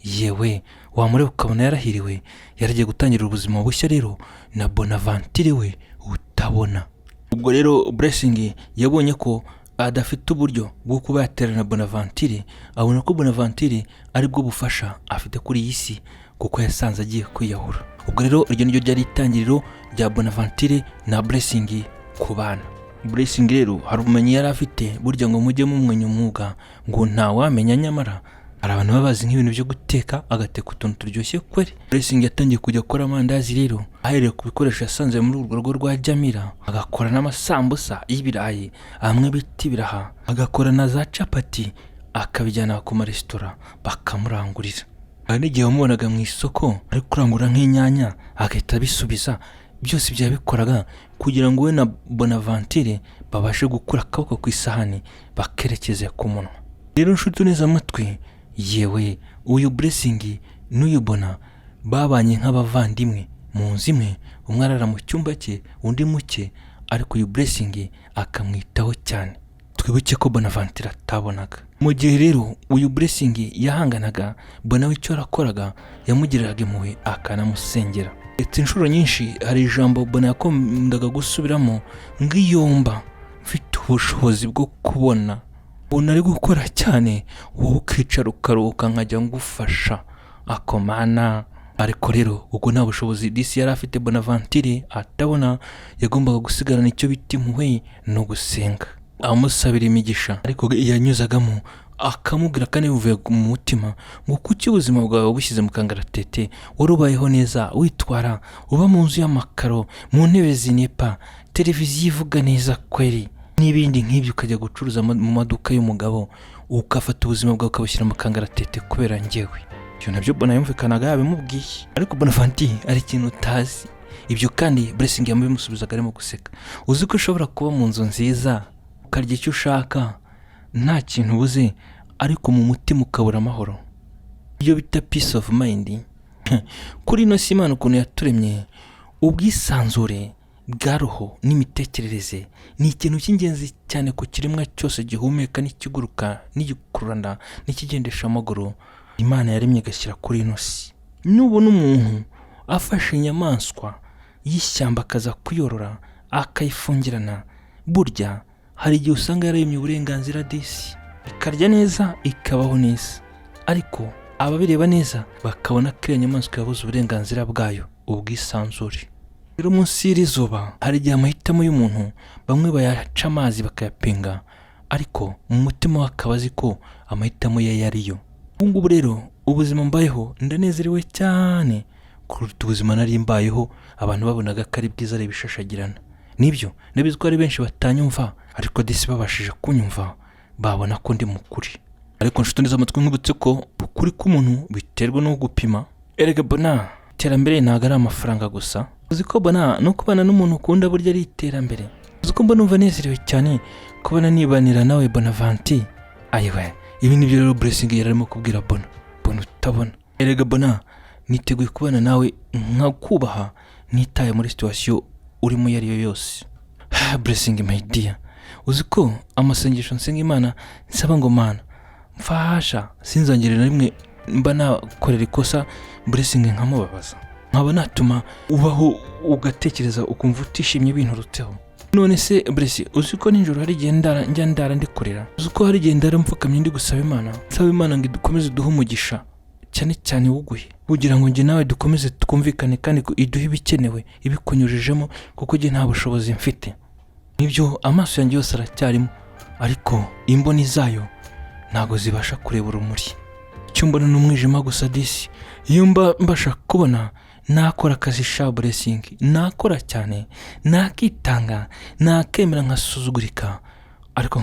yewe wamureba ukabona yarahiriwe. Yaragiye gutangira ubuzima bushya rero na Bonaventure we utabona. Ubwo rero Blessing yabonye ko adafite uburyo bwo kuba yaterana Bonaventure, abona ko Bonaventure aribwo bufasha afite kuri iyi si, kuko yasanze agiye kwiyahura. Ubwo rero iryo niryo ryari itangiriro rya Bonaventure na Blessing ku bana. Blessing rero hari ubumenyi yari afite. Burya ngo mujye mumenya umwuga, ngo ntawamenya, nyamara hari abantu baba bazi nk'ibintu byo guteka, agateka utuntu turyoshye kweri. Blessing yatangiye kujya akora amandazi rero, ahereye ku bikoresho yasanze muri urwo rugo rwa Jamila, agakora n'amasambusa y'ibirayi amwe bita ibiraha, agakora na za capati, akabijyana ku maresitora bakamurangurira. Hari n'igihe wamubonaga mu isoko ari kurangura nk'inyanya, agahita abisubiza. Byose ibyo yabikoraga kugira ngo we na Bonaventure babashe gukura akaboko ku isahani bakerekeze ku munwa. Rero nshuti neza amatwi, yewe uyu Blessing n'uyu Bona babanye nk'abavandimwe mu nzu imwe, umwe arara mu cyumba cye, undi mu cye, ariko uyu Blessing akamwitaho cyane. Twibuke ko Bonaventure atabonaga. Mu gihe rero uyu Blessing yahanganaga, Bona we icyo yarakoraga, yamugiriraga impuhwe, akanamusengera. Ndetse inshuro nyinshi hari ijambo Bona yakundaga gusubiramo ngo: "Iyomba mfite ubushobozi bwo kubona, ubona ari gukora cyane, wowe ukicara ukaruhuka, nkajya ngufasha akomana." Ariko rero ubwo nta bushobozi disi yari afite, Bonaventure atabona, yagombaga gusigarana icyo bita impuhwe no gusenga, amusabira imigisha. Ariko yanyuzagamo akamubwira kandi bivuye mu mutima ngo: "Kuki ubuzima bwawe wabushyize mu kangaratete? Wari ubayeho neza, witwara, uba mu nzu y'amakaro, mu ntebe zinepa, televiziyo ivuga neza kweri, n'ibindi nk'ibyo, ukajya gucuruza mu maduka y'umugabo, ugafata ubuzima bwawe ukabushyira mu kangaratete kubera njyewe." Ibyo nabyo Bona yumvikanaga yabimubwiye. Ariko Bonaventure ari ikintu utazi. Ibyo kandi Blessing yamubimusubizaga arimo guseka. Uzi ko ushobora kuba mu nzu nziza, ukarya icyo ushaka, nta kintu ubuze, ariko mu mutima ukabura amahoro, iyo bita peace of mind? Kuri ino si, Imana ukuntu yaturemye, ubwisanzure bwa roho n'imitekerereze ni ikintu cy'ingenzi cyane ku kiremwa cyose gihumeka n'ikiguruka n'igikururanda n'ikigendesha amaguru Imana yaremye igashyira kuri ino si. Nubona umuntu afashe inyamaswa y'ishyamba akaza kuyorora, akayifungirana, burya hari igihe usanga yaremye uburenganzira disi, ikarya neza, ikabaho neza, ariko ababireba neza bakabona ko iyo nyamaswa yabuze uburenganzira bwayo, ubwisanzure. Rero munsi y'iri zuba hari igihe amahitamo y'umuntu bamwe bayaca amazi, bakayapinga, ariko mu mutima we akaba azi ko amahitamo ye yariyo. Ubu ngubu rero ubuzima mbayeho ndanezerewe cyane kuruta ubuzima nari mbayeho abantu babonaga ko ari bwiza, ari ibishashagirana. Nibyo, ndabizi ko hari benshi batanyumva, ariko disi babashije kunyumva babona ko ndi mukuri. Ariko nshuti neza amatwi, nkibutse ko ukuri k'umuntu biterwa no gupima. Erega Bona, iterambere ntabwo ari amafaranga gusa. Uzi ko Bona no kubana n'umuntu ukunda burya ari iterambere? Uzi ko mbona numva nezerewe cyane kubona nibanira nawe, Bonaventure? Ayiwe, ibi nibyo rero Blessing yari arimo kubwira Bona, Bona utabona. Erega Bona, niteguye kubana nawe nkakubaha, ntitaye muri situation urimo iyo ari yo yose. Blessing my dear, uzi ko amasengesho nsenga Imana nsaba ngo: "Mana mfasha sinzongere na rimwe mba nakorera ikosa Blessing nkamubabaza, nkaba natuma ubaho ugatekereza ukumva utishimye binturutseho." None se Blessing, uzi ko nijoro hari igihe ndara, njya ndara ndi kurira? Uzi ko hari igihe ndara mfukamye ndi gusaba Imana, nsaba Imana ngo idukomeze duhe umugisha, cyane cyane wuguye, kugira ngo njye nawe dukomeze twumvikane, kandi ko iduhe ibikenewe ibikunyujijemo, kuko njye nta bushobozi mfite. Nibyo, amaso yanjye yose aracyarimo, ariko imboni zayo ntabwo zibasha kureba urumuri. Icyo mbona ni umwijima gusa disi. Iyo mba mbasha kubona, nakora akazi sha Blessing, nakora cyane, nakitanga, nakemera nkasuzugurika, ariko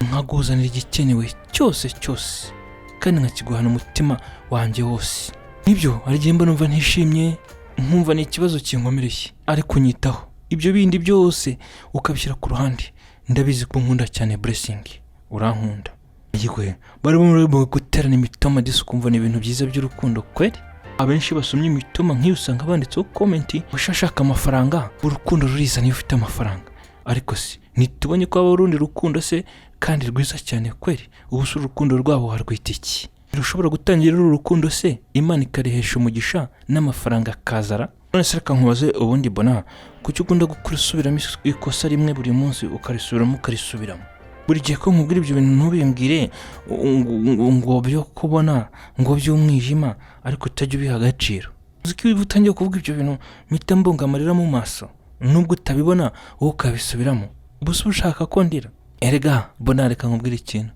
nkaguzanira igikenewe cyose cyose, kandi nkakiguhana umutima wanjye wose. Nibyo, hari igihe mba numva ntishimye, nkumva ni ikibazo kinkomereye, ariko unyitaho. Ibyo bindi byose ukabishyira ku ruhande. Ndabizi ko nkunda cyane, Blessing, urankunda. Yigwe bari barimo guterana imitoma disi, ukumva ni ibintu byiza by'urukundo kweri. Abenshi basomye imitoma nk'iyo usanga banditseho comment: "Ushaka amafaranga, urukundo ruriza niyo ufite amafaranga." Ariko se ntitubonye ko habaho urundi rukundo se kandi rwiza cyane kweri? Ubu se urukundo rwabo warwita iki? Rushobora gutangira uru rukundo se, Imana ikarihesha umugisha n'amafaranga akazara. None se reka nkubaze ubundi, bona kuki ukunda gukora usubiramo ikosa rimwe buri munsi, ukarisubiramo, ukarisubiramo buri gihe? Ko nkubwira ibyo bintu ntubimbwire ngo byo kubona, ngo by'umwijima, ariko utajya ubiha agaciro. Uzi ko iyo utangiye kuvuga ibyo bintu mpita mbunga amarira mu maso, nubwo utabibona wowe ukabisubiramo? Ubu se ushaka ko ndira? Erega bona, reka nkubwire ikintu: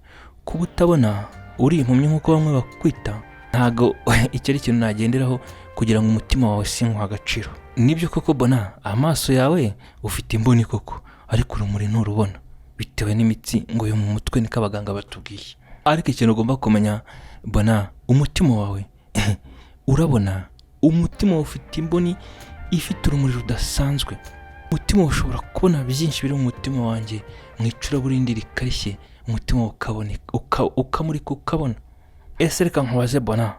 kuba utabona, uri impumyi nk'uko bamwe bakwita, ntabwo icyo ari ikintu nagenderaho kugira ngo umutima wawe sinkuhe agaciro. Nibyo koko bona, amaso yawe ufite imboni koko, ariko urumuri nturubona bitewe n'imitsi ngo yo mu mutwe, niko abaganga batubwiye. Ariko ikintu ugomba kumenya bona, umutima wawe urabona, umutima wawe ufite imboni ifite urumuri rudasanzwe. Umutima wawe ushobora kubona byinshi biri mu mutima wanjye mu icuraburindi rikarishye, umutima wawe ukaboneka, ukamurika, ukabona. Ese reka nkubaze bona,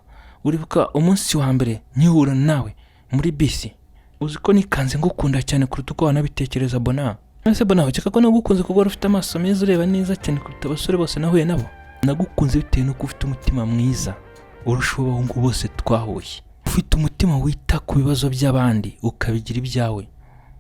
uribuka umunsi wa mbere nkihura nawe muri bisi? Uzi ko nikanze ngukunda cyane kuruta uko wanabitekereza bona? Ese bona, ukeka ko nagukunze kuko wari ufite amaso meza, ureba neza cyane kuruta abasore bose nahuye nabo? Nagukunze bitewe n'uko ufite umutima mwiza urusha abahungu bose twahuye. Ufite umutima wita ku bibazo by'abandi ukabigira ibyawe,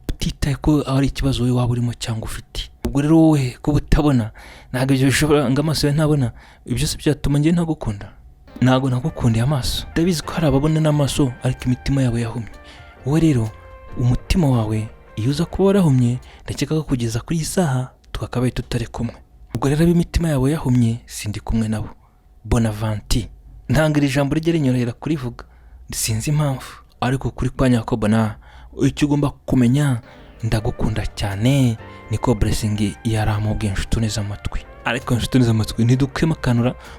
utitaye ko ari ikibazo wowe waba urimo cyangwa ufite. Ubwo rero wowe kuba utabona, ntabwo ibyo bishobora ngo amaso yawe ntabona, ibyo byose byatuma njye ntagukunda. Ntabwo nagukundiye amaso. Ndabizi ko hari ababona n'amaso ariko imitima yabo yahumye. Wowe rero umutima wawe iyo uza kuba warahumye, ndakeka ko kugeza kuri iyi saha twakabaye tutari kumwe. Ubwo rero ab'imitima yabo yahumye sindi kumwe nabo. Bonavanti, ntabwo iri jambo rijya rinyorohera kurivuga, sinzi impamvu, ariko kuri kwa nyako bona, icyo ugomba kumenya, ndagukunda cyane. Niko Blessing yaramubwiye. Inshuti neza amatwi, ariko inshuti neza amatwi, ntidukwiye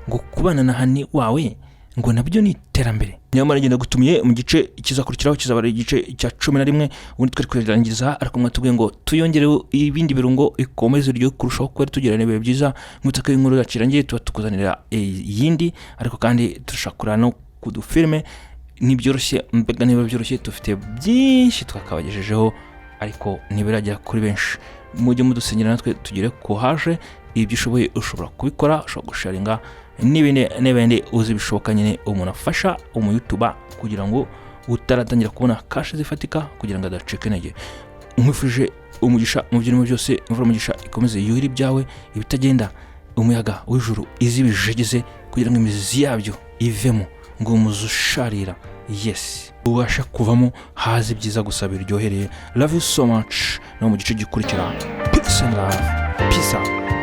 ngo kubana na honey wawe ngo nabyo ni iterambere. Nyamara ngenda gutumiye mu gice kizakurikiraho, kizaba ari igice cya 11. Ubundi twari kurangiza, ariko mwatubwiye ngo tuyongereho ibindi birungo ikomeze iryo kurushaho kuba tugirana ibihe byiza. Nk'uko ko inkuru yacu irangiye, tuba tukuzanira iyindi, ariko kandi turashaka kureba no ku dufilime. Ntibyoroshye mbega, niba byoroshye, dufite byinshi twakabagejejeho ariko ntibiragera kuri benshi. Mujye mudusenyera natwe tugere ku haje. Ibyo ushoboye ushobora kubikora, ushobora gusharinga n'ibindi n'ibindi uzi bishoboka nyine umuntu afasha umuyutuba kugira ngo utaratangira kubona cash zifatika, kugira ngo adacika intege. Nkwifurije umugisha mu byo urimo byose. Imvura umugisha ikomeze yuhire ibyawe, ibitagenda umuyaga w'ijuru izi bijegeze kugira ngo imizi yabyo ivemo, ngo umuzi usharira, yes, ubashe kuvamo haze ibyiza gusa biryohereye. Love you so much. No mu gice gikurikira. Peace and love, peace out.